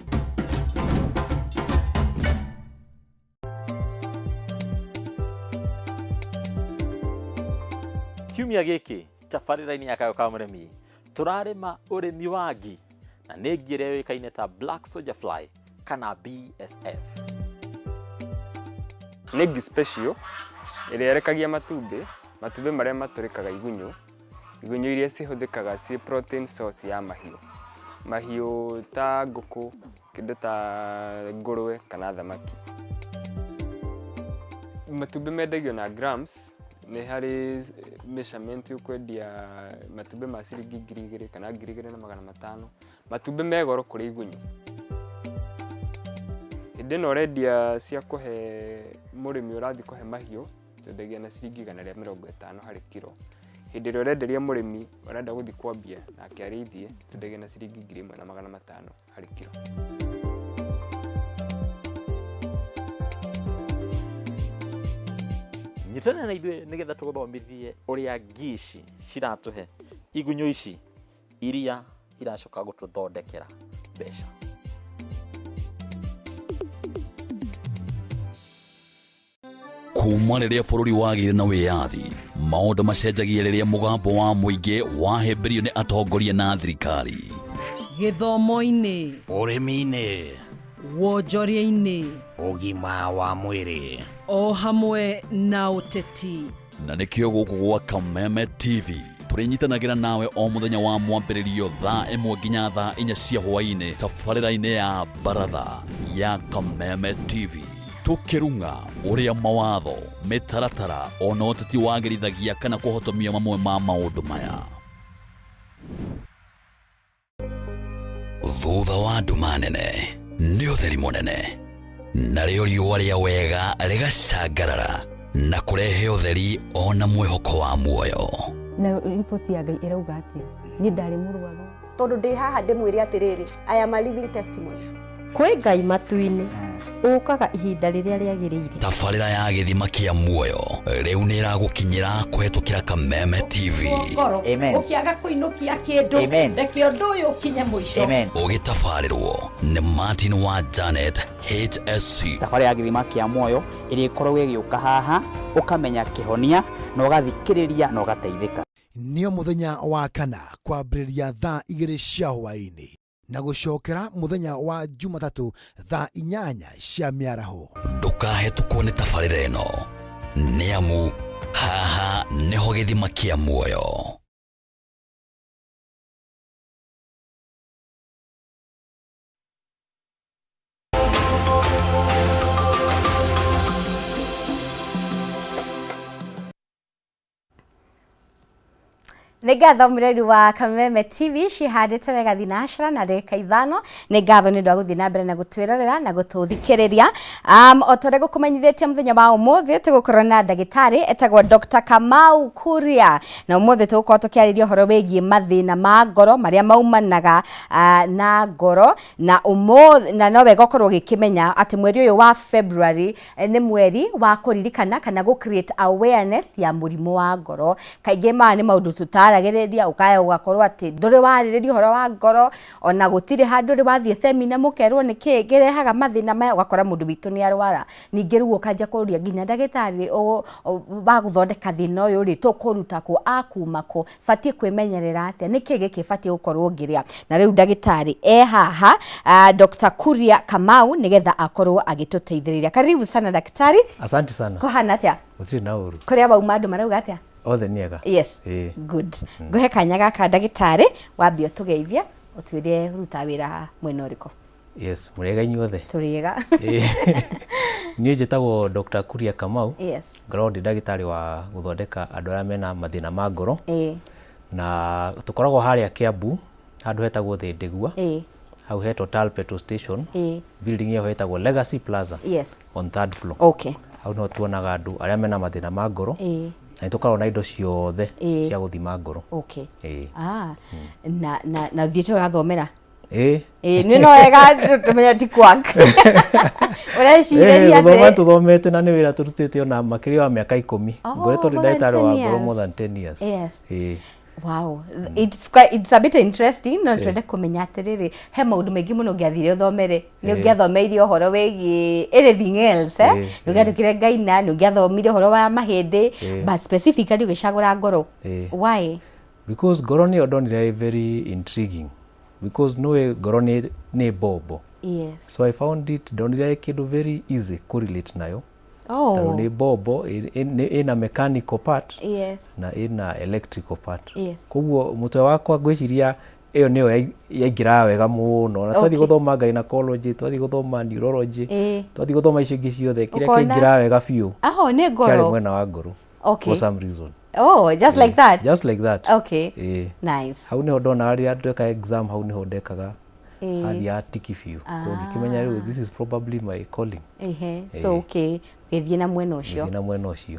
Kiumia gĩkĩ tabarĩra-inĩ ya Kayũ ka Mũrĩmi tũrarĩma ũrĩmi wa ngi, na nĩ ngi ĩrĩa yũĩkaine ta Black Soldier Fly kana BSF. Nĩ ngi special ĩrĩa ĩrekagia matumbĩ, matumbĩ marĩa matũrĩkaga igunyũ, igunyũ iria cihũthĩkaga ciĩ protein source ya mahiũ. Mahiũ ta ngũkũ, kĩndũ ta ngũrwe kana thamaki. Matumbĩ mendagio na grams, nĩ harĩ measurement ũkwendia matumbĩ ma ciringi 2000 kana 2500. Matumbĩ me goro kũrĩ igunyũ. Hĩndĩ ĩno ũrendia cia kũhe mũrĩmi ũrathiĩ kũhe mahiũ, twendagia na ciringi 150 harĩ kiro. Hĩndĩ ĩrĩa ũrenderia mũrĩmi ũrenda gũthiĩ kwambia nake arĩithie, twendagia na ciringi 1500 harĩ kiro. Nyitanĩra na ithuĩ nĩgetha tũgũthomithie ũrĩa ngi ici ciratũhe igunyũ ici iria iracoka gũtũthondekera mbeca. Kuma rĩrĩa bũrũri wagĩire na wĩyathi, maũndũ macenjagia rĩrĩa mũgambo wa mũingĩ wahĩmbĩrio nĩ atongoria na thirikari. Gĩthomo-inĩ, ũrĩmi-inĩ, wonjoria-inĩ, ũgima wa mwĩrĩ, o hamwe na ũteti. Na nĩkĩo gũkũ gwa Kameme TV tũrĩnyitanagĩra nawe o mũthenya wa mwambĩrĩrio thaa 1 nginya thaa 4 cia hwaĩ-inĩ tabarĩra-inĩ ya Baratha ya Kameme TV, tũkĩrung'a ũrĩa mawatho, mĩtaratara ona ũteti wagĩrithagia kana kũhotomia mamwe ma maũndũ maya. Thutha wa nduma nene nĩ ũtheri mũnene, narĩo riũa rĩa wega rĩgacangarara na kũrehe ũtheri ona mwĩhoko wa muoyo. Na riboti ya Ngai ĩrauga atĩa? Niĩ ndarĩ mũrwaru. Tondũ ndĩ haha ndĩmwĩre atĩrĩrĩ, I am a living testimony. Kwĩ Ngai matu-inĩ, ũkaga ihinda rĩrĩa rĩagĩrĩire. Tabarĩra ya gĩthima kĩa muoyo rĩu nĩ ĩragũkinyĩra kũhetũkĩra Kameme TV. Ngoro ũkĩaga kũinũkia kĩndũ, reke ũndũ ũyũ ũkinye mũico. Ũgĩtabarĩrwo nĩ Martin wa Janet HSC. Tabarĩra ya gĩthima kĩa muoyo ĩrĩa ĩkoragwo ĩgĩũka haha, ũkamenya kĩhonia na ũgathikĩrĩria na ũgateithĩka. Nĩ mũthenya wa kana kwambĩrĩria thaa 2 cia hwaĩ-inĩ na gũcokera mũthenya wa Jumatatũ thaa 8 cia mĩaraho. Ndũkahetũkwo nĩ tabarĩra ĩno, nĩ amu haha nĩho gĩthima kĩa muoyo. Nĩ ngatho mũreri wa Kameme TV cihandĩte wega thinacra na ndagĩka 5. Nĩ ngatho nĩ ũndũ wa gũthiĩ na mbere na gũtwĩrorera na gũtũthikĩrĩria. O ta ũrĩa ngũkũmenyithĩtie mũthenya wa ũmũthĩ tũgũkorwo na ndagĩtarĩ etagwo Dr. Kamau Kuria, na ũmũthĩ tũgũkorwo tũkĩarĩria ũhoro wĩgiĩ mathĩna ma ngoro marĩa maumanaga na ngoro, na ũmũthĩ na no wega ũkorwo ũgĩkĩmenya atĩ mweri ũyũ wa February nĩ mweri wa kũririkana kana gũ create awareness ya mũrimũ wa ngoro. Kaingĩ maya nĩ maũndũ tũtaragĩrĩria, ũkaya ũgakorwo atĩ ndũrĩ warĩrĩria ũhoro wa ngoro, ona gũtirĩ handũ ũrĩ wathiĩ semina mũkerwo nĩ kĩĩ kĩrehaga mathĩna maya, ũgakora mũndũ witũ nĩ arwara. Ningĩ rĩu ũkanjia kũria nginya ndagĩtarĩ wa gũthondeka thĩna ũyũ rĩ, tũkũruta kũ, akuma kũ, batiĩ kwĩmenyerera atĩa, nĩkĩ gĩkĩ batiĩ gũkorwo ngĩrĩa. Na rĩu ndagĩtarĩ e haha, Dr. Kuria Kamau, nĩgetha akorwo agĩtũteithĩrĩria. Karibu sana daktari. Asante sana. Kũhana atĩa? Gũtirĩ na ũru. Kũrĩa wauma andũ marauga atĩa? Othe nĩ ega. Yes. Ĩĩ. Good. Ngũhe kanya gaka ndagĩtarĩ, wambie ũtũgeithie, ũtwĩre ũrutaga wĩra mwena ũrĩkũ. Yes, mũrĩega inyuothe. Tũrĩega. Ĩĩ. Niĩ njĩtagwo Dr. Kuria Kamau. Yes. Ngoragwo ndĩ ndagĩtarĩ wa gũthondeka andũ arĩa mena mathĩna ma ngoro. Ĩĩ. Na tũkoragwo harĩa Kiambu, handũ hetagwo Thĩndĩgua. Ĩĩ. Hau he Total Petrol Station. Ĩĩ. Building ĩyo hetagwo Legacy Plaza. Yes. On third floor. Okay. Hau no tuonaga andũ arĩa mena mathĩna ma ngoro. Ĩĩ. Na nĩ tũkoragwo na indo ciothe Ĩĩ. cia gũthima ngoro. Okay. Ĩĩ. Na ũthiĩte ũgathomera? Ĩĩ. Ĩĩ, nĩ no wega tũmenye ti quack. Ũrecirĩria Gũthoma atĩ tũthomete na nĩ wĩra tũrutĩte ona makĩria wa mĩaka 10. Oh, Ngoretwo ndĩ more than ndagĩtarĩ wa 10 ngoro years. more than 10 years. Yes. Ĩĩ. Wow, it's a bit interesting no twende kũmenya atĩrĩrĩ, he maũndũ maingĩ mũno ũngĩathire ũthomere, nĩ ũngĩathomeire ũhoro wĩgiĩ anything else, eh? Nĩ ũngĩatuĩkire ngaina, nĩ ũngĩathomire ũhoro wa mahĩndĩ, but specifically ũgĩcagũra ngoro. Why? Because ngoro nĩyo ndonire ĩ very intriguing, because nĩũĩ ngoro nĩ mbombo. So I found it, ndonire ĩ kĩndũ very easy kũ-relate nayo. Tondũ nĩ mbombo ĩna mechanical part na ĩna electrical part. Koguo mũtwe wakwa ngwĩciria ĩyo nĩyo yaingĩraga wega mũno. Na twathiĩ gũthoma gynecology, twathiĩ gũthoma neurology, twathiĩ gũthoma icio ingĩ ciothe, kĩrĩa Ũkona kĩaingĩraga wega biũ Aho, nĩ kĩarĩ ngoro. mwena wa ngoro. For some reason. Oh, just like that? Just like that. Ĩĩ. Nice. Hau nĩho ndonaga rĩrĩa ndeka exam, hau nĩho ndekaga hathiaga tiki biũ. Koguo ngĩkĩmenya rĩu this is probably my calling. Ehe, so okay, ũgĩthiĩ na mwena ũcio. Ngĩthiĩ na mwena ũcio.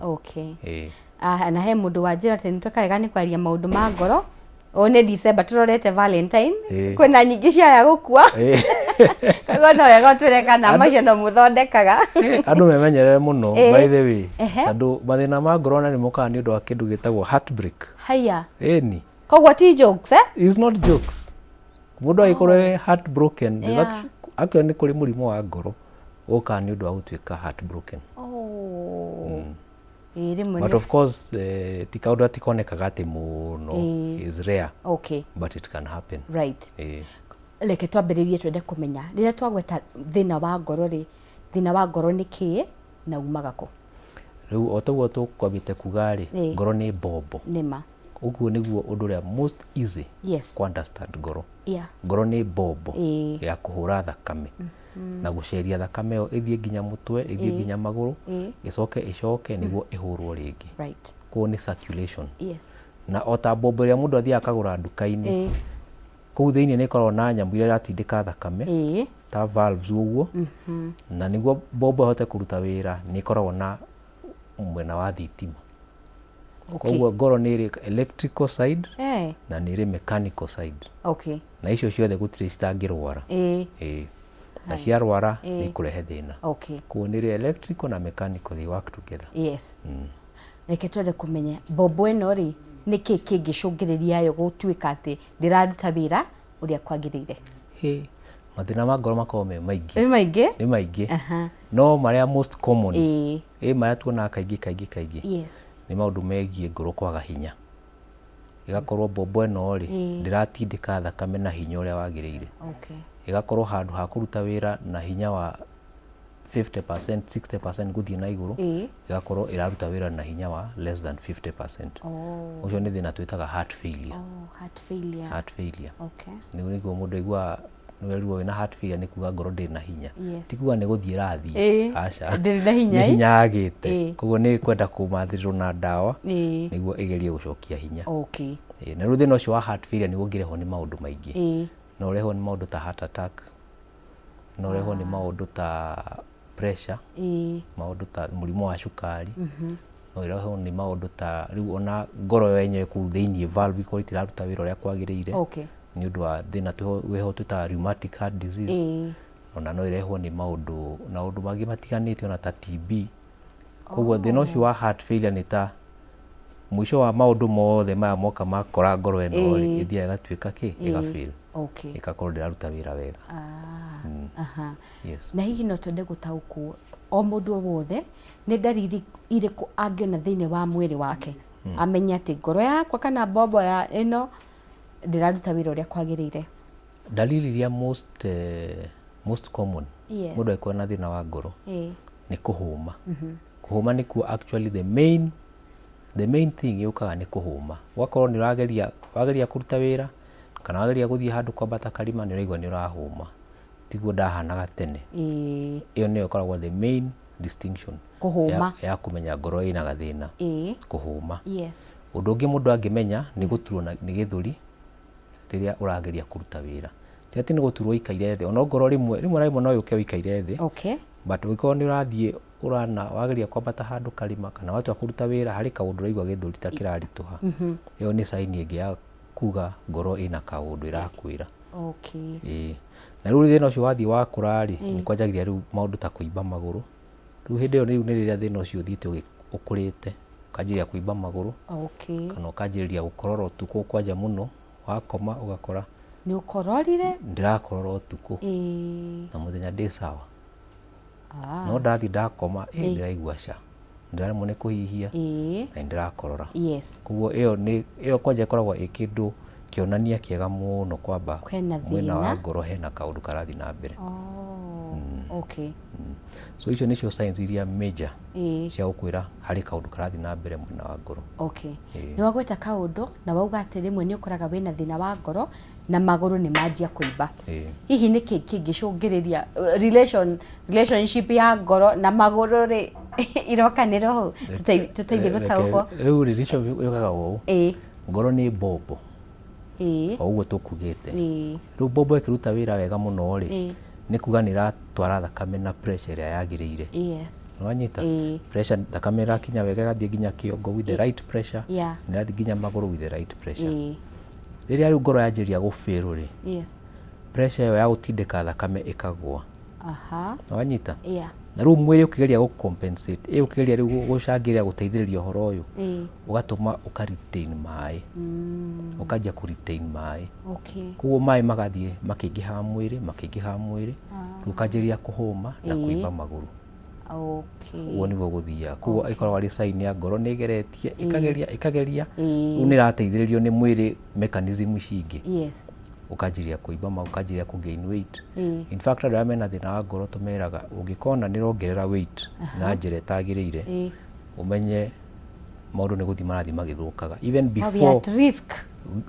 Ĩĩ. Ah, na he mũndũ wanjĩra atĩ nĩtweka wega nĩ kwaria maũndũ ma ngoro. Ũyũ nĩ December tũrorete Valentine. Kwĩna nyingĩ ciaya gũkua. Koguo no wega ũtwĩre kana macio no mũthondekaga. Andũ memenyerere mũno by the way. Tondũ mathĩna ma ngoro ona nĩ mokaga nĩ ũndũ wa kĩndũ gĩtagwo heartbreak. Haiya. Ĩni. Koguo ti jokes, eh? It's not jokes. Mũndũ angĩkorwo e heartbroken, actually nĩ kũrĩ mũrimũ wa ngoro ũkaga nĩ ũndũ wa gũtuĩka heartbroken. Ĩĩ, rĩmwe But of course, ti kaũndũ atĩ konekaga atĩ mũno, is rare. But it can happen. Reke twambĩrĩrie twende kũmenya rĩrĩa twagweta thĩna wa ngoro rĩ, thĩna wa ngoro nĩ kĩĩ na umaga kũ? Rĩu o taguo tũkwambĩte kuga rĩ, ngoro nĩ mbombo. Nĩma. Ũguo nĩguo ũndũ ũrĩa most easy kũ understand ngoro. Ngoro nĩ mbombo ya kũhũra thakame na gũceria thakame ĩyo ĩthiĩ nginya mũtwe, ĩthiĩ nginya magũrũ, ĩcoke ĩcoke nĩguo ĩhũrwo rĩngĩ. Koguo nĩ circulation. Na o ta mbombo ĩrĩa mũndũ athiaga akagũra nduka-inĩ, kũu thĩinĩ nĩ ĩkoragwo na nyamũ iria iratindĩka thakame, ta valves ũguo, na nĩguo mbombo ĩhote kũruta wĩra nĩ ĩkoragwo na mwena wa thitima. Koguo ngoro nĩ ĩrĩ electrical side na nĩ ĩrĩ mechanical side. Na icio ciothe gũtirĩ citangĩrwara. Ĩĩ. Na ciarwara nĩ ikũrehe thĩna. Koguo nĩ ĩrĩ electrical na mechanical, they work together. Reke twende kũmenya mbombo ĩno rĩ, nĩkĩ kĩngĩcũngĩrĩria yo gũtuĩka atĩ ndĩraruta wĩra ũrĩa kwagĩrĩire? Hĩ, mathĩna ma ngoro makoragwo me maingĩ. Nĩ maingĩ? Nĩ maingĩ. No marĩa most common, ĩ marĩa tuonaga kaingĩ kaingĩ kaingĩ, nĩ maũndũ megiĩ ngoro kwaga hinya. Ĩgakorwo mbombo ĩno rĩ, ndĩratindĩka thakame na hinya ũrĩa wagĩrĩire. Ĩgakorwo handũ ha kũruta wĩra na hinya wa 50%, 60% gũthiĩ na igũrũ, ĩgakorwo ĩraruta wĩra na hinya wa less than 50%. Ũcio nĩ thĩna twĩtaga heart failure. Oh, heart failure. Heart failure. Nĩguo nĩguo mũndũ aiguaga nĩwerwo wĩna heart failure nĩ kuga ngoro ndĩrĩ na hinya. Ti kuga nĩ gũthiĩ ĩrathiĩ. Aca. Ndĩrĩ na hinya, Nĩ ĩ? hinya yagĩte. Koguo nĩ ĩkwenda kũmathĩrĩrwo na ndawa nĩguo ĩgerie gũcokia hinya. Na rĩu thĩna ũcio wa heart failure nĩguo ũngĩrehwo nĩ maũndũ maingĩ. No ũrehwo nĩ maũndũ ta heart attack, no ũrehwo nĩ maũndũ ta pressure, maũndũ ta mũrimũ wa cukari, no ĩrehwo nĩ maũndũ ta rĩu ona ngoro yo yenyewe kũu thĩiniĩ valve ikorwo itiraruta wĩra ũrĩa kwagĩrĩire nĩ ũndũ wa thĩna wĩho twĩtaga rheumatic heart disease. Ona no ĩrehwo nĩ maũndũ na maũndũ mangĩ matiganĩte ona ta TB. Koguo thĩna ũcio wa heart failure nĩ ta mũico wa maũndũ mothe maya moka makora ngoro ĩno rĩ, ĩthiaga ĩgatuĩka kĩ? Ĩga fail. Ĩgakorwo ndĩraruta wĩra wega. Na hihi no twende gũtaũkwo o mũndũ o wothe nĩ ndariri irĩkũ angĩona thĩinĩ wa mwĩrĩ wake amenye atĩ ngoro yakwa kana mbombo ya ĩno ndĩraruta wĩra ũrĩa kwagĩrĩire? Dalili iria most common mũndũ angĩkorwo na thĩna wa ngoro nĩ kũhũma. Kũhũma nĩkuo actually the main thing yũkaga nĩ kũhũma. Ũgakorwo nĩ ũrageria, wageria kũruta wĩra kana wageria gũthiĩ handũ kwambata karima nĩ ũraigua nĩ ũrahũma. Tiguo ndahanaga tene. Ĩyo nĩyo ĩkoragwo the main distinction Kũhũma. ya kũmenya ngoro ĩna gathĩna. Kũhũma. Ũndũ ũngĩ mũndũ angĩmenya nĩ gũturwo nĩ gĩthũri rĩrĩa ũrageria kũruta wĩra. Ti atĩ nĩ gũturwo ũikaire thĩ, ona ongorwo rĩmwe rĩmwe na rĩmwe no yũke ũikaire thĩ. But ũngĩkorwo nĩ ũrathiĩ ũrana wageria kwambata handũ karima kana watua kũruta wĩra harĩ kaũndũ ũraigua gĩthũri ta kĩraritũha. Ĩyo nĩ sign ĩngĩ ya kuga ngoro ĩna kaũndũ ĩrakwĩra. Okay. Ĩĩ. Na rĩu thĩna ũcio wathiĩ wakũra rĩ, Ĩĩ. nĩ kwanjagĩrĩria rĩu maũndũ ta kũimba magũrũ. Rĩu hĩndĩ ĩyo rĩu nĩ rĩrĩa thĩna ũcio ũthiĩte ũkũrĩte, ũkanjĩrĩria kũimba magũrũ, Okay. kana ũkanjĩrĩria gũkorora ũtukũ kwanja mũno, wakoma ũgakora Nĩ ũkororire? ndĩrakorora ũtukũ Ĩĩ. na mũthenya ndĩ sawa. Ah. No ndathiĩ ndakoma, ĩ Ĩĩ. ndĩraigua ca, ndĩraremwo nĩ kũhihia Ĩĩ. na nĩndĩrakorora. Yes. Koguo ĩyo nĩ ĩyo kwanja ĩkoragwo ĩ kĩndũ kĩonania kĩega mũno kwamba Kwĩna mwena wa thĩna. ngoro hena kaũndũ karathiĩ na mbere. Oh. Okay. So icio nĩcio signs iria major Ĩĩ. cia gũkwĩra harĩ kaũndũ karathiĩ na mbere mwena wa ngoro. Okay. Ĩĩ. Nĩ wagweta kaũndũ na wauga atĩ rĩmwe nĩ ũkoraga wĩna thĩna wa ngoro na magũrũ nĩ manjia kũimba. Ĩĩ. Hihi nĩ kĩ kĩngĩcũngĩrĩria relationship ya ngoro na magũrũ rĩ irokanĩra hau? Tũteithie gũtaũkwo. Rĩu relationship yũkaga ũũ. Ĩĩ. Ngoro nĩ mbombo Ĩĩ. o ũguo tũkugĩte. Ĩĩ. Rĩu mbombo ĩkĩruta wĩra wega mũno rĩ, Ĩĩ. nĩ kuga nĩ ĩratwara thakame na pressure ĩrĩa yagĩrĩire. Yes. Nĩwanyita? Ĩĩ. Pressure thakame ĩrakinya wega ĩgathiĩ nginya kĩongo with the right pressure. Yeah. Na ĩrathiĩ nginya magũrũ with the right pressure. Ĩĩ. Rĩrĩa rĩu ngoro yanjĩrĩria gũbĩrũ rĩ, Yes. pressure ĩyo ya gũtindĩka thakame ĩkagũa. Aha. Nĩwanyita? Yeah. Na rĩu mwĩrĩ ũkĩgeria gũ compensate, ĩ ũkĩgeria rĩu gũcangĩra gũteithĩrĩria ũhoro ũyũ, Ĩĩ. ũgatũma ũka retain maĩ. Ũkanjia kũ retain maĩ. Okay. Koguo maĩ magathiĩ makĩingĩhaga mwĩrĩ, makĩingĩhaga mwĩrĩ, rĩu ũkanjĩrĩria kũhũma na Ĩĩ. kũimba magũrũ. Okay. Ũguo nĩguo gũthiaga. Koguo ĩkoragwo arĩ sign ya ngoro nĩ ĩgeretie, Ĩĩ. ĩkageria, ĩkageria, Ĩĩ. rĩu nĩ ĩrateithĩrĩrio nĩ mwĩrĩ mechanism ici ingĩ. Yes. Ũkanjĩrĩria kũimba magũrũ, ũkanjĩrĩria kũ gain weight. Ĩĩ. In fact andũ arĩa mena thĩna wa ngoro tũmeraga ũngĩkona nĩ ũrongerera weight na njĩra ĩtagĩrĩire, Ĩĩ. ũmenye maũndũ nĩ gũthiĩ marathiĩ magĩthũkaga. Even Oh, we are before at risk.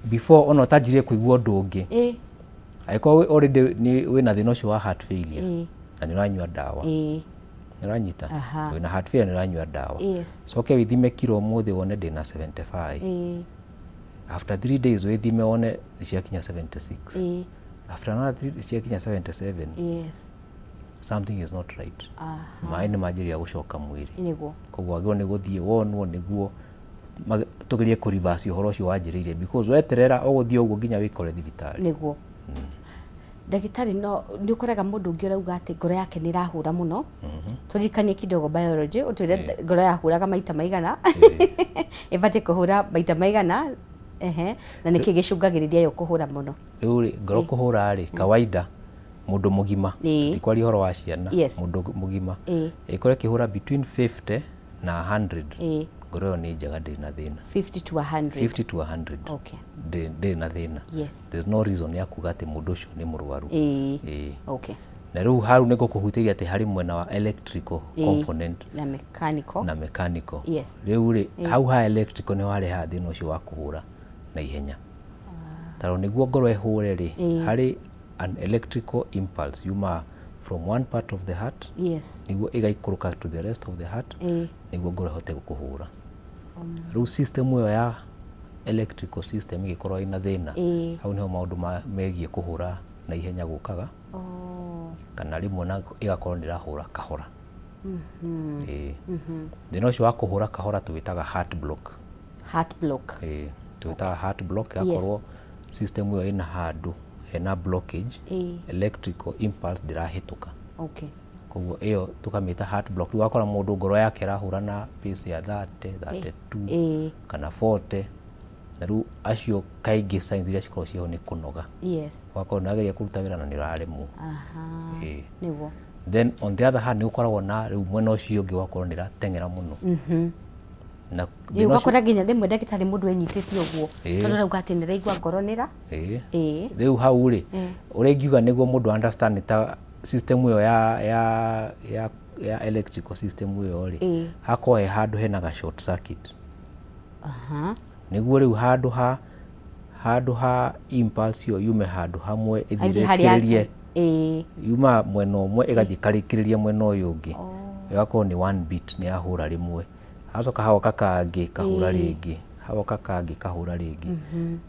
before ona ũtanjirie kũigua ũndũ ũngĩ, Ĩĩ. angĩkorwo already nĩ wĩna thĩna ũcio wa heart failure Ĩĩ. na nĩ ũranyua ndawa, Ĩĩ. nĩ ũranyita? Aha. Wĩna heart failure nĩ ũranyua ndawa. Yes. Coke wĩthime kiro ũmũthĩ wone ndĩna 75. Ĩĩ. After 3 days wĩthime wone nĩ ciakinya 76. Ĩĩ. After another 3 days ciakinya 77. Yes. Something is not right. Aha. Maĩ nĩ manjĩrĩria gũcoka mwĩrĩ. Nĩguo. Koguo wagĩrĩirwo nĩ gũthiĩ wonwo nĩguo tũgerie kũ reverse ũhoro ũcio wanjĩrĩirie because weterera ũgũthiĩ ũguo nginya wĩkore thibitarĩ. Nĩguo. Ndagĩtarĩ no nĩ ũkoraga mũndũ ũngĩ ũrauga atĩ ngoro yake nĩ ĩrahũra mũno. Tũririkanie kidogo biology, ũtwĩre ngoro yahũraga maita maigana. Ĩbatiĩ kũhũra maita maigana. Ehe. Na nĩkĩ gĩcũngagĩrĩria yo kũhũra mũno? Rĩu rĩ, ngoro kũhũra rĩ, kawaida mũndũ mũgima, Ĩĩ. ti kwaria ũhoro wa ciana, Yes. mũndũ mũgima Ĩĩ. ĩkorwo ĩkĩhũra between 50 na 100, Ĩĩ. ngoro ĩyo nĩ njega ndĩrĩ na thĩna. 50 to 100. 50 to 100. Okay. Ndĩrĩ na thĩna. Yes. There's no reason ya kuga atĩ mũndũ ũcio nĩ mũrwaru. Ĩĩ. Ĩĩ. Okay. Na rĩu hau nĩ ngũkũhutĩria atĩ harĩ mwena wa electrical Ĩĩ. component Na mechanical. na mechanical. Yes. Rĩu rĩ, Ĩĩ. hau ha electrical nĩho harehaga thĩna ũcio wa kũhũra na ihenya. Tondũ nĩguo ngoro ĩhũre rĩ, Ĩĩ. harĩ an electrical impulse yumaga from one part of the heart Yes. nĩguo ĩgaikũrũka to the rest of the heart Ĩĩ. nĩguo ngoro ĩhote kũhũra. Rĩu system ĩyo ya electrical system ĩngĩkorwo ĩna thĩna, Ĩĩ. hau nĩho maũndũ megiĩ kũhũra na ihenya gũkaga, Oh. kana rĩmwe na ĩgakorwo nĩ ĩrahũra kahora. Ĩĩ. Thĩna ũcio wa kũhũra kahora tũwĩtaga heart block. Heart block. Ĩĩ, tũwĩtaga heart block Yes. ĩgakorwo system ĩyo ĩna handũ hena blockage, Ĩĩ. electrical impulse ndĩrahĩtũka. Okay. Koguo ĩyo tũkamĩta heart block. Rĩu wakora mũndũ ngoro yake ĩrahũra na pace ya 30, 32 Ĩĩ. kana 40. Na rĩu acio kaingĩ signs iria cikoragwo ciĩho nĩ kũnoga. Yes. Ũgakorwo nĩ ũrageria kũruta wĩra na nĩ ũraremwo. Aha. Ĩĩ. Nĩguo. Then on the other hand nĩ gũkoragwo na rĩu mwena ũcio ũngĩ ũgakorwo nĩ ĩrateng'era mũno. Na Ĩĩ, thĩna ũcio- ũgakora nginya rĩmwe ndagĩtarĩ mũndũ enyitĩte ũguo Ĩĩ. tondũ arauga atĩ nĩaraigua ngoro nĩra Ĩĩ. Ĩĩ. Rĩu hau rĩ, Ĩĩ. ũrĩa ingiuga nĩguo mũndũ understand nĩ ta system ĩyo ya electrical system ĩyo rĩ, Ĩĩ. hakorwo he handũ hena ga short circuit. Aha. Nĩguo rĩu handũ ha impulse ĩyo yume handũ hamwe ĩthiĩ Ĩthiĩ harĩa ĩrĩkĩrĩrie, Ĩĩ. yuma mwena ũmwe ĩgathiĩ ĩkarĩkĩrĩria mwena ũyũ ũngĩ, ĩgakorwo nĩ one beat nĩ yahũra rĩmwe, hacoka hagoka kangĩ kahũra Ĩĩ. rĩngĩ, hagoka kangĩ kahũra rĩngĩ.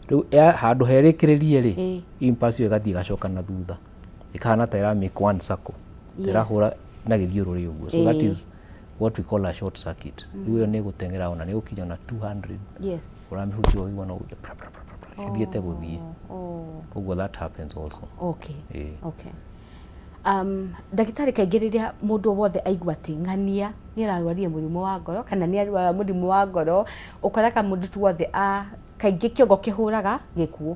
Rĩu handũ herĩkĩrĩrie rĩ, Ĩĩ. impulse ĩyo ĩgathiĩ ĩgacoka na thutha, ĩkahana ta ĩra make one circle, Yes. ĩrahũra na gĩthiũrũrĩ ũguo. So that Ĩĩ. is what we call a short circuit. Rĩu ĩyo nĩ ĩgũteng'era ona nĩ ĩgũkinya ona 200. Yes. Ũramĩhutia ũkaigua no pra, pra, pra, pra, pra, Ĩthiĩte gũthiĩ. Oh. Koguo that happens also. Okay. Ĩĩ. Okay. Ndagĩtarĩ, kaingĩ rĩrĩa mũndũ wothe aigua atĩ ng'ania nĩ ararwarire mũrimũ wa ngoro kana nĩ arwara mũrimũ wa ngoro, ũkoraga mũndũ tu wothe a kaingĩ kĩongo kĩhũraga gĩkuũ.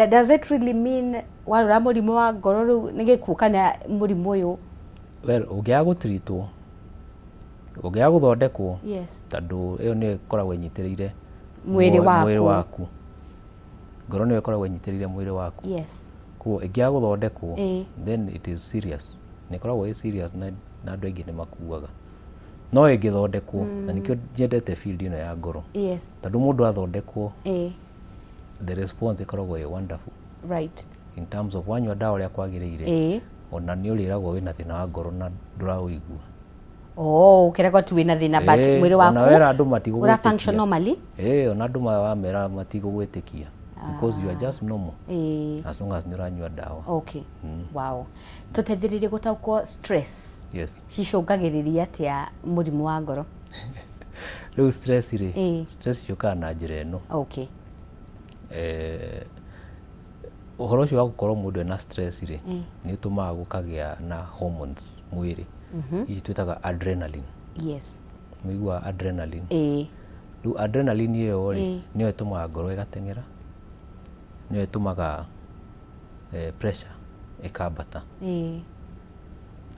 Does it really mean warwara mũrimũ wa ngoro rĩu nĩ gĩkuũ kana mũrimũ ũyũ? Well, ũngĩaga gũtritwo, ũngĩaga gũthondekwo, tondũ ĩyo nĩyo ĩkoragwo ĩnyitĩrĩire mwĩrĩ waku. Mwĩrĩ waku. Ngoro nĩyo ĩkoragwo ĩnyitĩrĩire mwĩrĩ waku. Koguo ĩngĩaga gũthondekwo, then it is serious. Nĩ ĩkoragwo ĩ serious na andũ aingĩ nĩ makuaga. No ĩngĩthondekwo, na nĩkĩo nyendete field ĩno ya ngoro. Tondũ mũndũ athondekwo, the response ĩkoragwo ĩ wonderful. In terms of wanyua ndawa ũrĩa kwagĩrĩire, ona nĩ ũrĩragwo wĩna thĩna wa ngoro na ndũraũigua. Oh, ũkeragwo tu wĩna thĩna, but mwĩrĩ ona waku wera andũ matigũgwĩtĩkia. Ũra function normally. Ona andũ wamera matigũgwĩtĩkia because you are just normal as long as nĩ ũranyua ndawa. Okay. Wow. Tũteithĩrĩrie gũtaũkwo stress cicũngagĩrĩria atĩa mũrimũ wa ngoro? Rĩu stress rĩ, stress ciũkaga na njĩra ĩno. Ũhoro ũcio wa gũkorwo mũndũ ena stress rĩ, nĩ ũtũmaga gũkagĩa na hormones mwĩrĩ, ici twĩtaga adrenaline. Mũiguaga adrenaline? Ĩĩ. Rĩu adrenaline ĩyo rĩ, nĩyo ĩtũmaga ngoro ĩgateng'era, nĩyo ĩtũmaga pressure ĩkambata.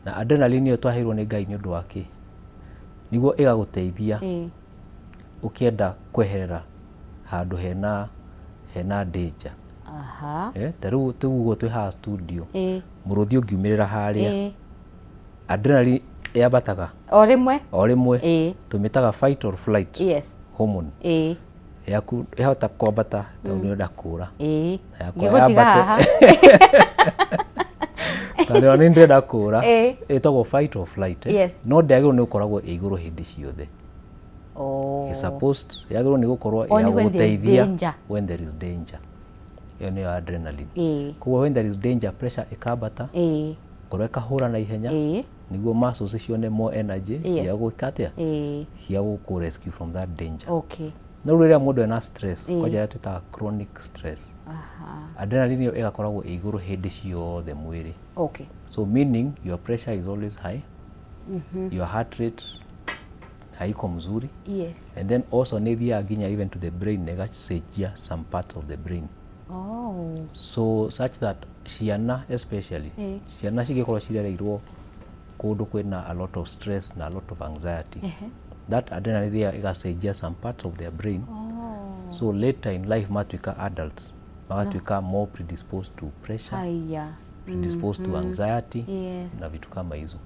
Na adrenaline ĩyo twaheirwo nĩ Ngai nĩ ũndũ wa kĩ? Nĩguo ĩgagũteithia ũkĩenda kweherera handũ hena danger. Ta rĩu ũguo twĩ haha studio, mũrũthi ũngiumĩrĩra harĩa, adrenaline yambataga o rĩmwe. O rĩmwe. Tũmĩtaga fight or flight hormone. Yaku ĩhota kwambata tondũ nĩ ũrenda kũra. Na yakwa Ngĩgũtiga yambate- haha. Tondũ nĩ ndĩrenda kũra. Ĩtagwo fight or flight, eh? No ndĩagĩrĩirwo nĩ gũkoragwo ĩ igũrũ hĩndĩ ciothe. It's supposed, yagĩrĩirwo nĩ gũkorwo Only ya when there is gũgũteithia danger. When there is danger. Ĩyo nĩyo adrenaline. Koguo when there is danger, pressure ĩkambata, ngoro ĩkahũra na ihenya, nĩguo muscles cione more energy cia gwĩka atĩa? Cia gũkũ rescue from that danger. No rĩu rĩrĩa mũndũ ena stress, kwanja ĩrĩa twĩtaga chronic stress, adrenaline ĩyo ĩgakoragwo ĩ igũrũ hĩndĩ ciothe mwĩrĩ. So meaning your pressure is always high, your heart rate haiko mzuri, and then also nĩ ĩthiaga nginya even to the brain na ĩgacenjia some parts of the brain. So such that ciana especially, ciana cingĩkorwo cirereirwo kũndũ kwĩna a lot of stress na a lot of anxiety, that adrenaline ĩthiaga ĩgacenjia some parts of their brain. So later in life matuĩka adults, magatuĩka more predisposed to pressure, Haya. predisposed to anxiety na vitu kama hizo.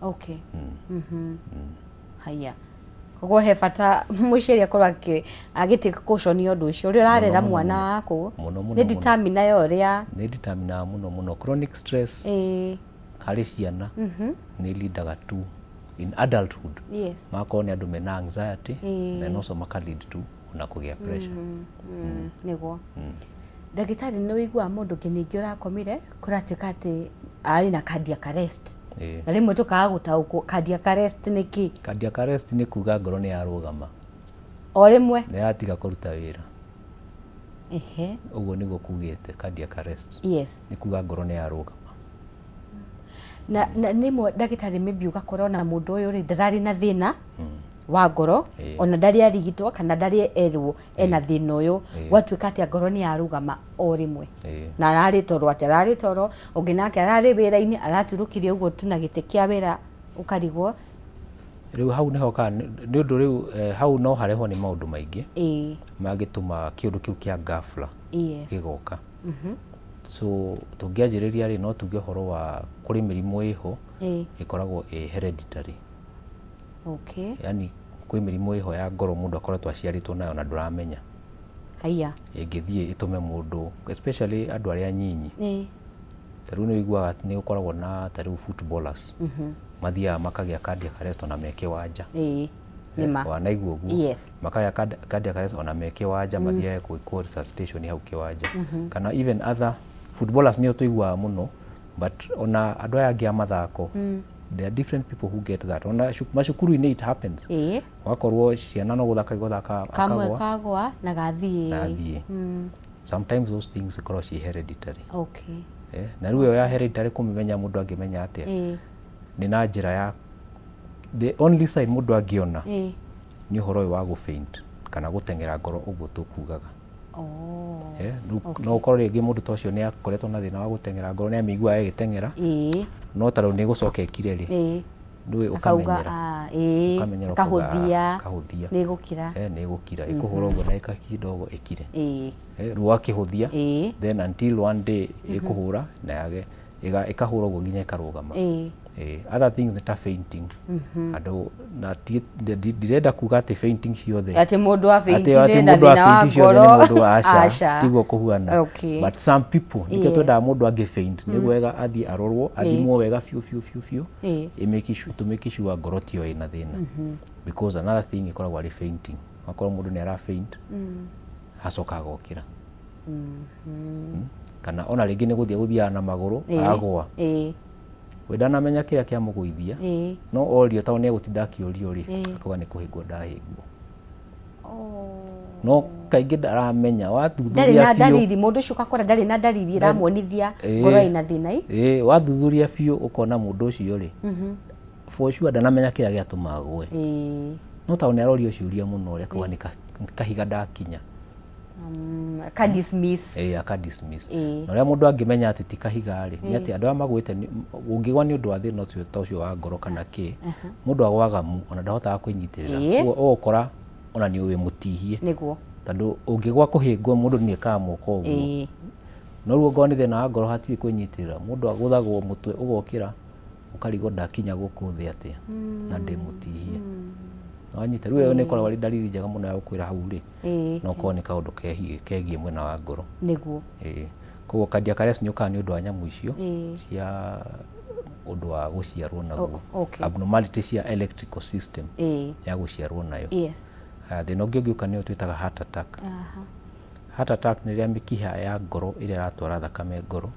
Haya, koguo he bata mũciari akorwo agĩtĩka kũconia ũndũ ũcio ũrĩa ũrarera Mũno, mũno, mwana mũno. waku. Mũno, mũno, Nĩ mũno. determine ya ũrĩa Nĩ determinaga mũno mũno. Chronic stress harĩ ciana nĩ leadaga to in adulthood magakorwo nĩ andũ mena anxiety, then also maka lead to ona kũgĩa pressure. Nĩguo ndagĩtarĩ, nĩ ũiguaga mũndũ ũngĩ ningĩ ũrakomire kũratuĩka atĩ arĩ na cardiac arrest, na rĩmwe tũkaga gũtaũkwo cardiac arrest nĩ kĩ. Cardiac arrest nĩ kuga ngoro nĩ yarũgama. O rĩmwe. Nĩ yatiga kũruta wĩra. Ũguo nĩguo kugĩte cardiac arrest. Nĩ kuga ngoro nĩ yarũgama. Na rĩmwe ndagĩtarĩ, maybe ũgakora ona mũndũ ũyũ rĩ, ndararĩ na thĩna wa ngoro, ona ndarĩ arigitwo kana ndarĩ erwo ena thĩna ũyũ, gwatuĩka atĩ ngoro nĩ yarũgama o rĩmwe, na ararĩ toro, atĩ ararĩ toro, ũngĩ nake ararĩ wĩra-inĩ, araturũkire ũguo tu na gĩtĩ kĩa wĩra, ũkarigwo. Rĩu hau nĩho ka nĩ ũndũ rĩu hau no harehwo nĩ maũndũ maingĩ mangĩtũma kĩũndũ kĩu kĩa ghafla gĩgoka. So tũngĩanjĩrĩria rĩ, no tuge ũhoro wa kũrĩ mĩrimũ ĩho ĩkoragwo ĩ hereditary. Yani kwĩ mĩrimũ ĩho ya ngoro mũndũ akoretwo aciarĩtwo nayo na ndũramenya. Haya. Ĩngĩthiĩ ĩtũme mũndũ, especially andũ arĩa anyinyi, ta rĩu nĩ ũiguaga nĩ ũkoragwo na ta rĩu footballers mathiaga makagĩa cardiac arrest ona me kĩwanja. Nĩma. Wanaigua ũguo? Yes. Makagĩa cardiac arrest ona me kĩwanja, mathiage gwĩkwo resuscitation hau kĩwanja. Kana even other footballers nĩo tũiguaga mũno, but ona andũ aya angĩ a mathako. There are different people who get that. Ona macukuru-inĩ it happens. Wakorwo ciana no gũthaka igũthaka, kamwe akagwa, kagwa na gathiĩ. Gathiĩ. Sometimes those things ikoragwo ci hereditary. Eh, na rĩu ĩyo ya hereditary kũmĩmenya mũndũ angĩmenya atĩa? Nĩ na njĩra ya the only sign mũndũ angĩona nĩ ũhoro ũyũ wa gũfaint kana gũteng'era ngoro ũguo tũkugaga. Eh, rĩu no ũkorwo rĩngĩ mũndũ ta ũcio nĩ akoretwo na thĩna wa gũteng'era ngoro, nĩ amĩiguaga ĩgĩteng'era, no ta rĩu nĩ gũcoka ĩkire rĩ, ndũĩ, akauga ũkamenyera. Ah, ĩĩ, Ũkamenyera ũkauga, akahũthia. "Ah, kahũthia." Nĩ ĩgũkira. Eh, nĩ ĩgũkira, ĩkũhũra ũguo ndagĩka kidogo ĩkire. Eh, rĩu wakĩhũthia, then until one day ĩkũhũra na yage ĩkahũra ũguo nginya ĩkarũgama. Eh, other things nĩ ta fainting. Andũ na ndirenda kuga atĩ fainting ciothe atĩ mũndũ wa faint atĩ nĩ na mũndũ wa thĩna wa faint ciothe ngoro. nĩ mũndũ wa aca. Aca. Tiguo kũhuana. But some people nĩkĩo twendaga mũndũ angĩ faint nĩ wega athiĩ arorwo, athimwo wega biũ biũ biũ biũ, ĩmake sure, to make sure ngoro tiyo ĩna thĩna. Because another thing ĩkoragwo arĩ fainting, akorwo mũndũ nĩ ara faint, acoka agokĩra. Kana ona rĩngĩ nĩ gũthiĩ gũthiaga na magũrũ, agwa, we ndanamenya kĩrĩa kĩamũgũithia, no orio tondũ nĩ egũtinda akĩũrio rĩ, akauga nĩ kũhĩngwo ndahĩngwo. No kaingĩ ndaramenya ndarĩ wathuthuria na biũ. Ndariri mũndũ ũcio ũgakora ndarĩ na ndariri ĩramuonithia ngoro ĩna thĩna i. Ĩĩ, wathuthuria biũ ũkona mũndũ ũcio rĩ, for sure ndanamenya kĩrĩa gĩatũma agwe, no tondũ nĩ arorio ciũria mũno rĩ, akauga nĩ kahiga ndakinya. Aka dismiss. Ĩĩ, aka dismiss. Na ũrĩa mũndũ angĩmenya atĩ ti kahiga rĩ, nĩ atĩ andũ aya magwĩte ũngĩgwa nĩ ũndũ wa thĩna ũcio ta ũcio wa ngoro kana kĩ, mũndũ agwaga mu ona ndahotaga kwĩnyitĩrĩra. Ũguo ũgũkora ona nĩ wĩ mũtihie, tondũ ũngĩgwa kũhĩngwo mũndũ nĩ ekaga moko ũguo. No rĩu okorwo nĩ thĩna wa ngoro hatirĩ kwĩnyitĩrĩra, mũndũ agũthagwo mũtwe ũgokĩra ũkarigwo ndakinya gũkũ thĩ atĩa na ndĩ mũtihie. Wanyita? Rĩu ĩyo nĩ ĩkoragwo arĩ ndariri njega mũno ya gũkwĩra hau rĩ, no korwo nĩ kaũndũ kegiĩ mwena wa ngoro. Ĩĩ, koguo cardiac arrest nĩ ũkaga nĩ ũndũ wa nyamũ icio cia ũndũ wa gũciarwo naguo, abnormality cia electrical system ya gũciarwo nayo. Haya, thĩna ũngĩ ũngĩũka nĩyo twĩtaga heart attack. Heart attack nĩ rĩrĩa mĩkiha ya ngoro ĩrĩa ĩratwara thakame ngoro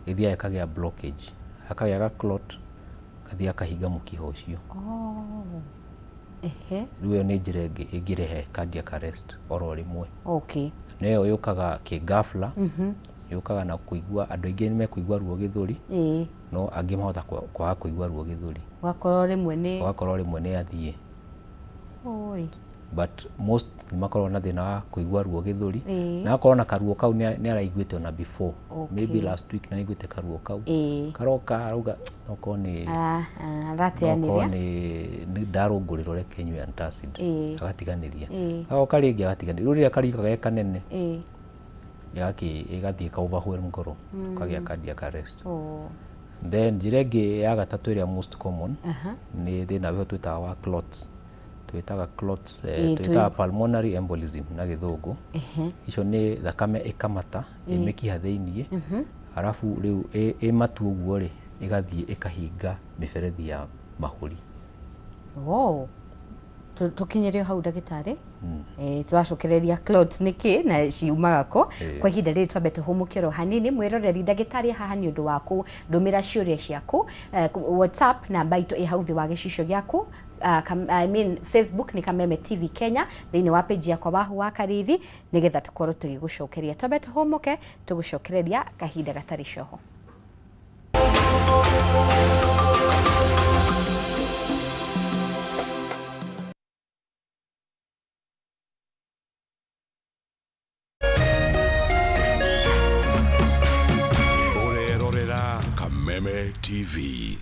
ĩthiaga ĩkagĩa blockage, hakagĩa ga clot gathiaga kahinga mũkiha ũcio. Oh. Ehe. Rĩu ĩyo nĩ njĩra ĩngĩ ĩngĩrehe cardiac arrest oro rĩmwe. Na ĩyo yũkaga kĩgafla, yũkaga na kũigua andũ aingĩ nĩ mekũigua ruo gĩthũri, no angĩ mahota kwaga kũigua ruo gĩthũri. Ũgakorwo rĩmwe nĩ ũgakorwo rĩmwe nĩ athiĩ. Oi. But most nĩ makoragwo na thĩna wa kũigua ruo gĩthũri, na akorwo na karuo kau nĩ araiguĩte ona before, maybe last week nĩ araiguĩte karuo kau karoka arauga okorwo nĩ Ah, ah, okorwo arateanĩria. nĩ ndarũngũrĩrwo reke nyue antacid, agatiganĩria, agoka rĩngĩ agatiganĩria. Rĩu rĩrĩa karika ge kanene, ĩgathiĩ ĩka overwhelm ngoro, ũkagĩa cardiac arrest. Then njĩra ĩngĩ ya gatatũ ĩrĩa most common nĩ thĩna wĩho twĩtaga wa clots, twĩtaga clots, twĩtaga pulmonary embolism na gĩthũngũ. Icio nĩ thakame ĩkamata ĩ mĩkiha thĩiniĩ, arabu rĩu ĩ matu ũguo rĩ, ĩgathiĩ ĩkahinga mĩberethi ya mahũri. Oh. Tũkinyĩre o hau ndagĩtarĩ. Twacokereria clots nĩ kĩ na ciumaga kũ. Kwa ihinda rĩrĩ twambe tũhũmũke oro hanini. Mwĩroreri, ndagĩtarĩ haha nĩ ũndũ waku, ndũmĩra ciũria ciaku. WhatsApp namba itũ ĩ hau thĩ wa gĩcicio gĩaku. I mean Facebook nĩ Kameme TV Kenya, thĩinĩ wa page yakwa Wahu wa Karithi, nĩgetha tũkorwo tũgĩgũcokeria. Twambe tũhũmũke, tũgũcokereria kahinda gatarĩ coho. Ũrerorera Kameme TV.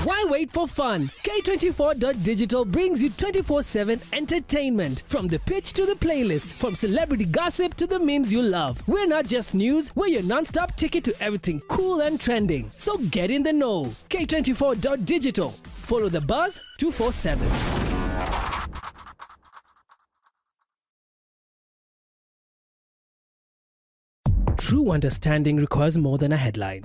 Why wait for fun? K24.digital brings you 24/7 entertainment. From the pitch to the playlist, from celebrity gossip to the memes you love. We're not just news, we're your non stop ticket to everything cool and trending. So get in the know. K24.digital. Follow the buzz 247. True understanding requires more than a headline.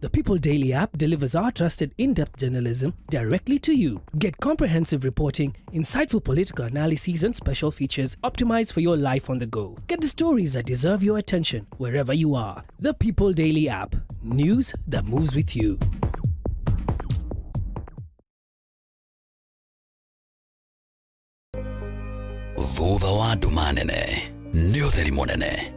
The People Daily app delivers our trusted in depth journalism directly to you. Get comprehensive reporting, insightful political analyses, and special features optimized for your life on the go. Get the stories that deserve your attention wherever you are. The People Daily app. News that moves with you. Thutha wa nduma nene nĩ ũtheri mũnene,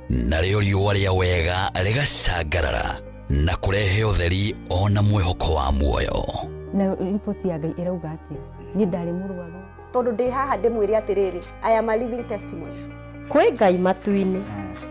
narĩo riũa rĩa wega rĩgacangarara na kũrehe ũtheri ona mwĩhoko wa muoyo. Nayo riboti ya Ngai ĩrauga atĩa? Niĩ ndarĩ mũrwaru. Tondũ ndĩ haha ndĩmwĩre atĩrĩrĩ, I am a living testimony. Kwĩ Ngai matu-inĩ,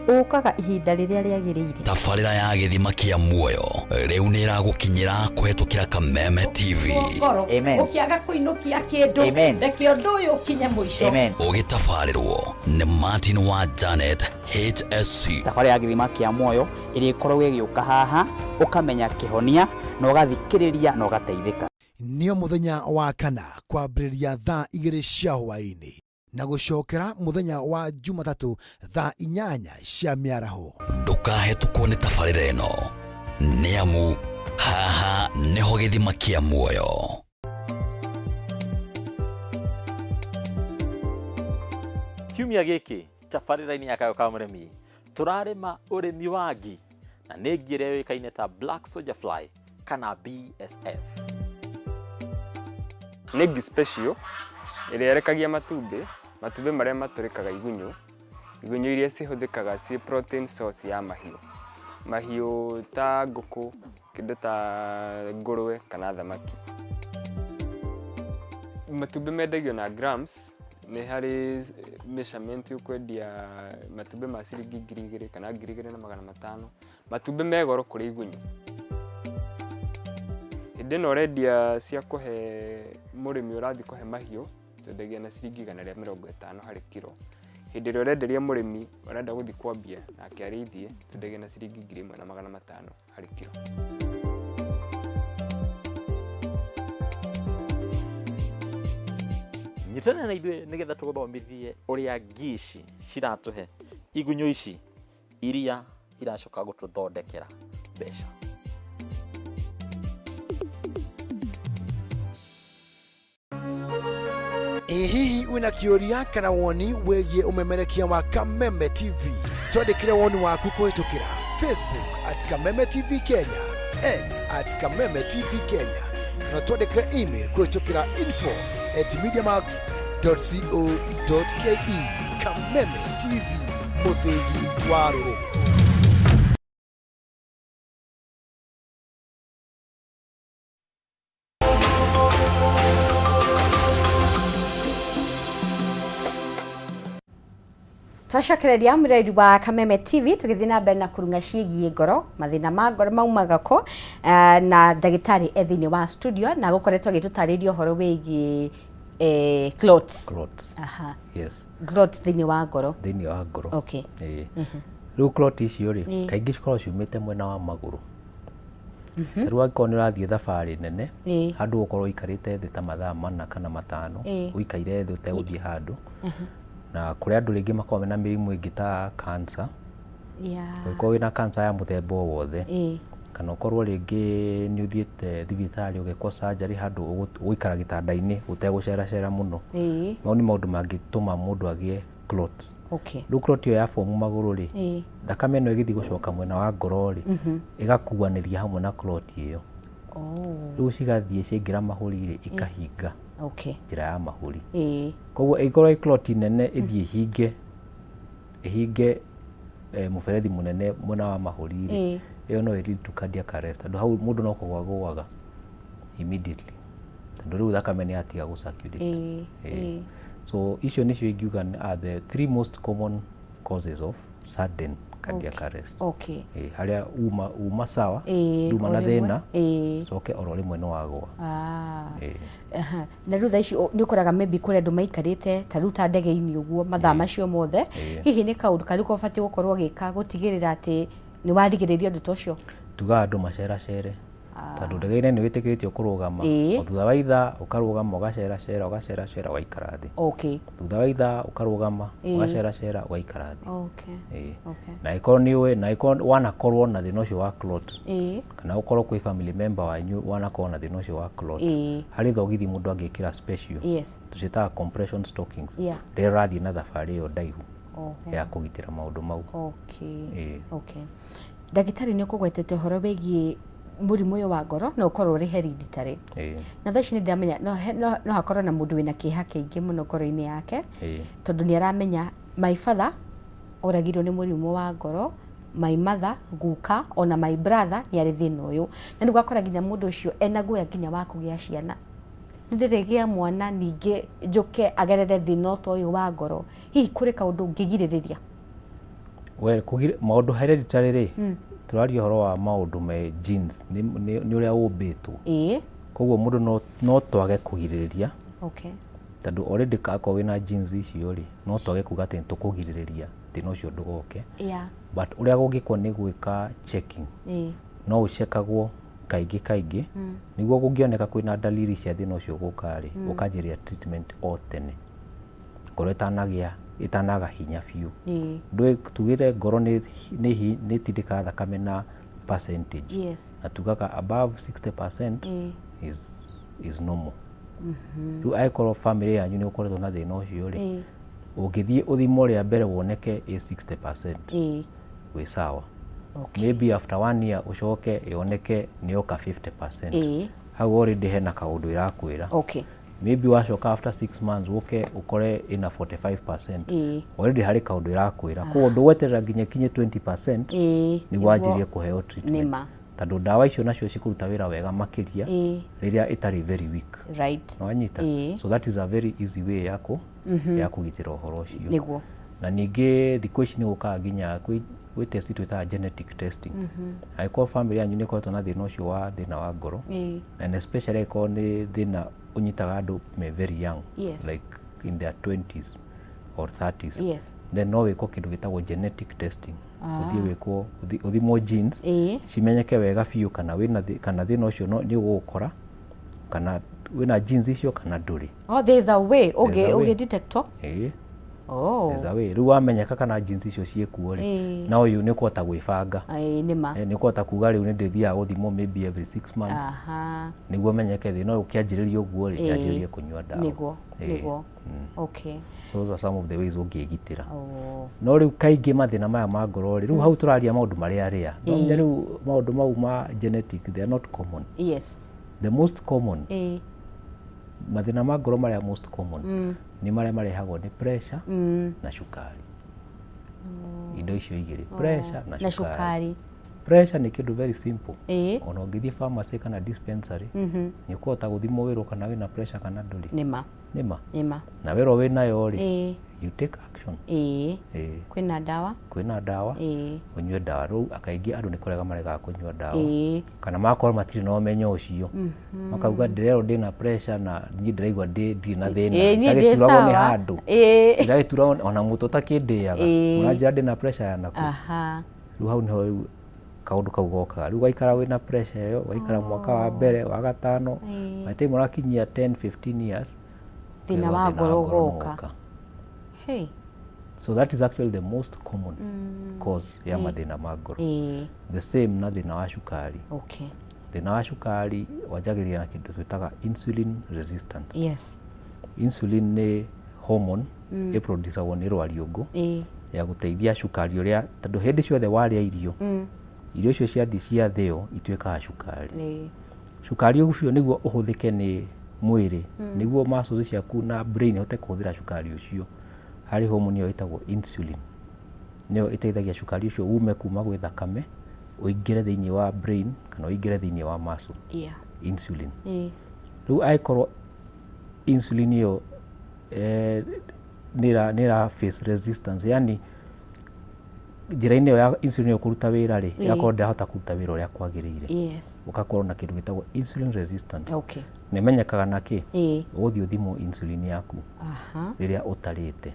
ũkaga ihinda rĩrĩa rĩagĩrĩire. Tabarĩra ya gĩthima kĩa muoyo rĩu nĩ ĩragũkinyĩra kũhetũkĩra Kameme TV. Ngoro Amen. ũkĩaga kũinũkia kĩndũ Amen. reke ũndũ ũyũ ũkinye mũico. Ũgĩtabarĩrwo nĩ Martin wa Janet HSC. Thabarĩ ya gĩthima kĩa muoyo ĩrĩa ĩkoragwo ĩgĩũka haha ũkamenya kĩhonia na ũgathikĩrĩria na ũgateithĩka. Nĩ o mũthenya wa kana kwambĩrĩria thaa igĩrĩ cia hwaĩ-inĩ na gũcokera mũthenya wa Jumatatũ thaa inyanya cia mĩaraho. Ndũkahetũkwo nĩ tabarĩra ĩno nĩ amu haha nĩho gĩthima kĩa muoyo. Kiumia gĩkĩ tabarĩra-inĩ ya Kayũ ka Mũrĩmi tũrarĩma ũrĩmi wa ngi na nĩ ngi ĩrĩa yũĩkaine ta Black Soldier Fly kana BSF. Nĩ ngi special ĩrĩa ĩrekagia matumbĩ, matumbĩ marĩa matũrĩkaga igunyũ, igunyũ iria cihũthĩkaga ciĩ protein source ya mahiũ. Mahiũ ta ngũkũ, kĩndũ ta ngũrwe kana thamaki. Matumbĩ mendagio na grams, nĩ harĩ measurement ũkwendia matumbĩ ma ciringi 2000 kana 2500. Matumbĩ me goro kũrĩ igunyũ. Hĩndĩ ĩno ũrendia cia kũhe mũrĩmi ũrathiĩ kũhe mahiũ, twendagia na ciringi 150 harĩ kiro. Hĩndĩ ĩrĩa ũrenderia mũrĩmi ũrenda gũthiĩ kwambia nake arĩithie, twendagia na ciringi 1500 harĩ kiro. Nyitanĩra na ithuĩ nĩgetha tũgũthomithie ũrĩa ngi ici ciratũhe igunyũ ici iria iracoka gũtũthondekera mbeca. Ĩ hihi wĩna kĩũria kana woni wĩgiĩ ũmemerekia wa Kameme TV? Twandĩkĩre woni waku kũhĩtũkĩra Facebook at Kameme TV Kenya, X at Kameme TV Kenya, kana twandĩkĩre email kũhĩtũkĩra info at mediamax.co.ke. Kameme TV, mũthĩgi wa rũrĩrĩ. Twacokereria mũreri wa Kameme TV tũgĩthiĩ na mbere na kũrung'a ciĩgiĩ ngoro, mathĩna ma ngoro maumaga kũ, na ndagĩtarĩ e thĩinĩ wa studio na gũkoretwo agĩtũtarĩria ũhoro wĩgiĩ clots. Clots. Aha. Yes. Clots thĩinĩ wa ngoro. Thĩinĩ wa ngoro. Okay. Ĩĩ. Rĩu clot icio rĩ, Ĩĩ. kaingĩ cikoragwo ciumĩte mwena wa magũrũ. Ta rĩu angĩkorwo nĩ ũrathiĩ thabarĩ nene, Ĩĩ. handũ ũgũkorwo ũikarĩte thĩ ta mathaa mana kana matano, Ĩĩ. ũikaire thĩ ũtegũthiĩ handũ. Na kũrĩ andũ rĩngĩ makoragwo mena mĩrimũ ĩngĩ ta cancer. Yeah. Ũngĩkorwo wĩna cancer ya mũthemba o wothe, Ĩĩ. kana ũkorwo rĩngĩ nĩ ũthiĩte thibitarĩ ũgekwo surgery handũ ũgũikara gĩtanda-inĩ ũtegũceracera mũno. Ĩĩ. Mau nĩ maũndũ mangĩtũma mũndũ agĩe clot. Okay. Rĩu clot ĩyo ya bomu magũrũ rĩ, Ĩĩ. thakame ĩno ĩgĩthiĩ gũcoka mwena wa ngoro rĩ, Mhm. ĩgakuanĩria hamwe na clot ĩyo. Oh. Rĩu cigathiĩ ciaingĩra mahũri rĩ, ikahinga Okay. njĩra ya mahũri. Ĩĩ. Koguo ĩngĩkorwo ĩ clot nene ĩthiĩ ĩhinge ĩhinge mũberethi mũnene mwena wa mahũri rĩ, Ĩĩ. ĩyo no ĩ lead to cardiac arrest tondũ hau mũndũ no kũgũa agũaga immediately tondũ rĩu thakame nĩ yatiga gũ circulate. Ĩĩ. Ĩĩ. Ĩĩ. So icio nĩcio ingiuga are the three most common causes of sudden cardiac Okay. arrest. Okay. Ĩĩ, harĩa uma uma sawa Ĩĩ, nduma o na rĩmwe. thĩna Ĩĩ. coke oro rĩmwe nĩ wagũa. Ah. Ĩĩ. Aha. Na rĩu thaa ici nĩ ũkoraga maybe kũrĩ andũ maikarĩte ta rĩu ta ndege-inĩ ũguo mathaa macio mothe. Ĩĩ. Hihi nĩ kaũndũ karĩkũ ũbatiĩ gũkorwo ũgĩka gũtigĩrĩra atĩ nĩ warigĩrĩria ũndũ ta ũcio? Tugaga andũ maceracere tondũ ndege-inĩ nĩ wĩtĩkĩrĩtio kũrũgama Ĩĩ. o thutha wa ithaa ũkarũgama ũgaceracera ũgaceracera ũgaikara thĩ. Okay. Thutha wa ithaa ũkarũgama Ĩĩ. ũgaceracera ũgaikara thĩ. Okay. Ĩĩ. Okay. Na angĩkorwo nĩ ũĩ na angĩkorwo wanakorwo na thĩna ũcio wa clot Ĩĩ. kana ũkorwo kwĩ family member wanyu wanakorwo na thĩna ũcio wa clot Ĩĩ. harĩ thogithi mũndũ angĩkĩra special Yes. tũciĩtaga compression stockings Yeah. rĩrĩa ũrathiĩ na thabarĩ ĩyo ndaihu Oho. ya kũgitĩra maũndũ mau. Okay. Ĩĩ. Okay. Ndagĩtarĩ nĩ ũkũgwetete ũhoro wĩgiĩ Mũrimũ ũyũ wa ngoro no ũkorwo ũrĩ hereditary. Na thaa ici nĩ ndĩramenya no hakorwo na mũndũ wĩna kĩeha kĩingĩ mũno ngoro-inĩ yake, tondũ nĩ aramenya my father oragirwo nĩ mũrimũ wa ngoro, my mother, guka, ona my brother nĩ arĩ thĩna ũyũ. Na rĩu ũgakora nginya mũndũ ũcio ena guoya nginya wa kũgĩa ciana. Nĩ ndĩrĩgĩa mwana ningĩ njũke agerere thĩna ta ũyũ wa ngoro? Hihi kũrĩ kaũndũ ũngĩgirĩrĩria? Well, maũndũ hereditary rĩ, tũraria ũhoro wa maũndũ me genes, nĩ ũrĩa ũmbĩtwo. Koguo mũndũ no twage kũgirĩrĩria, tondũ already akorwo wĩna genes icio rĩ, no twage kuga atĩ nĩ tũkũgirĩrĩria thĩna ũcio ndũgoke. But ũrĩa kũngĩkwo nĩ gwĩka checking. No ũcekagwo kaingĩ kaingĩ, nĩguo kũngĩoneka kwĩna dalili cia thĩna ũcio gũka rĩ, ũkanjĩrĩria treatment o tene, ngoro ĩtanagĩa ĩtanaga hinya biũ. Ndũĩ tugĩte ngoro nĩ ĩtindĩkaga thakame na percentage, na tugaga above 60% is normal. Rĩu angĩkorwo family yanyu nĩ ũkoretwo na thĩna ũcio rĩ, ũngĩthiĩ ũthimwo rĩa mbere woneke ĩ 60%, wĩ sawa. Maybe after one year ũcoke yoneke nĩ yoka 50%, hau already hena kaũndũ ĩrakwĩra. Maybe wacoka after 6 months ũke ũkore ĩna 45%, already harĩ kaũndũ ĩrakwĩra. Koguo ndũgweterera nginya ĩkinye 20% nĩguo wanjĩrĩrie kũheo treatment, tondũ ndawa icio nacio cikũruta wĩra wega makĩria rĩrĩa ĩtarĩ very weak. Nĩwanyita? So that is a very easy way ya kũgitĩra ũhoro ũcio. Na ningĩ thikũ ici nĩ gũkaga nginya gwĩ test twĩtaga genetic testing. Angĩkorwo family yanyu nĩ ĩkoretwo na thĩna ũcio wa thĩna wa ngoro, and especially angĩkorwo nĩ thĩna ũnyitaga andũ me very young, like in their 20s or 30s, then no wĩkwo kĩndũ gĩtagwo genetic testing. Ũthiĩ wĩkwo ũthimwo genes, cimenyeke wega biũ kana wĩna kana thĩna ũcio nĩ ũgũgũkora, kana wĩna genes icio kana ndũrĩ. Oh, there's a way There's a way. Ũngĩ detectwo. Ĩĩ. Oh. There's a way. Rĩu wamenyeka kana genes icio ciĩkuo rĩ, na ũyũ nĩ ũkũhota gwĩbanga. Ĩĩ, nĩma. Nĩ ũkũhota kuga rĩu nĩ ndĩthiaga gũthimwo maybe every 6 months, nĩguo menyeke thĩna ũyũ ũkĩanjĩrĩria ũguo rĩ, nyanjĩrĩrie kũnyua ndawa. Nĩguo. So those are some of the ways ũngĩgitĩra. No rĩu kaingĩ mathĩna maya ma ngoro rĩ, rĩu hau tũraria maũndũ marĩa rĩa no nginya rĩu maũndũ mau ma genetic, they are not common. The most common, mathĩna ma ngoro marĩa most common, nĩ marĩa marehagwo nĩ pressure na cukari. Indo icio igĩrĩ, pressure na na cukari. Cukari. Pressure nĩ kĩndũ very simple. Ona ũngĩthiĩ pharmacy kana dispensary, nĩ ũkũhota gũthimwo wĩrwo kana wĩna pressure kana ndũrĩ. Nĩma. Nĩma. Na werwo wĩnayo rĩ, you take action. Kwĩna ndawa. Kwĩna ndawa. Ũnyue ndawa. Rĩu akaingĩ andũ nĩ kũrega maregaga kũnyua ndawa, kana magakorwo matirĩ na ũmenyo ũcio, makauga ndĩrerwo ndĩna pressure na niĩ ndĩraigua ndirĩ na thĩna. Ĩĩ, niĩ ndĩ Ndagĩturagwo nĩ sawa. handũ, ndagĩturagwo ona mũtwe ũtakĩndĩaga, ũranjĩra ndĩna pressure ya nakũ? Rĩu hau nĩho rĩu kaũndũ kau gokaga. Rĩu waikara wĩna pressure ĩyo, waikara mwaka wa mbere, wa gatano, by the time ũrakinyia 10 15 years, thĩna ũkaigua wa thĩna ngoro wa ngoro nĩ ũgoka. woka. Hey. So that is actually the most common cause ya mathĩna ma ngoro. The same na thĩna wa cukari. Thĩna wa cukari wanjagĩrĩria na kĩndũ twĩtaga insulin resistance. Insulin nĩ hormone ĩproducagwo nĩ rwariũngũ ya gũteithia cukari ũrĩa, tondũ hĩndĩ ciothe warĩa irio, irio icio ciathiĩ ciathĩo ituĩkaga cukari. Cukari ũcio nĩguo ũhũthĩke nĩ mwĩrĩ, nĩguo muscles ciaku na brain ihote kũhũthĩra cukari ũcio, harĩ hormone ĩyo ĩtagwo insulin, nĩyo ĩteithagia cukari ũcio ume kuma gwĩ thakame ũingĩre thĩinĩ wa brain kana ũingĩre thĩinĩ wa muscle. Insulin, rĩu angĩkorwo insulin ĩyo nĩ ĩra face resistance, yani njĩra-inĩ ĩyo ya insulin ĩyo kũruta wĩra rĩ, ĩgakorwo ndĩrahota kũruta wĩra ũrĩa kwagĩrĩire, ũgakorwo na kĩndũ gĩtagwo insulin resistance. Na ĩmenyekaga na kĩ? Ũgũthiĩ ũthimwo insulin yaku rĩrĩa ũtarĩte,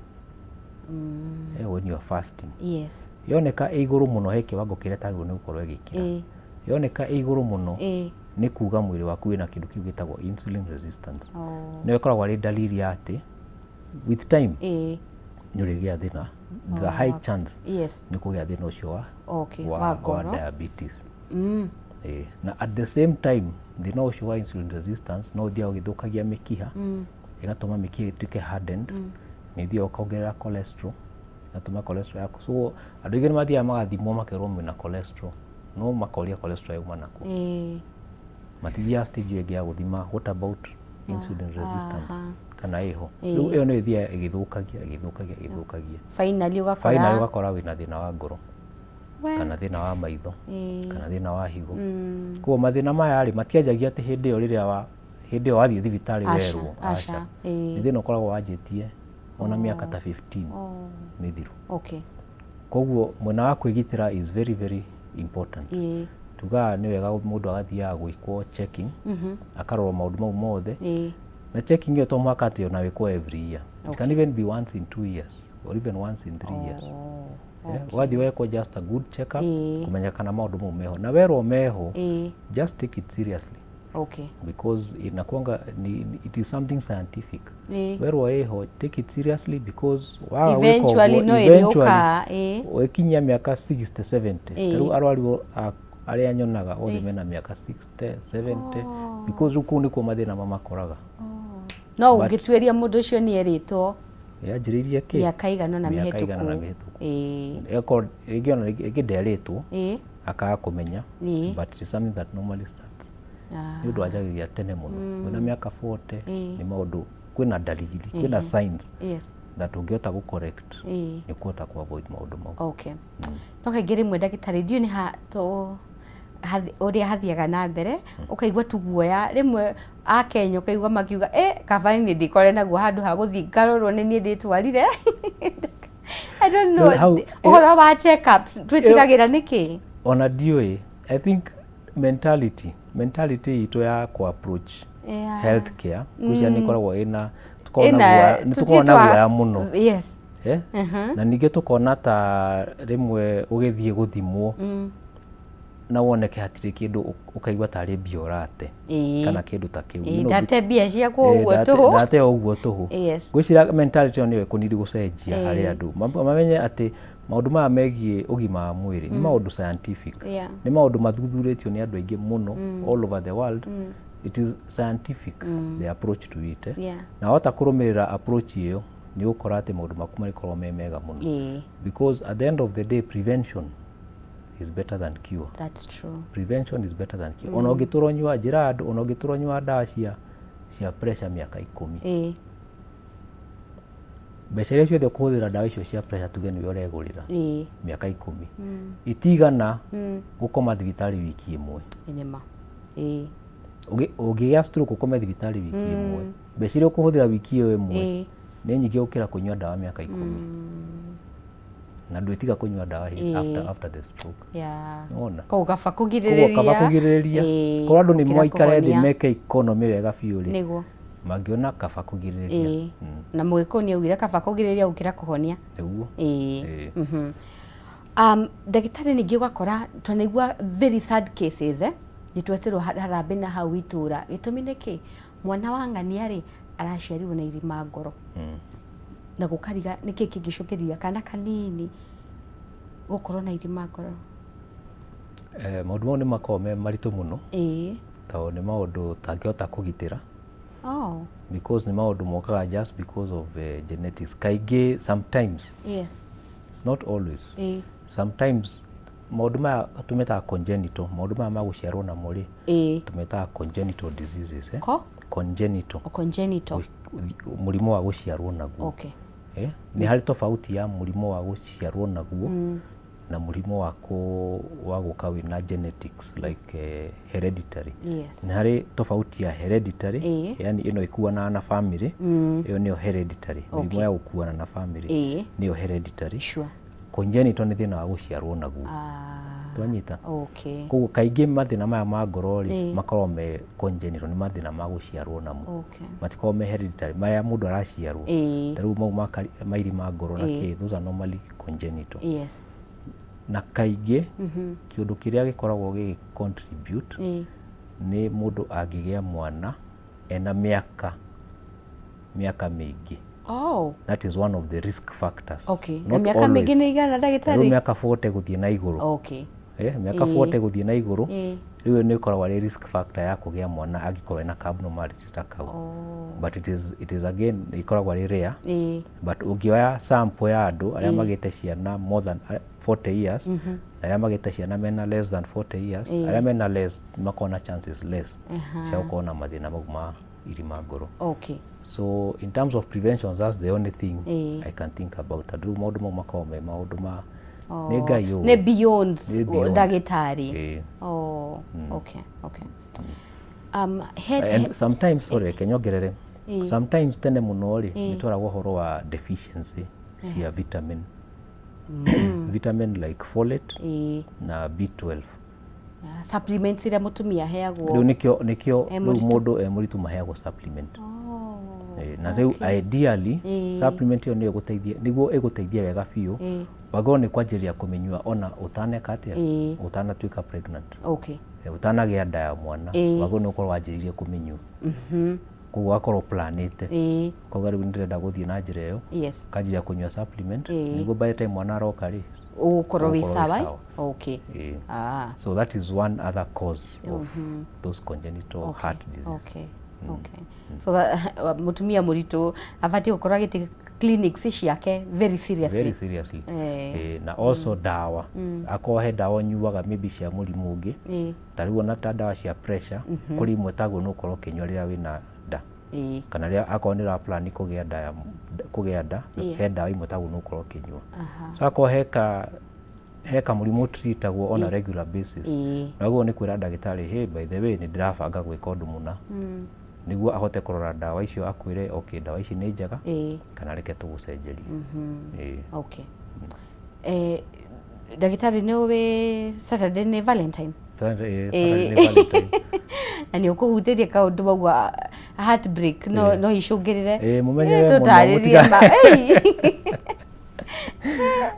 when you are fasting. Yoneka ĩ igũrũ mũno, he kĩwango kĩrĩa tagĩrĩirwo nĩ gũkorwo ĩgĩkĩra. Yoneka ĩ igũrũ mũno, nĩ kuga mwĩrĩ waku wĩna kĩndũ kĩu gĩtagwo insulin resistance. Nĩyo ĩkoragwo arĩ dalili ya atĩ with time nĩ ũrĩgĩa thĩna, the high chance nĩ kũgĩa thĩna ũcio wa wa wa ngoro. Diabetes. Na at the same time thĩna ũcio wa insulin resistance no ũthiaga ũgĩthũkagia mĩkiha, ĩgatũma mĩkiha ĩtuĩke hardened, nĩ ũthiaga ũkongerera cholesterol, ĩgatũma cholesterol yaku. So andũ aingĩ nĩ mathiaga magathimwo makerwo mena cholesterol. No makoria cholesterol yauma nakũ. Matithiaga stage ĩyo ĩngĩ ya gũthima what about insulin resistance kana ĩho. Rĩu ĩyo nĩyo ĩthiaga ĩgĩthũkagia ĩgĩthũkagia ĩgĩthũkagia. Finally ũgakora Finally ũgakora wĩna thĩna wa ngoro kana thĩna wa maitho kana thĩna wa higo. Koguo mathĩna maya rĩ, matianjagia atĩ hĩndĩ ĩyo rĩrĩa wa hĩndĩ ĩyo wathiĩ thibitarĩ werwo, aca. Nĩ thĩna ũkoragwo wanjĩtie ona mĩaka ta 15 mĩthiru. Koguo mwena wa kwĩgitĩra is very very important. Tugaga nĩ wega mũndũ agathiaga gwĩkwo checking, akarorwo maũndũ mau mothe. Na checking ĩyo to mũhaka atĩ ona wĩkwo every year. It can even be once in 2 years or even once in 3 years. Ũgathiĩ wekwo just a good check up kũmenya kana maũndũ mau meho. Na werwo meho, just take it seriously because inakuanga ni, it is something scientific. Werwo ĩho, take it seriously because waga gwĩka Eventually ũguo, no eventually, ĩrĩũka, ũgĩkinyia mĩaka 60 70, ta rĩu arwaru arĩa nyonaga othe mena mĩaka 60 70, because rĩu kũu nĩkuo mathĩna mamakoraga. No But- ũngĩtuĩria mũndũ ũcio nĩ erĩtwo Yanjĩrĩirie kĩ mĩaka igana ũna Mĩaka igana na mĩhĩtũku. mĩhĩtũku. Ĩgakorwo rĩngĩ ona rĩngĩ nderĩtwo, akaga kũmenya, but it is something that normally starts, nĩ ũndũ wanjagĩrĩria tene mũno, wĩna mĩaka 40. Nĩ maũndũ kwĩna dalili, kwĩna signs that ũngĩhota gũ correct, nĩ ũkũhota kũ avoid maũndũ mau. Okay. No kaingĩ rĩmwe ndagĩtarĩ, ndiũĩ nĩ ha to ũrĩa hathiaga na mbere, ũkaigua tu guoya rĩmwe akenya, ũkaigua makiuga, "Ĩ kaba niĩ ndĩkore naguo handũ ha gũthiĩ ngarorwo nĩ niĩ ndĩtwarire." I don't know. Rĩu Ũhoro wa check-ups twĩtigagĩra nĩkĩ? Ona ndiũĩ, I think mentality itũ ya ku approach healthcare ngwĩciria nĩ ĩkoragwo ĩna tũkoragwo na guoya, nĩ tũkoragwo na guoya mũno. Eh? Na ningĩ tũkona ta rĩmwe ũgĩthiĩ gũthimwo na woneke hatirĩ kĩndũ, ũkaigua tarĩ mbia ũrate kana kĩndũ ta kĩu. Ndate mbia ciakwa ũguo tũhũ. Ndate o ũguo tũhũ. Ngwĩciria mentality ĩyo nĩyo ĩkũnidi gũcenjia harĩ andũ, mamenye atĩ maũndũ maya megiĩ ũgima wa mwĩrĩ nĩ maũndũ scientific, nĩ maũndũ mathuthurĩtio nĩ andũ aingĩ mũno all over the world. It is scientific, the approach to it, eh? Na wahota kũrũmĩrĩra approach ĩyo, nĩ ũgũkora atĩ maũndũ maku marĩkorwo me mega mũno, because at the end of the day, prevention is better than cure. That's true. Prevention is better than cure. Ona ũngĩtũra ũnyua, njĩra andũ, ona ũngĩtũra ũnyua ndawa cia pressure mĩaka 10, mbeca iria ciothe ũkũhũthĩra ndawa icio cia pressure, tuge nĩwe ũregũrĩra, mĩaka 10 itigana gũkoma thibitarĩ wiki ĩmwe. Nĩ ma. Ũngĩgĩa stroke ũkome thibitarĩ wiki ĩmwe, mbeca iria ũkũhũthĩra wiki ĩyo ĩmwe nĩ nyingĩ gũkĩra kũnyua ndawa mĩaka 10, na ndwĩtiga kũnyua ndawa after the stroke. Nĩwona? Koguo kaba Koguo kũgirĩrĩria. Kaba kũgirĩrĩria. Korwo andũ nĩ Gũkĩra maikare thĩ kũhonia. meke economy wega biũ rĩ, mangĩona kaba kũgirĩrĩria. Na mũgĩkũyũ nĩ augire kaba kũgirĩrĩria gũkĩra kũhonia. Nĩguo. Ndagĩtarĩ, ningĩ ũgakora twanaigua very sad cases, eh? Nĩ tweterwo harambĩ na hau itũra, gĩtũmi nĩ kĩ? Mwana wa ng'ania rĩ, araciarirwo na irima ngoro, na gũkariga nĩkĩ kĩngĩcũngĩrĩria kana kanini gũkorwo na irima ngoro? Maũndũ mau nĩ makoragwo me maritũ mũno, tondũ nĩ maũndũ ũtangĩhota kũgitĩra, because nĩ maũndũ mokaga just because of genetics kaingĩ, sometimes, not always. Sometimes maũndũ maya tũmetaga congenital, maũndũ maya ma gũciarwo namo rĩ, tũmetaga congenital diseases, eh? Ko? Congenital. Congenital. Mũrimũ wa gũciarwo naguo. Nĩ harĩ tofauti ya mũrimũ wa gũciarwo naguo na mũrimũ wa gũka wĩna genetics, like hereditary. Nĩ harĩ tofauti ya hereditary, yani ĩno ĩkuanaga na family, ĩyo nĩyo hereditary, mĩrimũ ya gũkuana na family nĩyo hereditary. Congenital nĩ thĩna wa gũciarwo naguo. Twanyita? Okay. Koguo kaingĩ mathĩna maya ma ngoro rĩ, makoragwo me congenital, nĩ mathĩna ma gũciarwo namo. Matikoragwo me hereditary, marĩa mũndũ araciarwo. Ta rĩu mau ma irima ngoro na kĩ, those are normally congenital. Na kaingĩ kĩũndũ kĩrĩa gĩkoragwo gĩgĩ contribute nĩ mũndũ angĩgĩa mwana ena mĩaka mĩingĩ. That is one of the risk factors. Na Not mĩaka always. mĩingĩ nĩ igana, Ta rĩu ndagĩtarĩ? mĩaka 40 gũthiĩ na igũrũ. Mĩaka 40 gũthiĩ na igũrũ. Rĩu ĩyo nĩ ĩkoragwo arĩ risk factor ya kũgĩa mwana angĩkorwo ena ka abnormality ta kau. But it is again ĩkoragwo arĩ rare. But ũngĩoya sample ya andũ arĩa magĩte ciana more than 40 years na arĩa magĩte ciana mena less than 40 years, arĩa mena less makoragwo na chances less cia gũkorwo na mathĩna mau ma irima ngoro. So in terms of prevention, that's the only thing I can think about, tondũ rĩu maũndũ mau makoragwo me maũndũ ma nĩ Ngai ũĩ. Nĩ beyond Nĩ beyond. Ndagĩtarĩ. Oh, okay. And sometimes, sorry, reke nyongerere, sometimes tene mũno rĩ, nĩ twaragwo ũhoro wa deficiency cia vitamin like folate na B12. Ah, supplements iria mũtumia aheagwo. Rĩu nĩkĩo E rĩu mũritũ. Mũndũ e mũritũ maheagwo supplement. Na rĩu ideally supplement ĩyo nĩyo ĩgũteithia, nĩguo ĩgũteithia wega biũ, wagĩrĩirwo nĩ kwanjĩrĩria kũmĩnyua ona ũtaneka atĩa, ũtanatuĩka pregnant. Ũtanagĩa nda ya mwana, wagĩrĩirwo nĩ gũkorwo wanjĩrĩirie kũmĩnyua, koguo ũgakorwo planĩte, koguo rĩu nĩndĩrenda gũthiĩ na njĩra ĩyo, ũkanjĩrĩria kũnyua supplement nĩguo by the time mwana aroka rĩ, ũgũkorwo wĩ ũgũkorwo wĩ sawa. Sawa. So that is one other cause of those congenital heart disease. Okay. So that, mũtumia mũritũ abatiĩ gũkorwo agĩtĩ clinics ciake very seriously. Very seriously. Na also ndawa, akorwo he ndawa ũnyuaga maybe cia mũrimũ ũngĩ, ta rĩu ona ta ndawa cia pressure, kũrĩ imwe taguo nĩ ũkorwo ũkĩnyua rĩrĩa wĩna nda, kana rĩrĩa akorwo nĩ ũraplan kũgĩa nda ya kũgĩa nda, he ndawa imwe taguo nĩ ũkorwo ũkĩnyua. So akorwo he kamũrimũ treatagwo on a regular basis, naguo nĩ kwĩra ndagĩtarĩ, "Hey, by the way, nĩ ndĩrabanga gwĩka ũndũ mũna," nĩguo ahote kũrora ndawa icio akwĩre, "Okay, ndawa ici nĩ njega," kana, "Reke tũgũcenjerie." Okay. Ndagĩtarĩ, nĩ ũĩ Saturday nĩ Valentine? Saturday nĩ Valentine. Na nĩ ũkũhutĩria kaũndũ waugua heartbreak no icũngĩrĩre. Mũmenyerere mũno. Tũtarĩrie ma. Ei.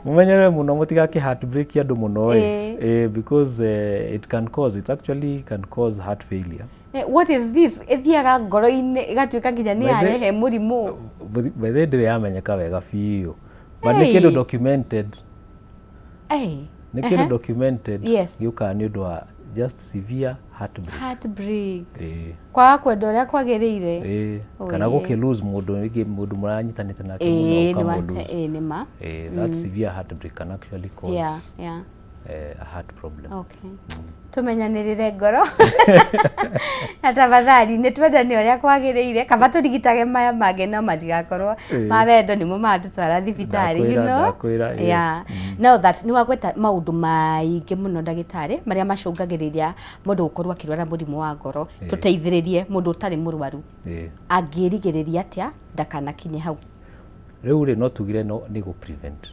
Mumenyerere mũno mũtigake heartbreak andũ mũno ĩ. Because it can cause it actually can cause heart failure. What is this ĩthiaga ngoro-inĩ ĩgatuĩka nginya nĩ yarehe mũrimũ? By the way, ndĩrĩ yamenyeka wega biũ, but nĩ kĩndũ documented, nĩ kĩndũ documented gĩũkaga nĩ ũndũ wa just severe heartbreak. Heartbreak. Kwaga kwenda ũrĩa kwagĩrĩire. Kana gũkĩ lose mũndũ rĩngĩ, mũndũ mũranyitanĩte nake mũno, nĩ ũkamũ wate lose. Nĩ ma. That severe heartbreak can actually cause a heart problem. Okay. Tũmenyanĩrĩre ngoro na tafadhali nĩ twendane ũrĩa kwagĩrĩire, kaba tũrigitage maya mangĩ no matigakorwo ma wendo nĩmo matũtwara thibitarĩ, you Ndakwĩra, know? Ndakwĩra, yes. Yeah. Now that nĩ wagweta maũndũ maingĩ mũno, ndagĩtarĩ, marĩa macũngagĩrĩria mũndũ gũkorwo akĩrwara mũrimũ wa ngoro, tũteithĩrĩrie mũndũ ũtarĩ mũrwaru angĩrigĩrĩria atĩa ndakanakinye hau? Rĩu rĩ, no tugire no nĩ gũ prevent.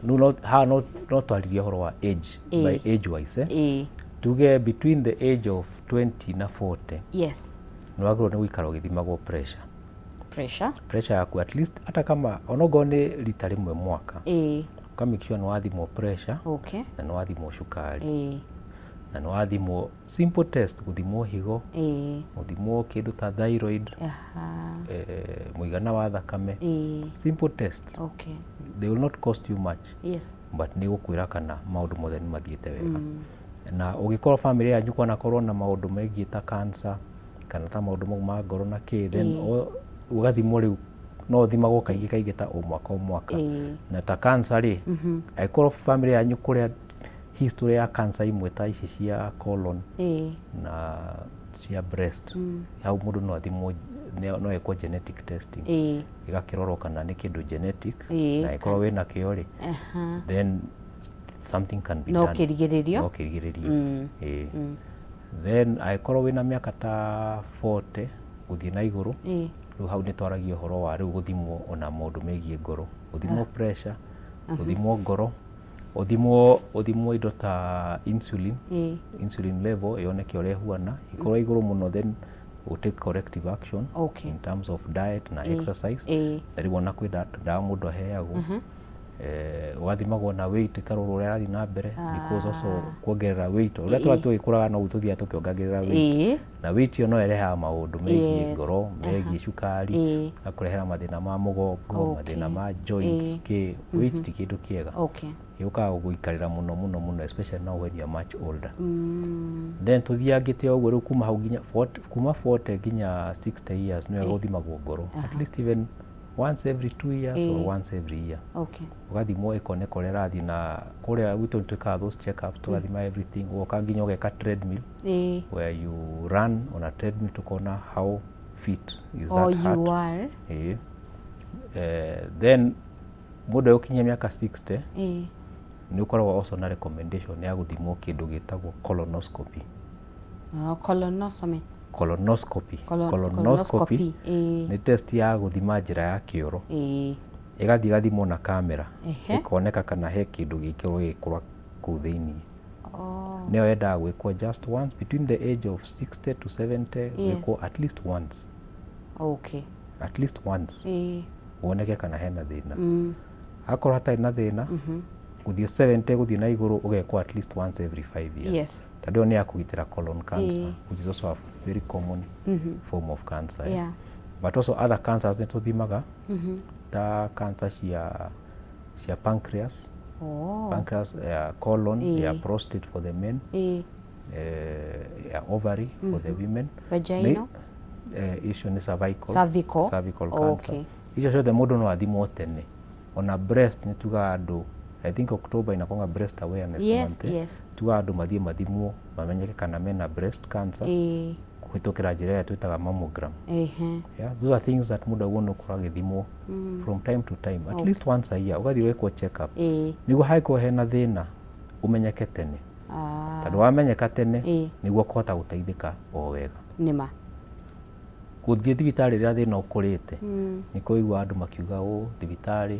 No, no, haha no twaririe ũhoro wa age, by age wise, eh? Tuge between the age of 20 na 40, nĩ wagĩrĩirwo nĩ gũikara ũgĩthimagwo pressure. Pressure. Pressure yaku, at least hata kama onokorwo nĩ rita rĩmwe mwaka, ũka make sure nĩ wathimwo pressure na nĩ wathimwo cukari na nĩ wathimwo simple test, gũthimwo higo, gũthimwo kĩndũ ta thyroid, mũigana wa thakame, simple test. They will not cost you much, but nĩ gũkwĩra kana maũndũ mothe nĩ mathiĩte wega. Na ũngĩkorwo family yanyu kwanakorwo na maũndũ megiĩ ta cancer kana ta maũndũ mau ma ngoro na kĩ, then ũgathimwo rĩu, no ũthimagwo kaingĩ kaingĩ ta o mwaka o mwaka. Na ta cancer rĩ, angĩkorwo family yanyu kũrĩa history ya cancer imwe ta ici cia colon na cia breast, hau mũndũ no athimwo, no ekwo genetic testing, ĩgakĩrorwo kana nĩ kĩndũ genetic, na angĩkorwo wĩna kĩo rĩ, then something can be No done. kĩrigĩrĩrio. No kĩrigĩrĩrio. Then angĩkorwo wĩna mĩaka ta 40 gũthiĩ na igũrũ, rĩu hau nĩ twaragia ũhoro wa rĩu gũthimwo ona maũndũ megiĩ ngoro, gũthimwo pressure, gũthimwo ngoro, ũthimwo indo ta insulin, insulin level yoneke ũrĩa ĩhuana. Ĩkorwo igũrũ mũno, then we take corrective action in terms of diet na exercise. Na rĩu ona kwĩ ndawa mũndũ aheagwo. Ũgathimagwo na weight ĩkarorwo ũrĩa ĩrathiĩ na mbere, because also kuongerera weight, ũrĩa tũrathiĩ tũgĩkũraga noguo tũthiaga tũkĩongagĩrĩra weight, na weight ĩyo no ĩrehaga maũndũ megiĩ ngoro, megiĩ cukari, gakũrehera mathĩna ma mũgongo, mathĩna ma joints, kĩ weight ti kĩndũ kĩega. Gĩũkaga gũgũikarĩra mũno mũno mũno, especially now when you are much older. Then tũthiangĩte ũguo rĩu kuma hau nginya 40, kuma 40 nginya 60 years nĩwe gũthimagwo ngoro at least even once every 2 years or once every year. Ũgathimwo ĩkoneka ũrĩa ĩrathiĩ, na kũrĩa gwitũ nĩ twĩkaga those check-ups, tũgathima everything, ũgoka nginya ũgeka treadmill, where you run on a treadmill, tukona how fit is Oh, that heart. You are. Ĩĩ. Then mũndũ egũkinyia mĩaka 60, nĩ ũkoragwo also na recommendation ya gũthimwo kĩndũ gĩtagwo colonoscopy. Oh, colonoscopy. Colonoscopy. Colonoscopy, ĩĩ. Nĩ test ya gũthima njĩra ya kĩoro, ĩgathiĩ ĩgathimwo na kamera, ĩkoneka kana he kĩndũ gĩkĩrwo gĩgĩkũra kũu thĩiniĩ. Nĩyo yendaga gwĩkwo just once between the age of 60 to 70, gwĩkwo at least once. At least once, woneke kana hena thĩna. Akorwo hatarĩ na thĩna, gũthiĩ 70 gũthiĩ na igũrũ, ũgekwo at least once every 5 years, tondũ ĩyo nĩ ya kũgitĩra colon cancer, which is also a very common form of cancer, eh? But also other cancers nĩ tũthimaga, ta cancer cia pancreas, pancreas, ya colon, ya prostate for the men, ya ovary for the women. Vaginal? Icio nĩ cervical. Cervical. Cervical cancer. Icio ciothe mũndũ no athimwo tene. Ona breast nĩ tugaga andũ, I think October inakwanga breast awareness month, eh? Tugaga andũ mathiĩ mathimwo mamenyeke kana mena breast cancer, kũhĩtũkĩra njĩra ĩrĩa twĩtaga mammogram. Yeah, those are things that mũndũ agĩrĩirwo nĩ gũkorwo agĩthimwo from time to time, at least once a year ũgathiĩ ũgekwo check up, nĩguo hangĩkorwo hena thĩna ũmenyeke tene, tondũ wamenyeka tene nĩguo ũkũhota gũteithĩka o wega. Nĩma. Gũthiĩ thibitarĩ rĩrĩa thĩna ũkũrĩte, nĩ kũigua andũ makiuga ũũ, thibitarĩ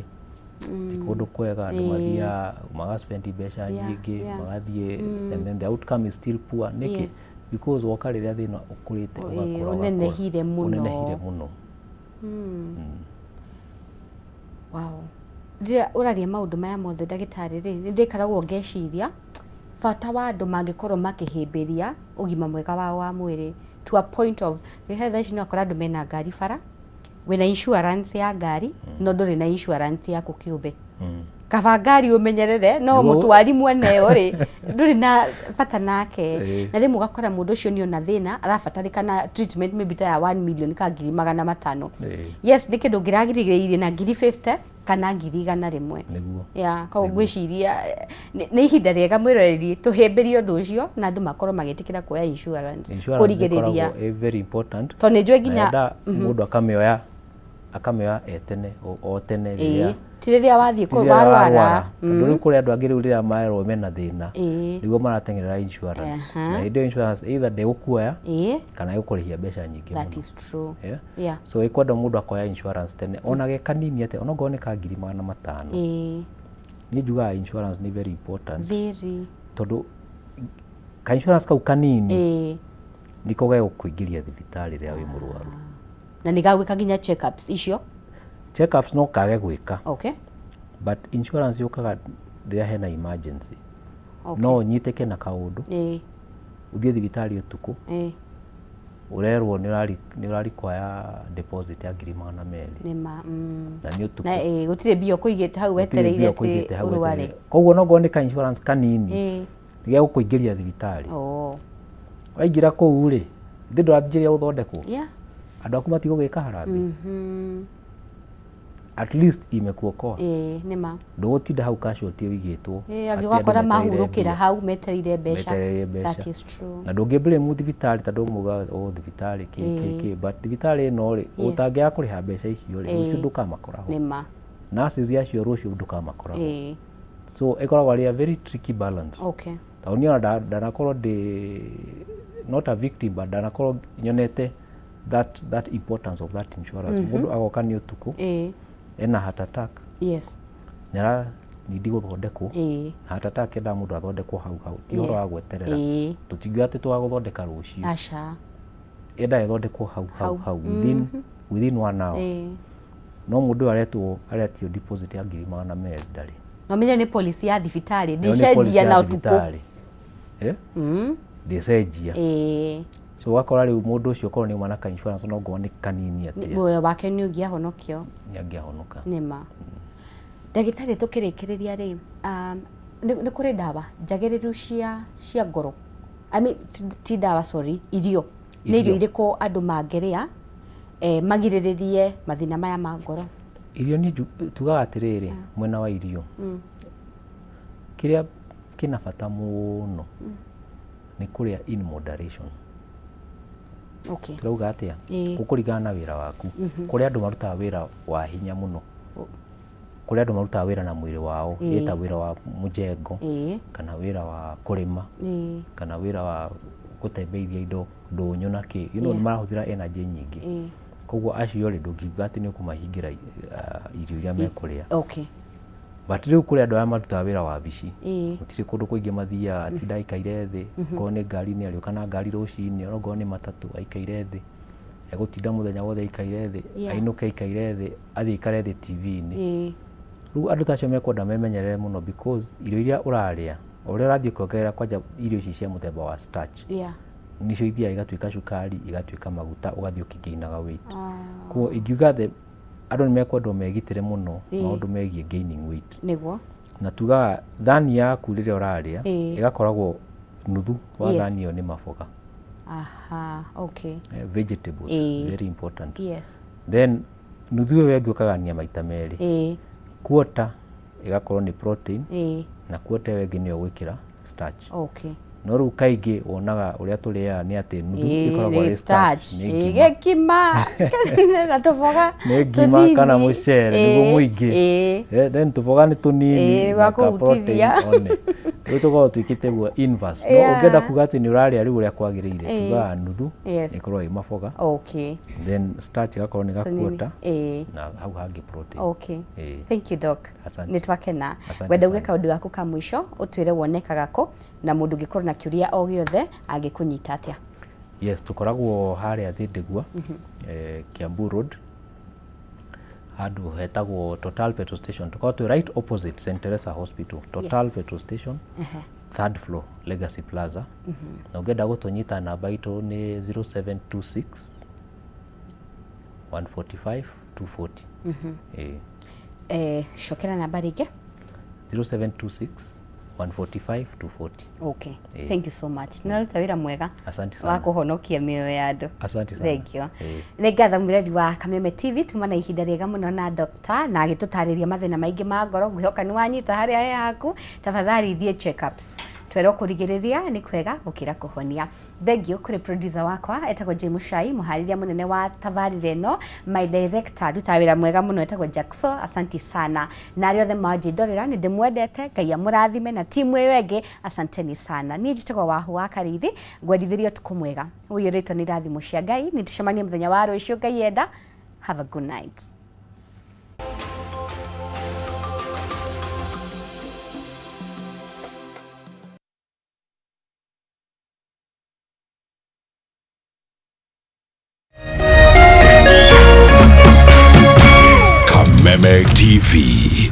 ti kũndũ kwega, andũ mathiaga magaspend mbeca nyingĩ, magathiĩ and then the outcome is still poor. Nĩkĩ? Because woka rĩrĩa thĩna ũkũrĩte, ũgakũra, ũgakũra. Ũnenehire mũno. Ũnenehire mũno. Wow. Rĩrĩa ũraria maũndũ maya mothe, ndagĩtarĩ rĩ, nĩ ndĩkaragwo ngeciria bata wa andũ mangĩkorwo makĩhĩmbĩria ũgima mwega wao wa mwĩrĩ to a point of he thaa ici no akora andũ mena ngari bara, wĩna insurance ya ngari, no ndũrĩ na insurance yaku kĩũmbe. Kaba ngari ũmenyerere, no mũtwari mweneyo rĩ, ndũrĩ na bata nake. Na rĩmwe ũgakora mũndũ ũcio nĩ ona thĩna arabatarĩkana treatment maybe ta ya 1 million ka 500,000. Yes, nĩ kĩndũ ngĩragirĩrĩirie na 50,000 kana 100,000. Ya koguo ngwĩciria nĩ ihinda rĩega, mwĩroreri, tũhĩmbĩrie ũndũ ũcio na andũ makorwo magĩtĩkĩra kuoya insurance, Insurance kũrigĩrĩria. ĩkoragwo ĩ very important. Tondũ nĩ njũĩ Na nginya yenda mũndũ akamĩoya e tene, o tene rĩrĩa Ti rĩrĩa wathiĩ ti rĩrĩa warwara. warwara. Tondũ rĩu kũrĩ andũ angĩ rĩu rĩrĩa marerwo mena thĩna, nĩguo marateng'erera insurance, na hĩndĩ ĩyo insurance either ndĩgũkuoya kana ĩgũkũrĩhia mbeca nyingĩ That mũno. is true. Yeah? So ĩkwenda mũndũ akoya insurance tene, ona ge kanini atĩa, ona okorwo nĩ ka 500,000. Niĩ njugaga insurance nĩ very important, Very. tondũ ka insurance kau kanini nĩko gegũkũingĩria thibitarĩ rĩrĩa wĩ mũrwaru. Na nĩ gagwĩka nginya check-ups icio? Check-ups no kage gwĩka, but insurance yũkaga rĩrĩa hena emergency. No ũnyitĩke na kaũndũ, ũthiĩ thibitarĩ ũtukũ, ũrerwo nĩ ũra require deposit ya 200,000, Nĩma. Na nĩ ũtukũ. Na gũtirĩ mbia ũkũigĩte hau Gũtirĩ wetereire mbia atĩ ũkũigĩte hau ũrware. wetereire. Koguo no ngorwo nĩ ka insurance kanini, nĩ gegũkũingĩria thibitarĩ. Waingĩra kũu rĩ, thĩ ndũranjĩrĩria gũthondekwo, andũ aku matigũgĩka harambee, at least imekuokoa. Ĩĩ, nĩma. Ndũgũtinda hau casualty ũigĩtwo, Ĩĩ, atĩ andũ angĩgakora metereire mahurũkĩra mbia. hau metereire mbeca. Metereire mbeca. That is true. Na ndũngĩ blame thibitarĩ tondũ muga o thibitarĩ kĩ kĩ kĩ, but thibitarĩ ĩno rĩ, ũtangĩaga kũrĩha mbeca icio rĩ, rũciũ ndũkamakora ho. Nurses acio rũciũ ndũkamakora ho. So ĩkoragwo arĩ a very tricky balance, tondũ niĩ ona ndanakorwo ndĩ not a victim, but ndanakorwo nyonete that importance of that insurance. Mũndũ agoka nĩ ũtukũ, ena heart attack, nĩ nindi gũthondekwo, na heart attack endaga mũndũ athondekwo hau hau, ti ũhoro wa gweterera. Tũtingiuga atĩ tũgagũthondeka rũciũ. Aca. Endaga ĩthondekwo hau hau, hau within 1 hour. No mũndũ ũyũ aretwo aretio deposit ya 200,000 ndarĩ. Na ũmenye nĩ policy ya thibitarĩ Ĩyo nĩ policy ndĩcenjia ya na ũtukũ. thibitarĩ. Eh? Ndĩcenjia. So ũgakora rĩu mũndũ ũcio korwo nĩ uma na ka insurance no ngorwo nĩ kanini atĩa. Muoyo wake nĩ ũngĩahonokio. Nĩ angĩahonoka. Nĩma. Ndagĩtarĩ, tũkĩrĩkĩrĩria rĩ, nĩ kũrĩ ndawa njagĩrĩru cia ngoro? I mean, ti ndawa, sorry, irio. Nĩ irio Irio. irĩkũ andũ mangĩrĩa magirĩrĩrie mathĩna maya ma ngoro? Irio niĩ tugaga atĩrĩrĩ, mwena wa irio, kĩrĩa kĩna bata mũno nĩ kũrĩa in moderation. Tũrauga atĩa? Gũkũringana na wĩra waku. Kũrĩ andũ marutaga wĩra wa hinya mũno, kũrĩ andũ marutaga wĩra na mwĩrĩ wao, ĩta wĩra wa mũjengo, kana wĩra wa kũrĩma, kana wĩra wa gũtembeithia indo ndũnyũ na kĩ, nĩ marahũthĩra energy nyingĩ. Koguo acio rĩ, ndũngiuga atĩ nĩ ũkũmahingĩra irio iria mekũrĩa. But rĩu kũrĩ andũ arĩa marutaga wĩra wa wabici, gũtirĩ kũndũ kũingĩ mathiaga, atinda aikaire thĩ, okorwo nĩ ngari-inĩ arĩũka na ngari rũcinĩ, okorwo nĩ matatũ aikaire thĩ, egũtinda mũthenya wothe aikaire thĩ, ainũke aikaire thĩ, athiĩ aikare thĩ TV-inĩ. Rĩu andũ ta acio mekwenda memenyerere mũno, because irio iria ũrarĩa, o ũrĩa ũrathiĩ ũkĩongerera kwanja irio ici cia mũthemba wa starch, nicio ithiaga igatuĩka cukari, igatuĩka maguta, ũgathiĩ ũkĩgainaga weight. Koguo ingiuga andũ nĩ mekwendwo megitĩre mũno maũndũ megiĩ gaining weight. Na tugaga thani yaku rĩrĩa ũrarĩa ĩgakoragwo nuthu wa thani ĩyo nĩ maboga. Aha, okay. Vegetables, very important. Then nuthu ĩyo ĩngĩ ũkagania maita merĩ. Quarter ĩgakorwo nĩ protein, na quarter ĩyo ĩngĩ nĩyo gwĩkĩra starch. No rĩu kaingĩ wonaga ũrĩa tũrĩaga nĩ atĩ nuthu ĩkoragwo nĩ ĩrĩ starch, starch. Nĩ ngima. Gĩkima na tũboga nĩ ngima kana tũnini. Mũcere nĩguo mũingĩ. Then tũboga nĩ tũnini gwa na ka protein kũhutithia. one. Rĩu tũkoragwo twĩkĩte guo inverse. No ũngĩenda kuga atĩ nĩ ũrarĩa rĩu ũrĩa kwagĩrĩire, tugaga nuthu ĩkorwo ĩ maboga. Then starch ĩgakorwo nĩ Tũnini. ga quarter, na hau hangĩ protein. Thank you, doc. Asante. Nĩ twakena. Asante Wenda uge sana. kaũndũ gaku ka mũico, ũtwĩre wonekaga kũ, na mũndũ ũngĩkorwo na kĩũria o gĩothe angĩkũnyita atĩa? Yes, tũkoragwo harĩa Thĩndĩgua, Kiambu Road, handũ hetagwo Total Petrol Station. Tũkoragwo twĩ right opposite St Teresa Hospital, Total Petrol Station, third floor, Legacy Plaza. Na ũngĩenda gũtũnyita, namba itũ nĩ 0726 145 240. Cokera namba rĩngĩ. 0726 145 240. Thank you so much. Nĩ wĩra mwega Asante wa sana. kũhonokia mĩoyo ya andũ. Asante sana. Thank you. Nĩ ngatho mwĩrori wa Kameme TV, tuma na ihinda rĩega mũno na doctor na agĩtũtarĩria mathĩna maingĩ ma ngoro. Ngwĩhoka nĩ wanyita harĩa he haku. Tafadhali thiĩ checkups, twerwo kũrigĩrĩria nĩ kwega gũkĩra kũhonia. Thank you kũrĩ producer wakwa etagwo Jay Mushai, mũharĩria mũnene wa tabarĩra ĩno, my director ndutaga wĩra mwega mũno etagwo Jackso, asanti sana, na arĩa othe manjindorera, nĩ ndĩmwendete, Ngai amũrathime, na timu ĩyo ĩngĩ, asanteni sana. Niĩ njĩtagwo Wahu wa Kariithi, ngwendithĩria ũtukũ mwega ũiyũrĩtwo nĩ irathimo cia Ngai. Nĩ tũcemanie mũthenya wa rũciũ Ngai enda. Have a good night. Kameme TV,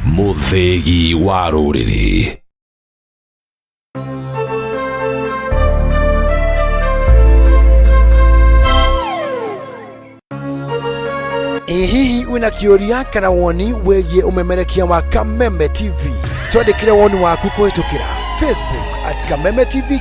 mũthĩgi wa rũrĩrĩ. Ĩ hihi wĩna kĩũria kana woni wĩgiĩ ũmemerekia wa Kameme TV? Twandĩkĩre woni waku kũhĩtũkĩra Facebook at Kameme TV.